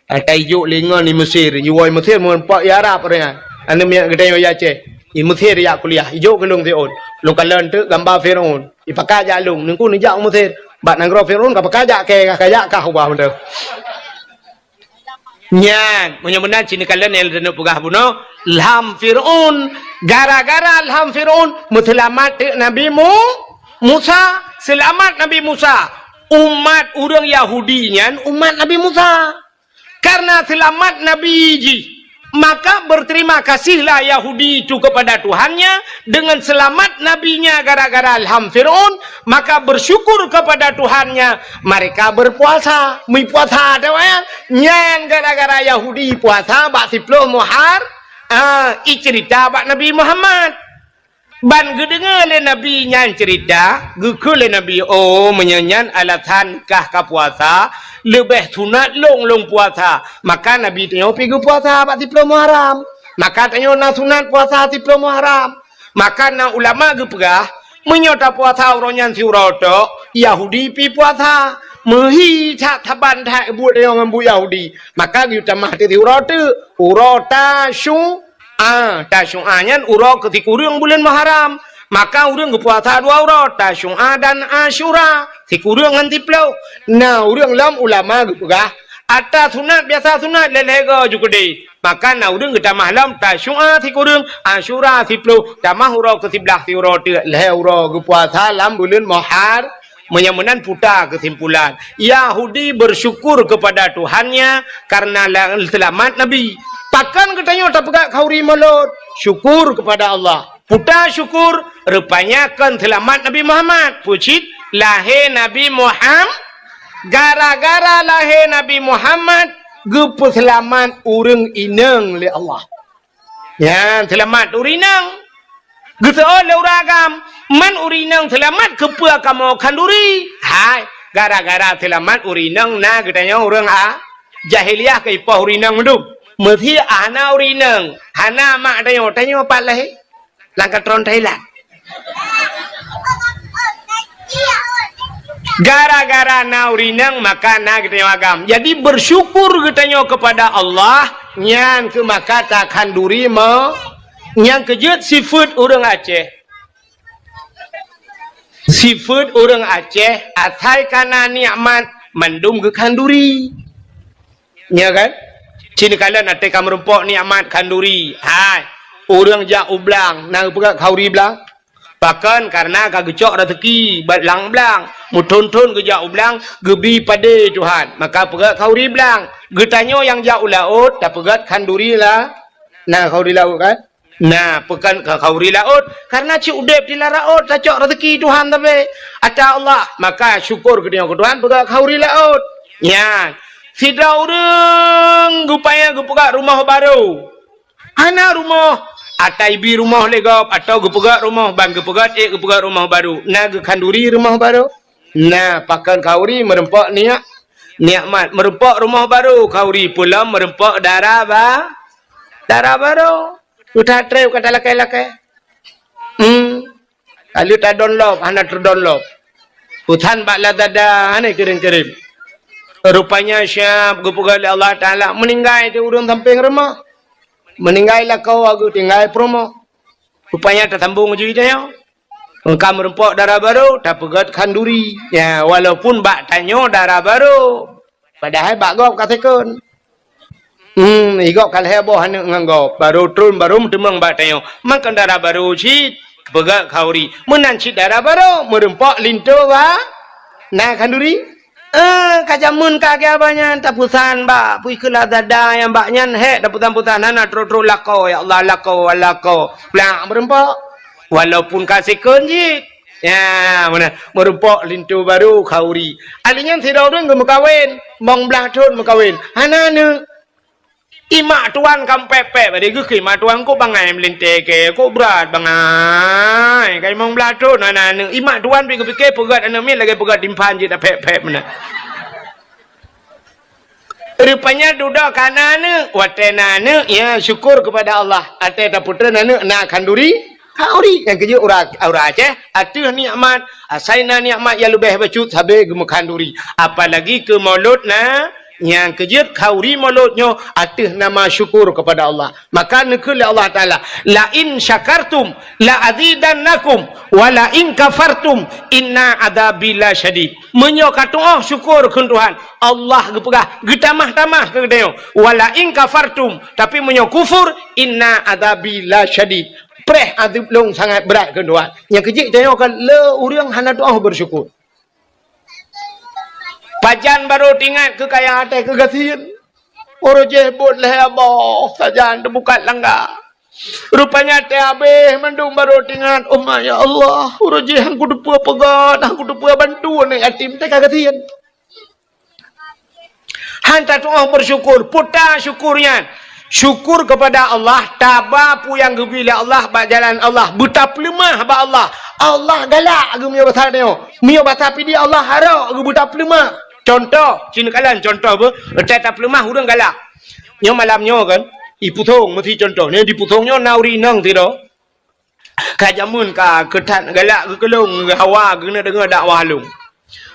Ata ijok lé ngon i Mesir, jiwoe i Mesir, meungon pok i Arab ureueng nyan. Aneuk miet geutanyoe i Aceh. I Mesir jak kuliah, ijok keu lôn Fir'aun. Lôn kalon teuk gamba Fir'aun. Ipakat jak lôn, neungku neujak u Mesir. Bak nanggroe Fir'aun ka pakat jak kèe, ka jak kah ubah mantong. Nyan, meunyoe meunan cit neukalon nyang lôn peugah bunoe, lham Fir'aun. Gara-gara lham Fir'aun, meuseulamat teuk Nabi Mu-, Musa. Seulamat Nabi Musa. Umat ureueng Yahudi nyan umat Nabi Musa. Karena seulamat Nabi jih, maka berterima kasihlah Yahudi itu kepada Tuhannya dengan selamat nabinya gara-gara lham Fir'aun, maka bersyukur kepada Tuhannya, mereka berpuasa. Meupuasa, tahu, ya? Nyan gara-gara Yahudi puasa bak siploh Muhar-, ah, icerita bak Nabi Muhammad. Ban geudeungoe lé Nabi nyan cerita, geukheun lé Nabi, "Oh, meunyoe nyan alasan kah ka puasa, leubeh sunat lôn lôn puasa. Maka Nabi tanyoe pi geupuasa bak siplôh Muharram. Maka tanyoe na sunat puasa siplôh Muharram. Maka na ulama geupeugah, meunyoe tapuasa uroe nyan siuroe tok, Yahudi pi puasa. Meuhi that saban that buet tanyoe ngon buet Yahudi. Maka geutamah teuh siuroe teuk, uroe Tasyu-, a, Tasyu'a nyan uroe keu sikureueng buleuen Muharram. Maka ureuëng geupuasa dua uroe, Tasyu'a dan Asyura, sikureueng ngon siplôh. Na ureuëng lom ulama geupeugah, ata sunat biasa sunat lhée-lhée goe ju keudeh. Maka na ureuëng geutamah lom Tasyu'a sikureueng, Asyura siplôh, tamah uroe keu siblaih siuroe teuk, lhée uroe geupuasa lam buleuen Muhar-, Meunyoe meunan puta keusimpulan, Yahudi bersyukur kepada Tuhannya karena la-, seulamat Nabi. Pakon geutanyoe tapeugah khanduri Maulud? Syukur kepada Allah. Puta syukur, rupanya kon seulamat Nabi Muhammad. Peue cit lahé Nabi Muham-, gara-gara lahé Nabi Muhammad, geupeuseulamat ureuëng inong lé Allah. Nyan seulamat ureuëng inong. Geuseuôt lé ureuëng agam, man ureuëng inong seulamat keupeue kamoe khanduri? Hai, gara-gara seulamat ureuëng inong na geutanyoe ureuëng a-, jahiliyah keu ipoh ureuëng inong meudum. Meusé hana ureuëng inong, hana mak tanyoe, tanyoe pat lahé? Lam katron Thailand. Gara-gara na ureuëng inong, maka na geutanyoe agam. Jadi, bersyukur geutanyoe kepada Allah, nyan keuh maka takhanduri mo-, nyang keujeuet sifeuet ureuëng Aceh. Sifeuet ureuëng Aceh, asai ka na nikmat, mandum geukhanduri. Nya kan? Cit neukalon até ka meurumpok nikmat khanduri. Hai, ureuëng jak u blang, na geupeugah khanduri blang? Pakon? Karena ka geucok raseuki bak lam blang. Meuthon-thon geujak u blang, geubi padé Tuhan. Maka peugah khanduri blang. Geutanyoe nyang jak u laôt, tapeugah khanduri la-, na khanduri laôt kan? Na, pakon ka khanduri laôt? Karena cit udeb di lam laôt, tacok raseuki Tuhan tapi ata Allah. Maka syukur geutanyoe keu Tuhan, peugah khanduri laôt. Nyan, sidroe ureuëng geupaya geupeugah rumoh barô. Hana rumoh, ata ibi rumoh lé gob, atawa geupeugah rumoh, ban geupeugah ék geupeugah rumoh barô. Na geukhanduri rumoh barô? Na, pakon khanduri? Meurumpok niyak-, nikmat. Meurumpok rumoh barô khanduri, peulom meurumpok dara ba-, dara barô. Udah trép kata lakée-lakée. Hmm. Lalu tadonlop, hana tadonlop. Utan bak Lazada, hana kirém-kirém. Rupanya siab geupeugah lé Allah Taala, meuninggai di ureuëng sampéng rumoh. Meuninggai lakoe geutinggai peurumoh. Rupanya tasambong jih tanyoe. Ka meurumpok dara barô, tapeugah khanduri. Ya, walaupun bak tanyoe dara barô. Padahai bak gob ka second. Hmm, igob ka lhée boh aneuëk ngon gob. Barô tron, barô meuteumeung bak tanyoe. Makon dara barô cit, peugah khanduri. Meunan cit dara barô, meurumpok linto ba-, na khanduri. Eh, ka jameun ka geuba nyan, tapeusan bak, pui keu Lazada nyang bak nyan, hék, tapeusan-peusan, hana trok-trok lakoe, ya Allah, lakoe, lakoe. Plak, meurumpok. Walaupun ka second cit. Ya, meunan. Meurumpok linto barô khanduri. Ahli nyan sidroe ureuëng geumeukawen, limong blaih thon meukawen. Hana aneuëk. Imak tuan ka pép-pép, padahai geukheun imak tuan kok bangai meulintée keu, kok brat bangai. Ka limong blaih thon hana aneuëk. Imak tuan pi geupike peugét aneuëk miet lagée peugét timphan jih tapép-pép meunan. Rupanya dudoe ka na aneuëk. Watée na aneuëk, ya, syukur kepada Allah. Watée tapeutreun aneuëk na khanduri, khanduri. Nyang keujeuet ureuëng, ureuëng Aceh, ateueh nikmat, asai na nikmat nyang leubeh bacut sabe geumeukhanduri. Apalagi keu Maulud na, nyang keujeuet khanduri Maulud nyoe ateueh nama syukur kepada Allah. Maka neukheun lé Allah Taala, "La in syakartum la azidannakum, wa la in kafartum inna adzabi lasyadid." Meunyoe ka tuoh syukur kheun Tuhan, Allah geupeugah, geutamah-tamah keu geutanyoe. "Wa la in kafartum," tapi meunyoe kufur, "inna adzabi lasyadid." Preh azeub lôn sangat brat kheun Tuhan. Nyang keujeuet tanyoe ka le ureuëng hana tuoh bersyukur. Pajan barô teuingat keu kaya até keu gasien. Uroe jih buet lhée boh sajan teubukat langga. Rupanya até habéh mandum barô teuingat, "Oh ma, ya Allah, uroe jih han kuteupeue peugét, han kuteupeue bantu aneuk yatim teuka gasien." Han tatuoh bersyukur, puta syukur nyan. Syukur kepada Allah, taba peue nyang geubri lé Allah bak jalan Allah, beutapeuleumah bak Allah. Allah galak geumeunyoe basa tanyoe. Meunyoe basa Pidie Allah harok geubeutapeuleumah. Cuntoh, ci neukalon cuntoh beuh, watée tapeuleumah ureuëng galak. Nyoe malam nyoe kan, ipusong meusi cuntoh. Nyoe dipusong nyoe na ureuëng inong sidroe. Ka jameun ka keu that galak geukeulong, geuhawa geuneuk deungoe dakwah lôn.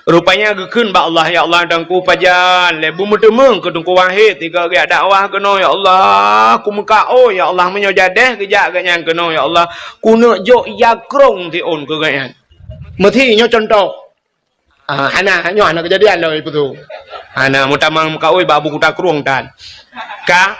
Rupanya geukheun bak Allah, "Ya Allah, Teungku pajan lé beumeuteumeung keu Teungku Wahid sigoe geujak dakwah keunoe, ya Allah. Kumeukaôi, ya Allah, meunyoe jadeh geujak gobnyan keunoe, ya Allah, kuneuk jok ija krong siôn keu gobnyan." Meusi nyoe cuntoh. Ah, hana, nyoe hana keujadian lom ipeusu. Hana meutamang meukaôi bak Abu Kuta Krueng tan. Ka,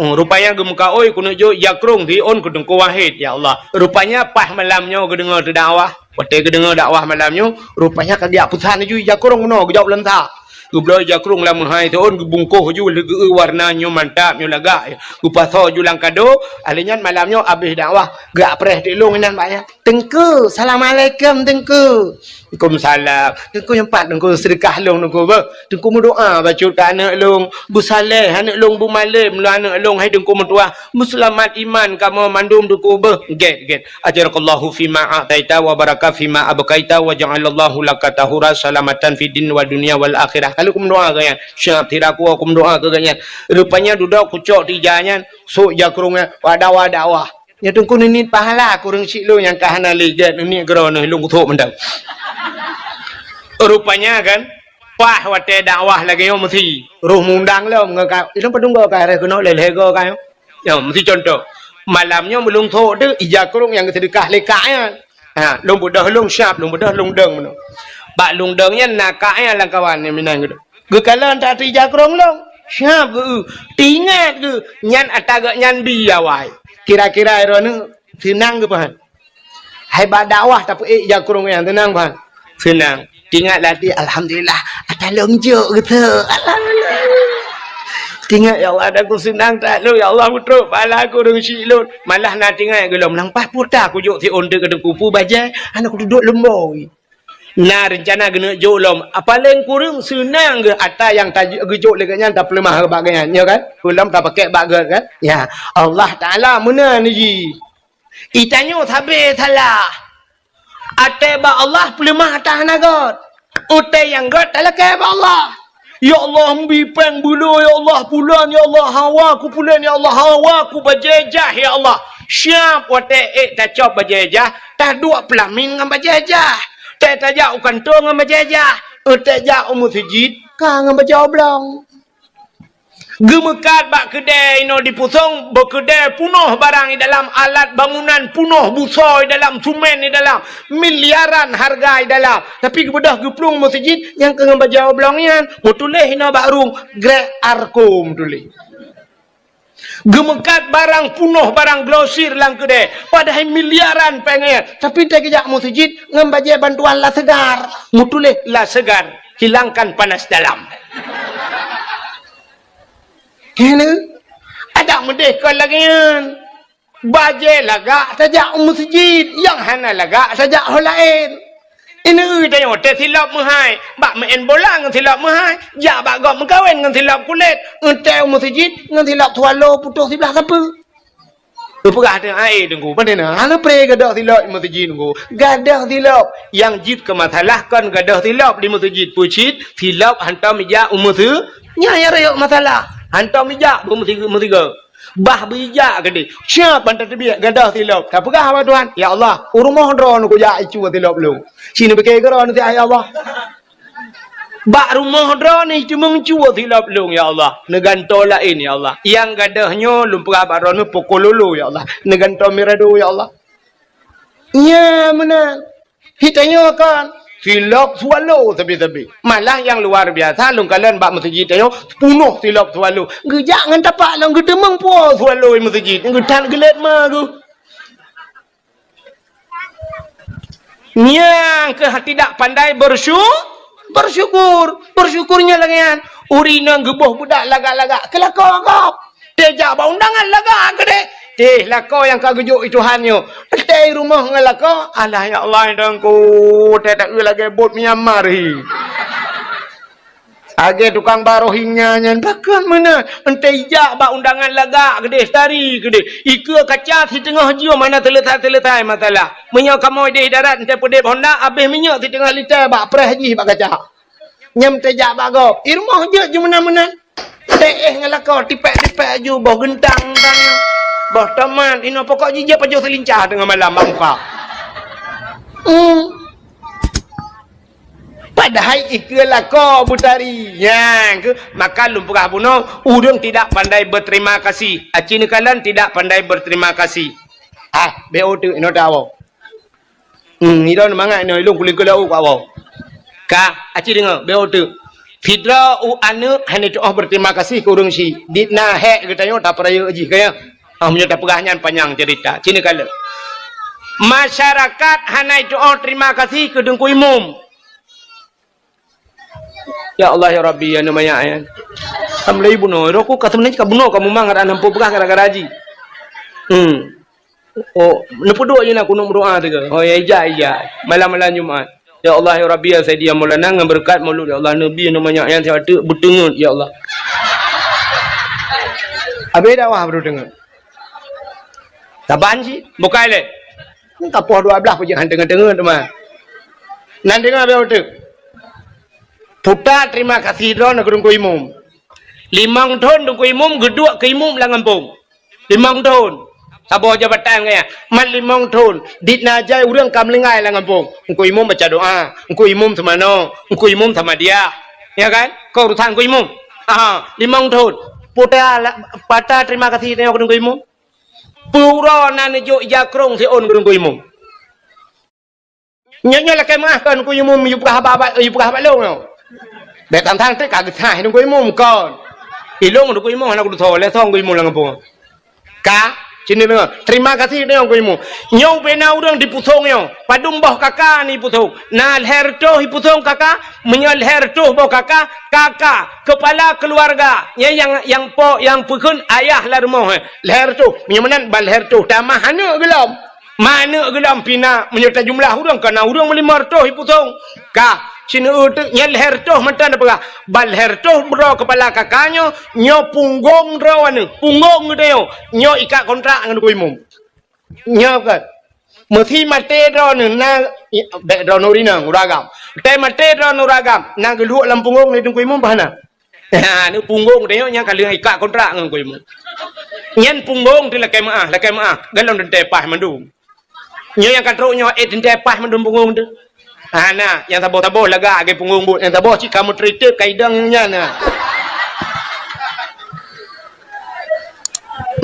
hmm, rupanya geumeukaôi keuneuk jok ija krong siôn keu Teungku Wahid, ya Allah. Rupanya paih malam nyoe geudeungoe teudakwah. Watée geudeungoe dakwah malam nyoe, rupanya ka geujak peusan laju ija krong meunoe geujok lam sa. Geubloe ija krong lam meuhai siôn, geubungkoh laju lé geu warna nyoe mantap, nyoe lagak. Geupasoe laju lam kado, alèh nyan malam nyoe abéh dakwah, geujak preh teuk lôn inan bak nyan. "Teungku, assalamualaikum, Teungku." "Waalaikumsalam." "Teungku, nyoe pat Teungku seudeukah lôn Teungku beuh. Teungku meudoa bacut keu aneuk lôn, beusaleh aneuk lôn, beumalém lôn aneuk lôn, hai Teungku meutuah, beuseulamat iman kamoe mandum Teungku beuh." "Gét, gét. Ajarakallahu fima a'taita wa baraka fima abqaita wa ja'alallahu laka tahura salamatan fid din wa dunya wal akhirah." Ka lheueh kumeudoa keu nyan. Siap, sira kuwoe kumeudoa keu gobnyan. Rupanya dudoe kucok tija nyan, sôk ija krong nyan, wada-wada wah. Nyoe Teungku neuniet pahala kureueng siklon nyang ka hana lé gét neuniet keudroe neuh lôn kuthok mantong. Rupanya kan, paih watée dakwah lagée nyoe meusi roh mundang lom ngon ka, ilôn padum goe ka rheh keunoe lhée-lhée goe ka nyoe. Nyoe meusi cuntoh. Malam nyoe meulôn thok teuh ija krong nyang geuseudeukah lé kak nyan. Ha, lôn beudôh lôn siab, lôn beudôh lôn dong meunoe. Bak lôn dong nyan na kak nyan lam kawan nyang meunan geuh. Geukalon that ija krong lôn. Siab geu, teuingat geu, nyan ata geuh nyan bi awai. Kira-kira droeneuh seunang geuh pahan. Hai bak dakwah tapeuék ija krong nyan seunang pahan. Seunang. Teuingat lam até, "Alhamdulillah, ata lôn jok geuh." Alhamdulillah. Teuingat, "Ya Allah, ata ku seunang that lôn, ya Allah, meutrok pahala ku deungon siklon." Malah na teuingat geuh lom, "Nang paih puta kujok siôn teuh keu Teungku, peue bajée, hana kuduek leumboi." Na reuncana geuneuk jok lom. Apaleng kureueng seunang geuh ata nyang ta-, geujok lé geuh nyan tapeuleumah bak geuh nyan, nyo kan? Peulom tapakèk bak geuh kan? Ya, Allah Taala meunan jih. Itanyoe sabe salah. Até bak Allah peuleumah ata hana gét. Utai nyang gét talakée bak Allah. Ya Allah, mbi péng bulo, ya Allah, pulan, ya Allah, hawa ku pulan, ya Allah, hawa ku bajée jah, ya Allah. Siab watée ék tacok bajée jah, taduek peulamin ngon bajée jah. Tée tajak u kantô ngon bajée jah, tée jak u meuseujid ka ngon bajée oblong. Geumeukat bak keudée inoe dipusong, bak keudée punoh barang di dalam, alat bangunan punoh, busoe di dalam, sumen di dalam, miliaran hareuga di dalam. Tapi geubeudôh geuplueng meuseujid nyang keu ngon bajée oblong nyan, meutuléh inoe bak rueng, Grek Arko meutuléh. Geumeukat barang punoh, barang grosir lam keudée, padahai miliaran péng nyan. Tapi tée geujak meuseujid ngon bajée bantuan La Segar, meutuléh La Segar, hilangkan panas dalam. Keuneuk adak meudeh kon lagée nyan. Bajée lagak tajak u meuseujid, nyang hana lagak tajak ho laén. Ineuk tanyoe tée silop meuhai, bak meu'en bola ngon silop meuhai, jak bak gob meukawen ngon silop kulét, eunteuk u meuseujid ngon silop swallow putôh siblah sapeue. Teupeugah teuh, "Ai, Teungku, pane na? Hana pré gadôh silop u meuseujid, Teungku." Gadôh silop. Nyang jeuet keu masalah kon gadôh silop di meuseujid, peue cit silop hantom ijak u meuseu-, nyan nyang rayeuk masalah. Hantom ijak u meusi-, meusigoe. Bah beujak keudeh. Siab ban tateubiet gadôh silop. Tapeugah bak Tuhan, "Ya Allah, u rumoh droeneuh kujak icu silop lôn." Ci neupike keudroe neusiat, "Ya Allah." Bak rumoh droeneuh teumeung cue silop lôn, ya Allah. Neugantoe laén, ya Allah. Nyang gadôh nyoe lôn peugah bak droeneuh poko lolo, ya Allah. Neugantoe mirado, ya Allah. Nyan meunan. Hitanyoe kan silop swallow sabe-sabe. Malah nyang luar biasa lôn kalon bak meuseujid tanyoe punoh silop swallow. Geujak ngon tapak lôn geuteumeung po swallow meuseujid. Geuthat geulet ma geuh. Nyang keuh tidak pandai bersyu-, bersyukur. Bersyukur nyan lagée nyan. Ureuëng inong geuboh budak lagak-lagak keu lakoe gob. Tée jak bak undangan lagak keudeh. Teh lakoe nyang ka geujok i Tuhan nyoe. Tée i rumoh ngon lakoe, alah ya Allah, Teungku, tée taeu lagée bot Myanmar hi. Lagée tukang bak Rohingya nyan, pakon meunan. Eunteuk ijak bak undangan lagak keudeh, tari keudeh. Ikeue kaca siteungoh jeuem hana seuleusai-seuleusai masalah. Meunyoe kamoe deh darat eunteuk peudeb honda, abéh minyeuk siteungoh lita bak preh jih bak kaca. Nyang teujak bak gob, i rumoh jeuet ju meunan-meunan. Teuéh ngon lakoe, tipék-tipék aju, boh geuntang-geuntang, boh tomat, inoe pokok jih jeuet pajoh seulincah teungoh malam bak muka. Hmm. Padahai ikeu lakoe beutari. Nyan keuh, maka lôn peugah bunoe, ureuëng tidak pandai berterima kasih. Aci neukalon tidak pandai berterima kasih. Ah, B O teuk, inoe tawoe. Hmm, ilôn mangat nyoe, ilôn kuling keulau kawak woe. Ka, aci deungoe, beu teuk. Sidroe u aneuëk hana tuoh berterima kasih keu ureuëng syiek. Dit na hék geutanyoe tapeurayeuk jih, ka nyan. Ah, meunyoe tapeugah nyan panyang cerita. Sini kala. Masyarakat hana tuoh terima kasih keu Teungku Imum. Ya Allah, ya Rabbi, ya Nabi, ya, ya. Alhamdulillah, bunoe. Roh ku ka sebenarnya ka bunoe, ka mumang, ada nampu peugah gara-gara jih. Hmm. Oh, neupeuduek je na kunut meudoa teuka. Oh, ya, ija, ija. Malam-malam Jumat. Ya Allah, ya Rabbi, ya Sayyidi, ya Maulana, ngon beureukat Maulud, ya Allah, Nabi, nama nyak nyan siapa tu, beuteungeut, ya Allah. Habis dakwah baru teungeut. Saban cit, bukai lé. Ni ka poh dua belas pajak han teungeut-teungeut teuma. Nan teungoh habis uteuk. Puta terima kasih droe keu Teungku Imum. Limong thon Teungku Imum geuduek keu imum lam gampông. Limong thon. Saboh jabatan gaya. Man limong thon. Dit na jai ureuëng ka meulinggai lam gampông. Teungku Imum baca doa. Teungku Imum seumanoe. Teungku Imum sama dia. Ya kan? Keu urusan Teungku Imum. Aha, limong thon. Puta la-, pata terima kasih tanyoe keu Teungku Imum. Peue uroe na neujok ija krong siôn keu Teungku Imum. Nyoe, nyoe lakée meuáh kon Teungku Imum yue peugah haba, haba, yue peugah haba lôn nyoe. Bék tang-tang teuk ka geusaih Teungku Imum kon. Ilôn Teungku Imum hana kudutoe, lé song Teungku Imum lam gampông. Ka, sini deungoe. Terima kasih deungoe Teungku Imum. Nyoe ubena ureuëng dipusong nyoe. Padum boh kaka ni pusong. Na lhée reutôh ipusong kaka, meunyoe lhée reutôh boh kaka, kaka, kepala keluarga. Nyan nyang, nyang po, nyang peukheun ayah lam rumoh, eh. Lhée reutôh. Meunyoe meunan ban lhée reutôh tamah aneuëk geulom. Ma aneuëk geulom pih na, meunyoe tajumlah ureuëng, ka na ureuëng meulimong reutôh ipusong. Ka, sineuk teuk nyan lhée reutôh mantong na peugah. Ban lhée reutôh droe kepala kaka nyoe, nyoe punggong droe aneuëk. Punggong geutanyoe, nyoe ikat kontrak ngon Teungku Imum. Nyoe kan. Meusi maté droeneueh na, bék droeneueh ureuëng inong, ureuëng agam. Teumaté droeneueh ureuëng agam, na geulhok lam punggong lé Teungku Imum bah na. Ha, ni punggong teuh nyoe nyang ka lheueh ikat kontrak ngon Teungku Imum. Nyan punggong teuh lakée meuáh, lakée meuáh. Galom teuntée paih mandum. Nyoe nyang ka trok nyoe, eh, teuntée paih mandum punggong teuh. Ha, na, nyang saboh-saboh lagak lagée punggong buet. Nyang saboh cit ka meutritép ka idong nyan na.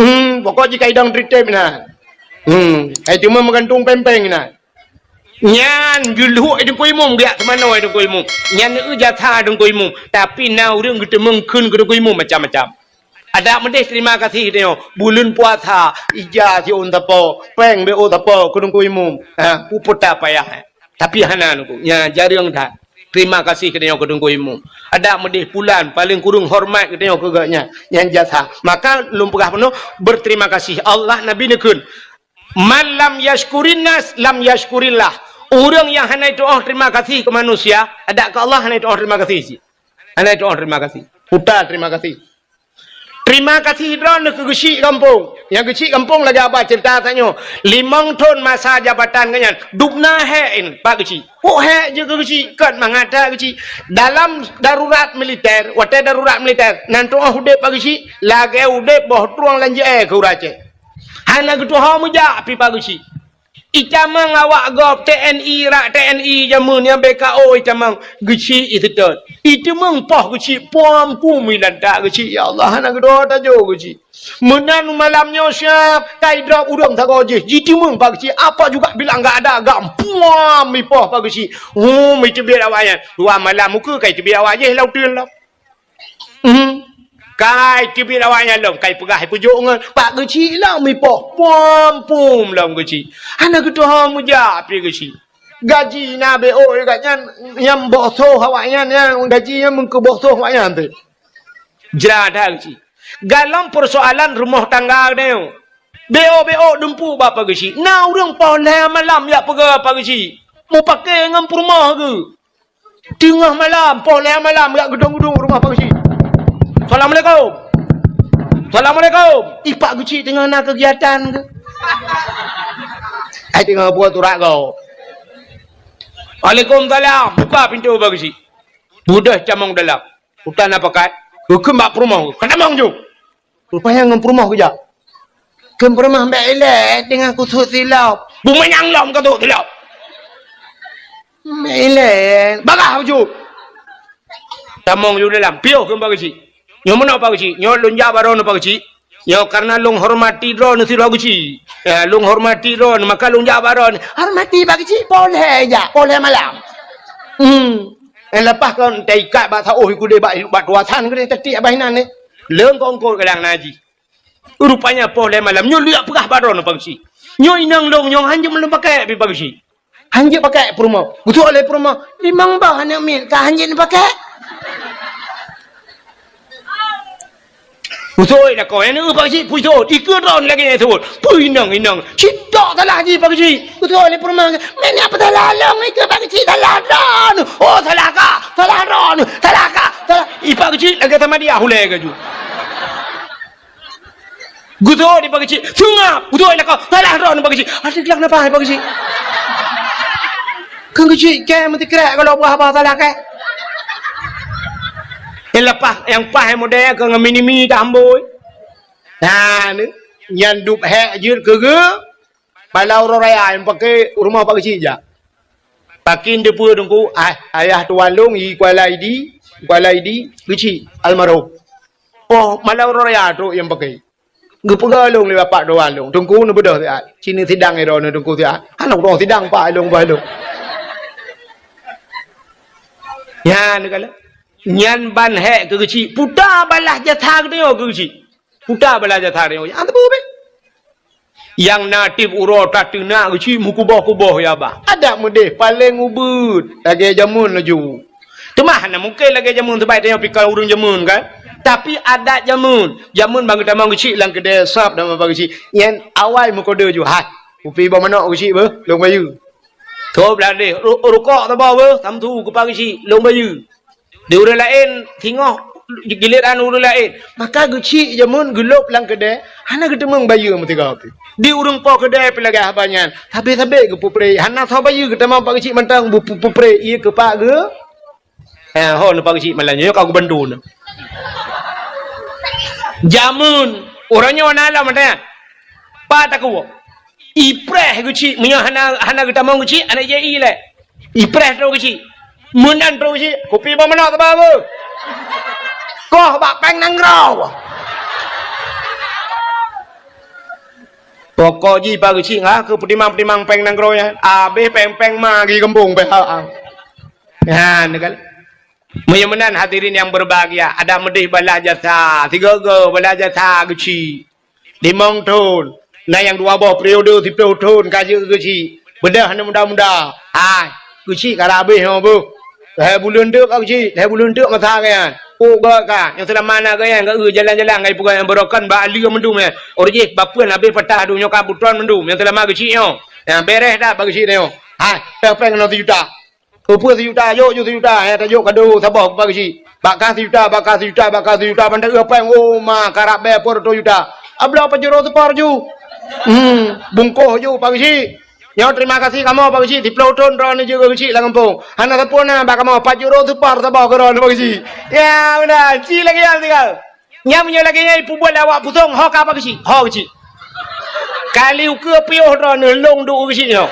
Hmm, pokok jih ka idong tritép na. Hmm, hai cuma meugantung péng-péng na. Nyan geulhok Teungku Imum, geujak seumanoe Teungku Imum. Nyan eu jasa Teungku Imum. Tapi na ureuëng geuteumeung kheun keu Teungku Imum macam-macam. Adak meudeh terima kasih tanyoe. Buleuen puasa, ija siôn sapo, péng B O sapo keu Teungku Imum. Ha, peue-peue payah. Tapi hana Teungku. Nya jareueng that. Terima kasih keu tanyoe keu Teungku Imum. Adak meudeh pulan, paléng kureueng hormat keu tanyoe keu geuhnyan. Nyan jasa. Maka lôn peugah bunoe, berterima kasih. Allah Nabi neukheun, "Man lam yashkurin nas, lam yashkurillah." Ureuëng nyang hana tuoh terima kasih keu manusia, adak keu Allah hana tuoh terima kasih cit. Hana tuoh terima kasih. Puta terima kasih. Terima kasih droeneueh keu geuchik gampông. Nyang geuchik gampông lagée haba cerita tanyoe. Limong thon masa jabatan geuhnyan, dubna hék in bak geuchik. Kok hék jeuet keu geuchik, kon mangat that geuchik. Dalam darurat militer, watée darurat militer, nan tuoh udeb bak geuchik, lagée udeb boh trueng lam jeuée keu ureuëng Aceh. Hana geutuho meujak pih bak geuchik. Itamong awak gob T N I, rak T N I jameun nyang B K O itamong geuchik iseutôt. Itamong poh geuchik puam pum ilantak geuchik, ya Allah, hana geudoe tajo geuchik. Meunan malam nyoe siab, kai drob ureuëng sagoe jih, jitamong bak geuchik, apa juga bilang gak ada gam, puam ipoh bak geuchik. Hum, iteubiet awak nyan. Dua malam muka kai teubiet awak jih lam uteuen lom. Hmm. Kai teubiet awak nyan lom, kai peugah ipeujok ngon pak geuchik lom ipoh. Pom pom lom geuchik. Hana geutuho meujak pih geuchik. Gaji na B O gak nyan, nyang boh soh awak nyan, nyang gaji nyan meukeu boh soh awak nyan teuh. Jra that geuchik. Galom persoalan rumoh tangga nyoe. B O B O dumpu bak pak geuchik. Na ureuëng poh lhée malam jak peugah pak geuchik. Mupake ngon peurumoh geuh. Teungoh malam, poh lhée malam, jak geudong-geudong rumoh pak geuchik. "Assalamualaikum. Assalamualaikum." Ih, pak geuchik teungoh na keugiatan keuh. Ai teungoh buet urat gob. "Waalaikumsalam." Buka pintoe pak geuchik. Beudôh tamong dalam. Utan na pakat, geukheun bak peurumoh, "Ka tamong ju!" Rupanya ngon peurumoh geujak. Kheun peurumoh, "Bèk ilèe, teungoh kusut silop." "Beumeunang lom ka sut silop." "Bèk ilèe." "Bagah ju!" Tamong ju dalam, piôh kheun Pak Geuchik. "Nyoe meunoe Pak Geuchik, nyoe lôn jak bak droeneuh Pak Geuchik. Nyoe kareuna lôn hormati droeneuh sidroe Geuchik. Ya, lôn hormati droeneuh, maka lôn jak bak droeneuh." "Hormati Pak Geuchik, poh lhèe jak, poh lhèe malam." Hmm. Eh, leupah kon taikat bak saôh keudéh bak, bak tuasan keudéh tatiek bak inan nyan. Leueng kongkot kadang na jih. Rupanya poh lhèe malam, nyoe lheueh peugah bak droeneuh Pak Geuchik. "Nyoe inong lôn nyoe hanjeuet meulôn pakèk pih Pak Geuchik." Hanjeuet pakèk peurumoh. Geuseuôt lé peurumoh, "Limong boh aneuk miet ka hanjeuet neupakèk." Geuseuôt lakoe, "Nyan Pak Geuchik, peue seuôt? Ikeue droeneuh lagèe nyan seuôt. Peue inong-inong? Cit tok salah jih Pak Geuchik." Geuseuôt lé peurumoh, "Meunan peue salah lôn, ikeue Pak Geuchik salah droeneuh." "Oh, salah kah? Salah droeneuh, salah kah? Salah." Ih, Pak Geuchik lagèe sama dia hulèe ka ju. Geuseuôt di Pak Geuchik, seungab, geuseuôt lakoe, salah droeneuh Pak Geuchik. Adak glak nafah Pak Geuchik. Keu Geuchik kèe meusikrek kalau beuah-beuah salah kèe. Nyang leupah, nyang paih model keu ngon mini-mini tambôi. Nah, ni, nyan dub hék jeuet keu geu. Bala uroe raya nyang paké u rumoh Pak Geuchik jak. Pakin teupeue Teungku, ah, ayah tuan lôn i Kuala Idi, Kuala Idi, Geuchik, almarhum. Oh, malam uroe raya trok nyang paké. Geupeugah lôn lé bapak tuan lôn, "Teungku, neubeudôh siat. Ci neusidang droeneuh Teungku siat." "Hana uroe sidang, Pak, lôn bah lôn." Nyan kala. Nyan ban hék keu Geuchik. Puta balah jasa geutanyoe keu Geuchik. Puta balah jasa geutanyoe. Nyang teupeue beh. Nyang na tiep uroe tateunak Geuchik meukuboh-kuboh ya bah. Adak meudeh paleng ubit lagèe jameun laju. Teuma hana mungken lagèe jameun, sabab tanyoe pih ka ureueng jameun kan. Tapi adat jameun, jameun ban geutamong Geuchik lam keudè sab dan ban Geuchik. Nyan awai meukodeu ju, "Hai, kupi boh manok Geuchik beuh, lôn bayeue." Tôb ladeh, ru-, rukok saboh beuh, samsu keu Pak Geuchik, lôn bayeue. Di ureueng laén singoh giliran ureueng laén. Maka Geuchik jameun geulôb lam keudè, hana geuteumeung bayeue meusigoe pih. Di ureueng po keudè pih lagèe haba nyan. Sabé-sabé geupeupreh, hana soe bayeue geutamong Pak Geuchik mantong bu-, pu-, peupreh ié keu Pak Geu-, ha, ho neu Pak Geuchik malam nyoe ka geubantu neu. Jameun, uroe nyoe na lom ada. Pat takue. Ipreh Geuchik, meunyoe hana, hana geutamong Geuchik, hana jai ilèe. Ipreh trok Geuchik. Meunan trok Geuchik, kupi boh manok teuba beuh. Koh bak péng nanggroe. Pokok jih Pak Geuchik ngah keu peutimang-peutimang péng nanggroe nyan. Abéh péng-péng ma geuh gampông pih ha. Nyan kan. Meunyoe meunan hadirin nyang berbahagia, adak meudeh balah jasa, sigoe-goe balah jasa Geuchik. Limong thon, na nyang dua boh periode siplôh thon ka jeuet Geuchik. Beudôh aneuk muda-muda. Hai, Geuchik ka habéh nyoe beuh. Lhèe buleuen teuk ka Geuchik, lhèe buleuen teuk masa geuh nyan. Ôk geuh ka, nyang seulama na geuh nyan, geuh jalan-jalan, geuh peugah nyang beurokon bak aleue mandum nyan. Ureueng jih bapeuen habéh patah dum nyoe ka butron mandum, nyang seulama Geuchik nyoe. Nyang bèrèh that bak Geuchik nyoe. Hai, péng-péng keunoe sijuta. Peue-peue sijuta, jok ju sijuta, eh, tajok kado saboh Pak Geuchik. Bak kah sijuta, bak kah sijuta, bak kah sijuta, ban teuh péng, oh, ma, karab bèe peuet reutôh juta. Abloe Pajero seupor ju. Hmm, bungkôh ju Pak Geuchik. Nyoe terima kasih kamoe Pak Geuchik, siplôh thon droeneuh jeuet keu Geuchik lam gampông. Hana sapeue na bak kamoe, Pajero seupor saboh keu droeneuh Pak Geuchik. Ya, meunan, ci lagèe nyan tinggai. Nyan meunyoe lagèe nyan ipeubuet lé awak Pusong, ho ka Pak Geuchik, ho Geuchik. Kali ukeue piôh droeneuh lôn duek Geuchik nyoe.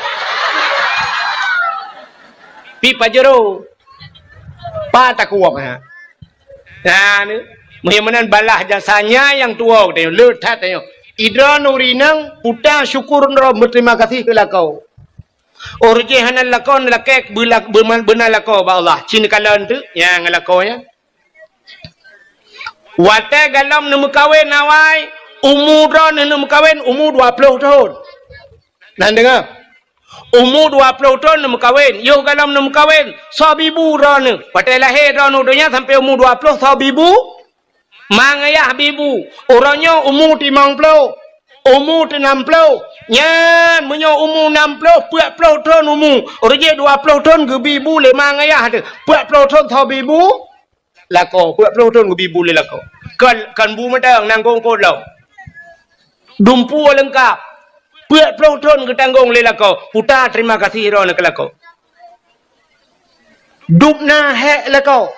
Pih Pajero. Pat takue, ha. Nah, ni. Meunyoe meunan balah jasa nyan nyang tuwoe geutanyoe, le that tanyoe. Idroeneuh ureueng inong, puta syukur droe, beuterima kasih keu lakoe. Ureueng jih hana lakoe, lakèe beula-, beuma-, beuna lakoe bak Allah. Ci neukalon teuk nyang lakoe nyan. Watèe galom neumeukawen awai, umu droeneuh neumeukawen umu dua plôh thon. Nan deungö. Umu dua plôh thon neumeukawen, yoh galom neumeukawen, sob ibu droeneuh. Watèe lahé droeneuh u donya sampoe umu dua plôh, sob ibu, ma ngayah bi bu. Uroe nyoe umu limong plôh, umu nam plôh. Nyan meunyoe umu nam plôh, peuet plôh thon umu. Ureueng jih dua plôh thon geubi bu lé ma ngayah teuh. Peuet plôh thon sob ibu. Lakoe, peuet plôh thon geubi bu lé lakoe. Kon, kon bu mantong, nanggroe lom. Dumpeue leungkap. Peuet plôh thon geutanggong lé lakoe. Puta terima kasih droeneuh keu lakoe. Dub na hék lakoe.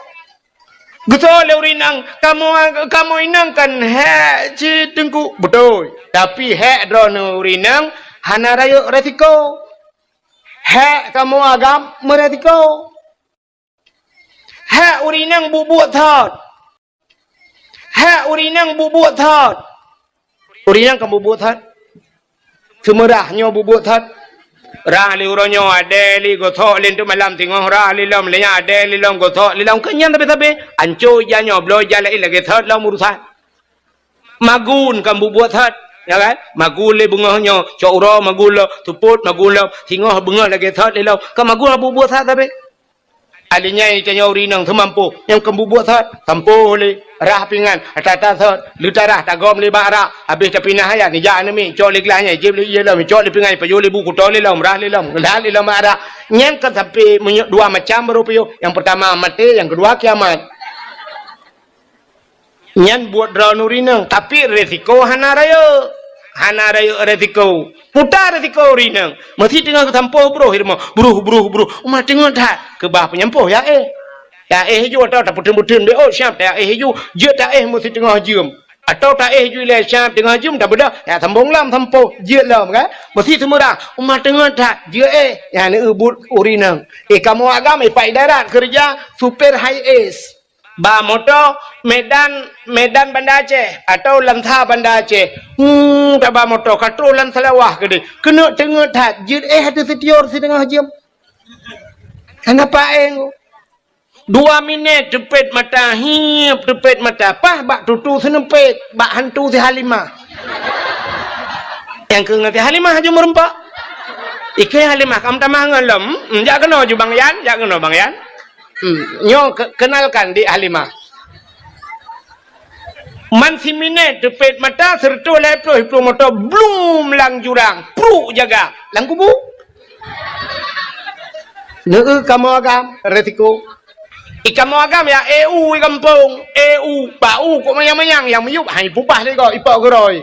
Geutôh lé ureueng inong, "Kamoe, kamoe inong kan hék cit Teungku." Beutôi. Tapi hék droeneuh ureueng inong hana rayeuk resiko. Hék kamoe agam meuresiko. Hék ureueng inong buet-buet thot. Hék ureueng inong buet-buet thot. Ureueng inong kan buet-buet thot. Seumeurah nyoe buet-buet thot. Rah lé uroe nyoe, adèe lé gosok lé, teuk malam teungoh rah lé lom, lé nyan adèe lé lom, gosok lé lom. Keu nyan sabe-sabe, ancô ija nyoe, bloe ija laén lagèe thot lom urusan. Magun kan buet-buet thot, ya kan? Magun lé beungoh nyoe, cok uroe magun lom, seupôt magun lom, singoh beungoh lagèe thot lé lom. Kan magun buet-buet thot sabe. Adak nyan tanyoe ureueng inong seumampoh, nyang keu buet-buet thot, sampoh lé, rah pingan, ata-ata thot, leutarah tagom lé bak rak, habéh tapinah ayat, neujak aneuk miet, cok lé glah nyan, jieb lé ié lom, cok lé pingan, pajoh lé bu, kuto lé lom, rah lé lom, geulat lé lom bak rak. Nyan kan sampoh meunyoe dua macam baru pajoh. Nyang peurtama maté, nyang keudua kiamat. Nyan buet droeneuh ureueng inong, tapi resiko hana rayeuk. Hana rayeuk resiko. Puta resiko ureueng inong. Meusi teungoh geusampoh broh i rumoh. Bruh, bruh, bruh. Uma teungoh that. Keubah peunyampôh ya éh. Ya éh ju atau tapeuteun-peuteun B O siap ya éh ju. Jeuet ta éh meusi teungoh jeuem. Atau ta éh ju ilèe siap teungoh jeuem tabeudôh. Ya sambông lom sampoh. Jeuet lom kan. Meusi seumeurah. Uma teungoh that. Jeuet éh. Ya neubuet ureueng inong. Éh kamoe agam, éh pat idarat keureuja supir high S. Ba moto Medan, Medan Banda Aceh atau Lansa Banda Aceh. Hmm, taba moto ka troh lam Seulawah keudéh. Keuneuk teungeut that, jeuet éh ateueh sitior siteungoh jeuem. Hana paéng. Dua minèt teupet mata, hiep teupet mata, paih bak tutu seuneupet, bak hantu si Halimah. Nyang keu ngon si Halimah aju meureumpok. Ikeu Halimah, kam tamah ngon lom. Hmm, jak keunoe ju Bang Yan, jak keunoe Bang Yan. Hmm, nyoe ke-, kenalkan Dik Halimah. Man siminèt teupet mata, seureutôh lhèe ploh iplueng moto, blum lam jurang, pruk jaga, lam kubu. Neu kamoe agam, resiko. I kamoe agam ya, eu i gampông, eu, bak u kok manyang-manyang, nyang miyueb hai pubah lé gob, ipok geurôi.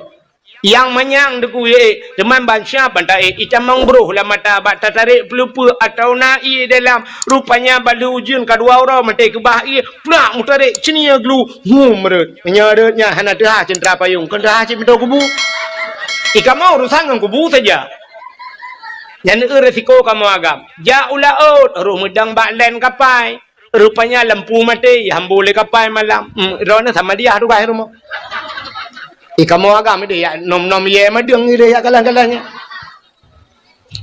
Nyang manyang deukuyee, teuma ban siap ban taéh, itamong broh lam mata bak tatarek peuleupeue atawa na ié dalam. Rupanya bak lheueh ujeuen ka dua uroe maté keubah ié, plak mutarek ceunie glu, hum rhot. Meunyoe rhot nyan hana teuhah ceuntra payong, kon teuhah cit meutoe kubu. I kamoe urusan ngon kubu saja. Nyan eu resiko kamoe agam. Jak u laôt, roh meudang bak len kapai. Rupanya lampu maté, ihambô lé kapai malam. Hmm, droeneuh sama dia tugaih rumoh. I kamoe agam deh, yak nom-nom yé madeueng deh, yak galah-galah nyan.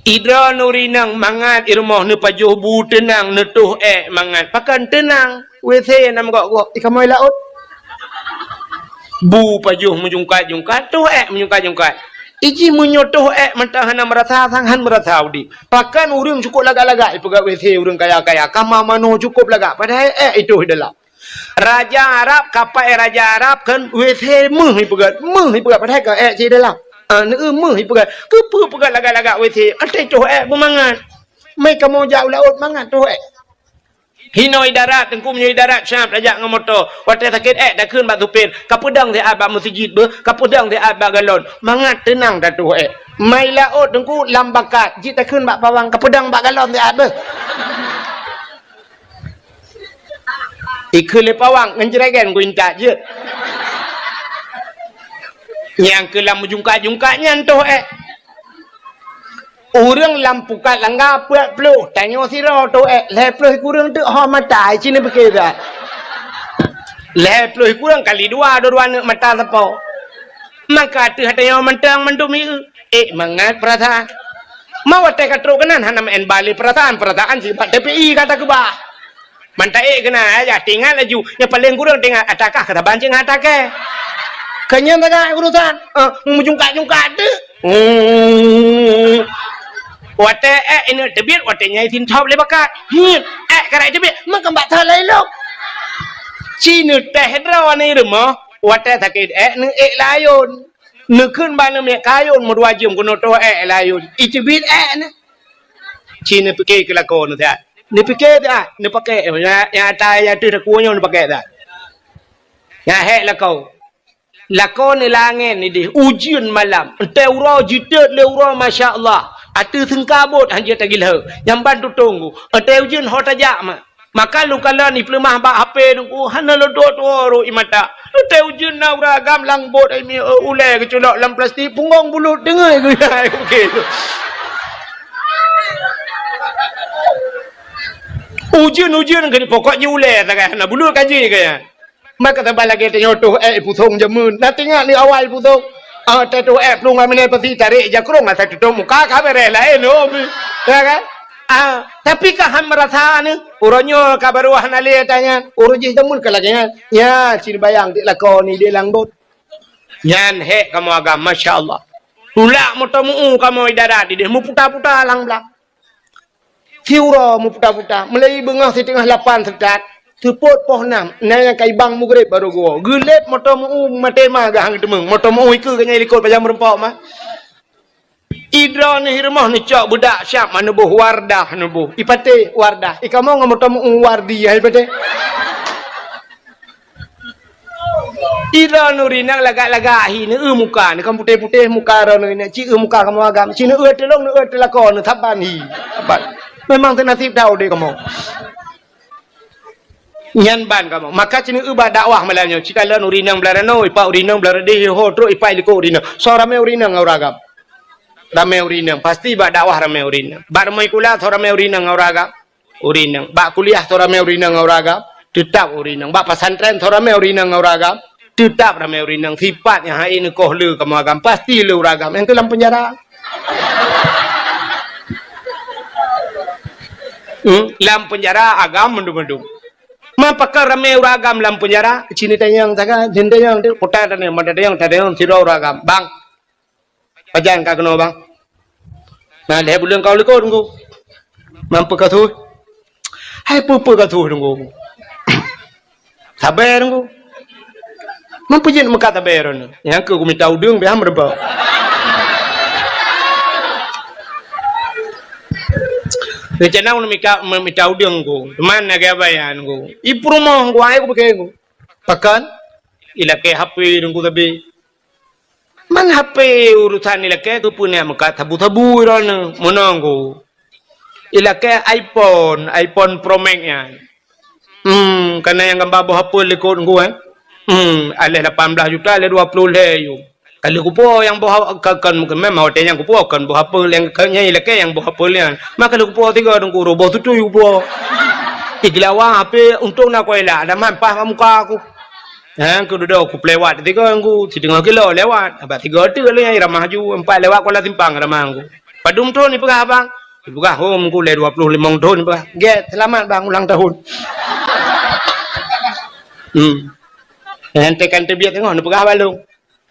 I droeneuh ureueng inong mangat i rumoh neupajoh bu teunang, neutoh ék mangat. Pakon teunang? W C nam gok-gok, i kamoe laôt. Bu pajoh meujungkat-jungkat, toh ék meujungkat-jungkat. Iji meunyoe toh ék mantong hana meurasa, sang han meurasa udeb. Pakon ureueng cukôp lagak-lagak ipeugöt W C ureueng kaya-kaya, kama manoe cukôp lagak, padahai ék itoh i dalam. Raja Arab, kapai raja Arab kan W C meuh ipeugöt, meuh ipeugöt, padahai ka ék cit i dalam. Ah, neu meuh ipeugöt. Keupeue peugöt lagak-lagak W C? Até toh ék beumangat. Mai kamoe jak u laôt mangat toh ék. Hinoe i darat, Teungku, meunyoe i darat siap tajak ngon moto. Watèe sakét ék takheun bak supir, "Kapeudong siat bak meuseujid beuh, kapeudong siat bak galon." Mangat teunang tatoh ék. Mai laôt, Teungku, lam bakat, jeuet takheun bak pawang, "Kapeudong bak galon siat beuh." Ikheun lé pawang ngon jregen ku intat jeuet. Nyang keu lam meujungkat-jungkat nyan toh ék. Ureueng lam pukat langga peuet ploh, tanyoe sidroe toh ék, lhèe ploh kureueng teuk ho mata, ci neupike that. Lhèe ploh kureueng kali dua, dua-dua neuk mata sapo. Maka ateueh tanyoe mantong mandum ieu, ék mangat peurasaan. Ma watèe ka trok keunan hana meu'en bale peurasaan, peurasaan sipat T P I ka takeubah. Ban taék keunan, ya, tingat laju. Nyang paleng kureueng tingat, ata kah ka saban cit ngon ata kèe. Keu nyan sagai urusan. Eh, meujungkat-jungkat teuk. Hmm. Watèe ék ineuk teubiet, watèe nyan isinthop lé bakat. Hmm. Ék ka raya teubiet, meukeumbat that lagèe lôn. Ci neutéh droeneuh i rumoh, watèe sakét ék neuék layôn. Neukheun bak aneuk miet kayôn meudua jeuem keunoe toh ék layôn. Iteubiet ék neuh. Ci neupike keu lakoe neuh siat. Neupike siat, neupakèk, nyang, nyang ata nyang ateueh takue nyoe neupakèk siat. Nyang hék lakoe. Lakoe neulangèe nideh, ujeuen malam. Eunteuk uroe jiteuet lé uroe, masya Allah. Ateueh seungkabot hanjeuet tagilheu. Nyang ban tutông ku. Eunteuk ujeuen ho tajak ma. Maka lôn kalon ipeuleumah bak H P Teungku, hana lôn tuwoe-tuwoe rot ie mata. Watèe ujeuen na ureueng agam lam bot, ai mi, eh, ulèe geuculok lam plastik, punggong bulut deungon geuh. Ujeuen-ujeuen keu pokok jih ulèe sagai, hana bulut ka jih keu nyan. Maka saban lagèe tanyoe toh èk ipusong jameun. Na teuingat lé awai ipusong? Ah, tatoh èk plueng lam inan pasi tarek jakrong asai tutôp muka ka beureh laén, oh. Ya kan? Ah, tapi ka han meurasa nyoe, uroe nyoe ka barô hana lé ata nyan. Uroe jih jameun ka lagèe nyan. Nyan, cit bayang di lakoe ni di lam bot. Nyan hék kamoe agam, masya Allah. Tulak moto meu-u kamoe di darat idéh, meuputa-puta lam blang. Siuroe meuputa-puta, meulai beungoh siteungoh lapan seutat, seupôt poh nam, na nyang ka ibang mugreb barô geuwoe. Geulét moto meu-u maté ma geuh han geuteumeung. Moto meu-u ikeue geuh nyan ilikot pajan meureumpok ma. Idroeneuh i rumoh neucok beudak siab ma neuboh Wardah neuboh. Ipatéh Wardah. Ikamoe ngon moto meu-u Wardi hai ipatéh. Idroeneuh ureueng inong lagak-lagak hi, neueu muka, neukan putéh-putéh muka droeneuh inong, ci eu muka kamoe agam, ci neueu teulông, neueu teulakô, neusaban hi. Saban. Memang teunasib that udép kamoe. Nyan ban kamoe. Maka ci neueu bak dakwah malam nyoe, ci kalon ureueng inong Beularano, ipak ureueng inong Beularano, ho trok ipak ilikot ureueng inong. Soe ramé ureueng inong ngon ureueng agam? Ramé ureueng inong. Pasti bak dakwah ramé ureueng inong. Bak rumoh sikula soe ramé ureueng inong ngon ureueng agam? Ureueng inong. Bak kuliah soe ramé ureueng inong ngon ureueng agam? Teutap ureueng inong. Bak pesantren soe ramé ureueng inong ngon ureueng agam? Teutap ramé ureueng inong. Sipat nyang hai neukoh le kamoe agam, pasti le ureueng agam. Nyang keu lam peunjara. Hmm, lam peunjara agam mandum-mandum. Man pakon ramé ureueng agam lam peunjara, ci neutanyong sagai, ci neutanyong tu, kuta tanyong, mata tanyong, tanyong sidroe ureueng agam. Bang, Pajan ka keunoe, Bang? Na lhèe buleuen ka u likot, Teungku. Man peue ka su? Hai peue-peue ka su, Teungku. Sabe, Teungku. Man peue jeuet meukat sabe droeneuh? Nyang keu kumita udeueng, pih han meureumpok. Rencana ulôn mita, mita udeueng, Teungku. Teuma na gaya bayan, Teungku. I peurumoh, Teungku, hai kupike, Teungku. Pakon? Ilakèe H P, Teungku, sabe. Man H P urusan ilakèe keupeue neuk meukat sabu-sabu droeneuh, meunoe Teungku. Ilakèe iPhone, iPhone Pro Max nyan. Hmm, ka na nyang gamba boh Apple likot Teungku, eh. Hmm, aléh lapan blah juta, aléh dua ploh lhèe yum. Ka lheueh kupo nyang boh, ka, kan, memang watèe nyan kupo kan boh Apple nyang, ka, nyang ilakèe nyang boh Apple nyan. Maka lheueh kupo tiga Teungku, roh boh tutui kupo. Ih, gila wa H P untông na kuela, ada man paih bak muka aku. Ha, keu dudoe kupeuléwat tiga Teungku, siteungoh kilo lewat. Abah tiga teuk lé nyang ramah ju, empat lewat Kuala Simpang ramah Teungku. Padum thon ipeugah abang? Ipeugah, "Oh, Teungku, lé dua ploh limong thon," ipeugah. "Gèt, seulamat bang ulang tahun." Hmm. Nyan tekan teubiet teungoh neupeugah bak lôn.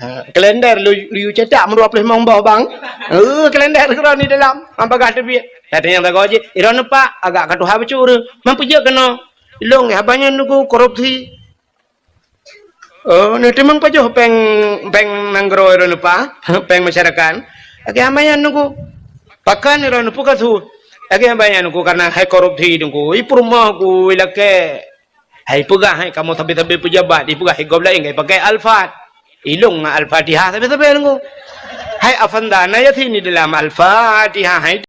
Ha, kalender lu, lu cetak meudua ploh limong boh, bang. Eh, kalender keudroe ni dalam, han bagah teubiet. Tatanyong sagoe jih, "Droeneuh Pak, agak ka tuha bacut ureueng. Man peue jeuet keunoe?" "Ilôn, haba nyan Teungku korupsi." "Oh, neuteumeung pajoh péng, péng nanggroe droeneuh Pak, péng masyarakat?" "Lagèe haba nyan Teungku." "Pakon droeneuh peue ka su?" "Lagèe haba nyan Teungku, kareuna hai korupsi Teungku. I peurumoh ku ilakèe." Hai peugah hai kamoe sabe-sabe peujabat, ipeugah hai gob laén, hai pakai Alphard. Ilôn ngon Al-Fatihah sabe-sabe Teungku. Hai Avanza, na Yasin di dalam Al-Fatihah, hai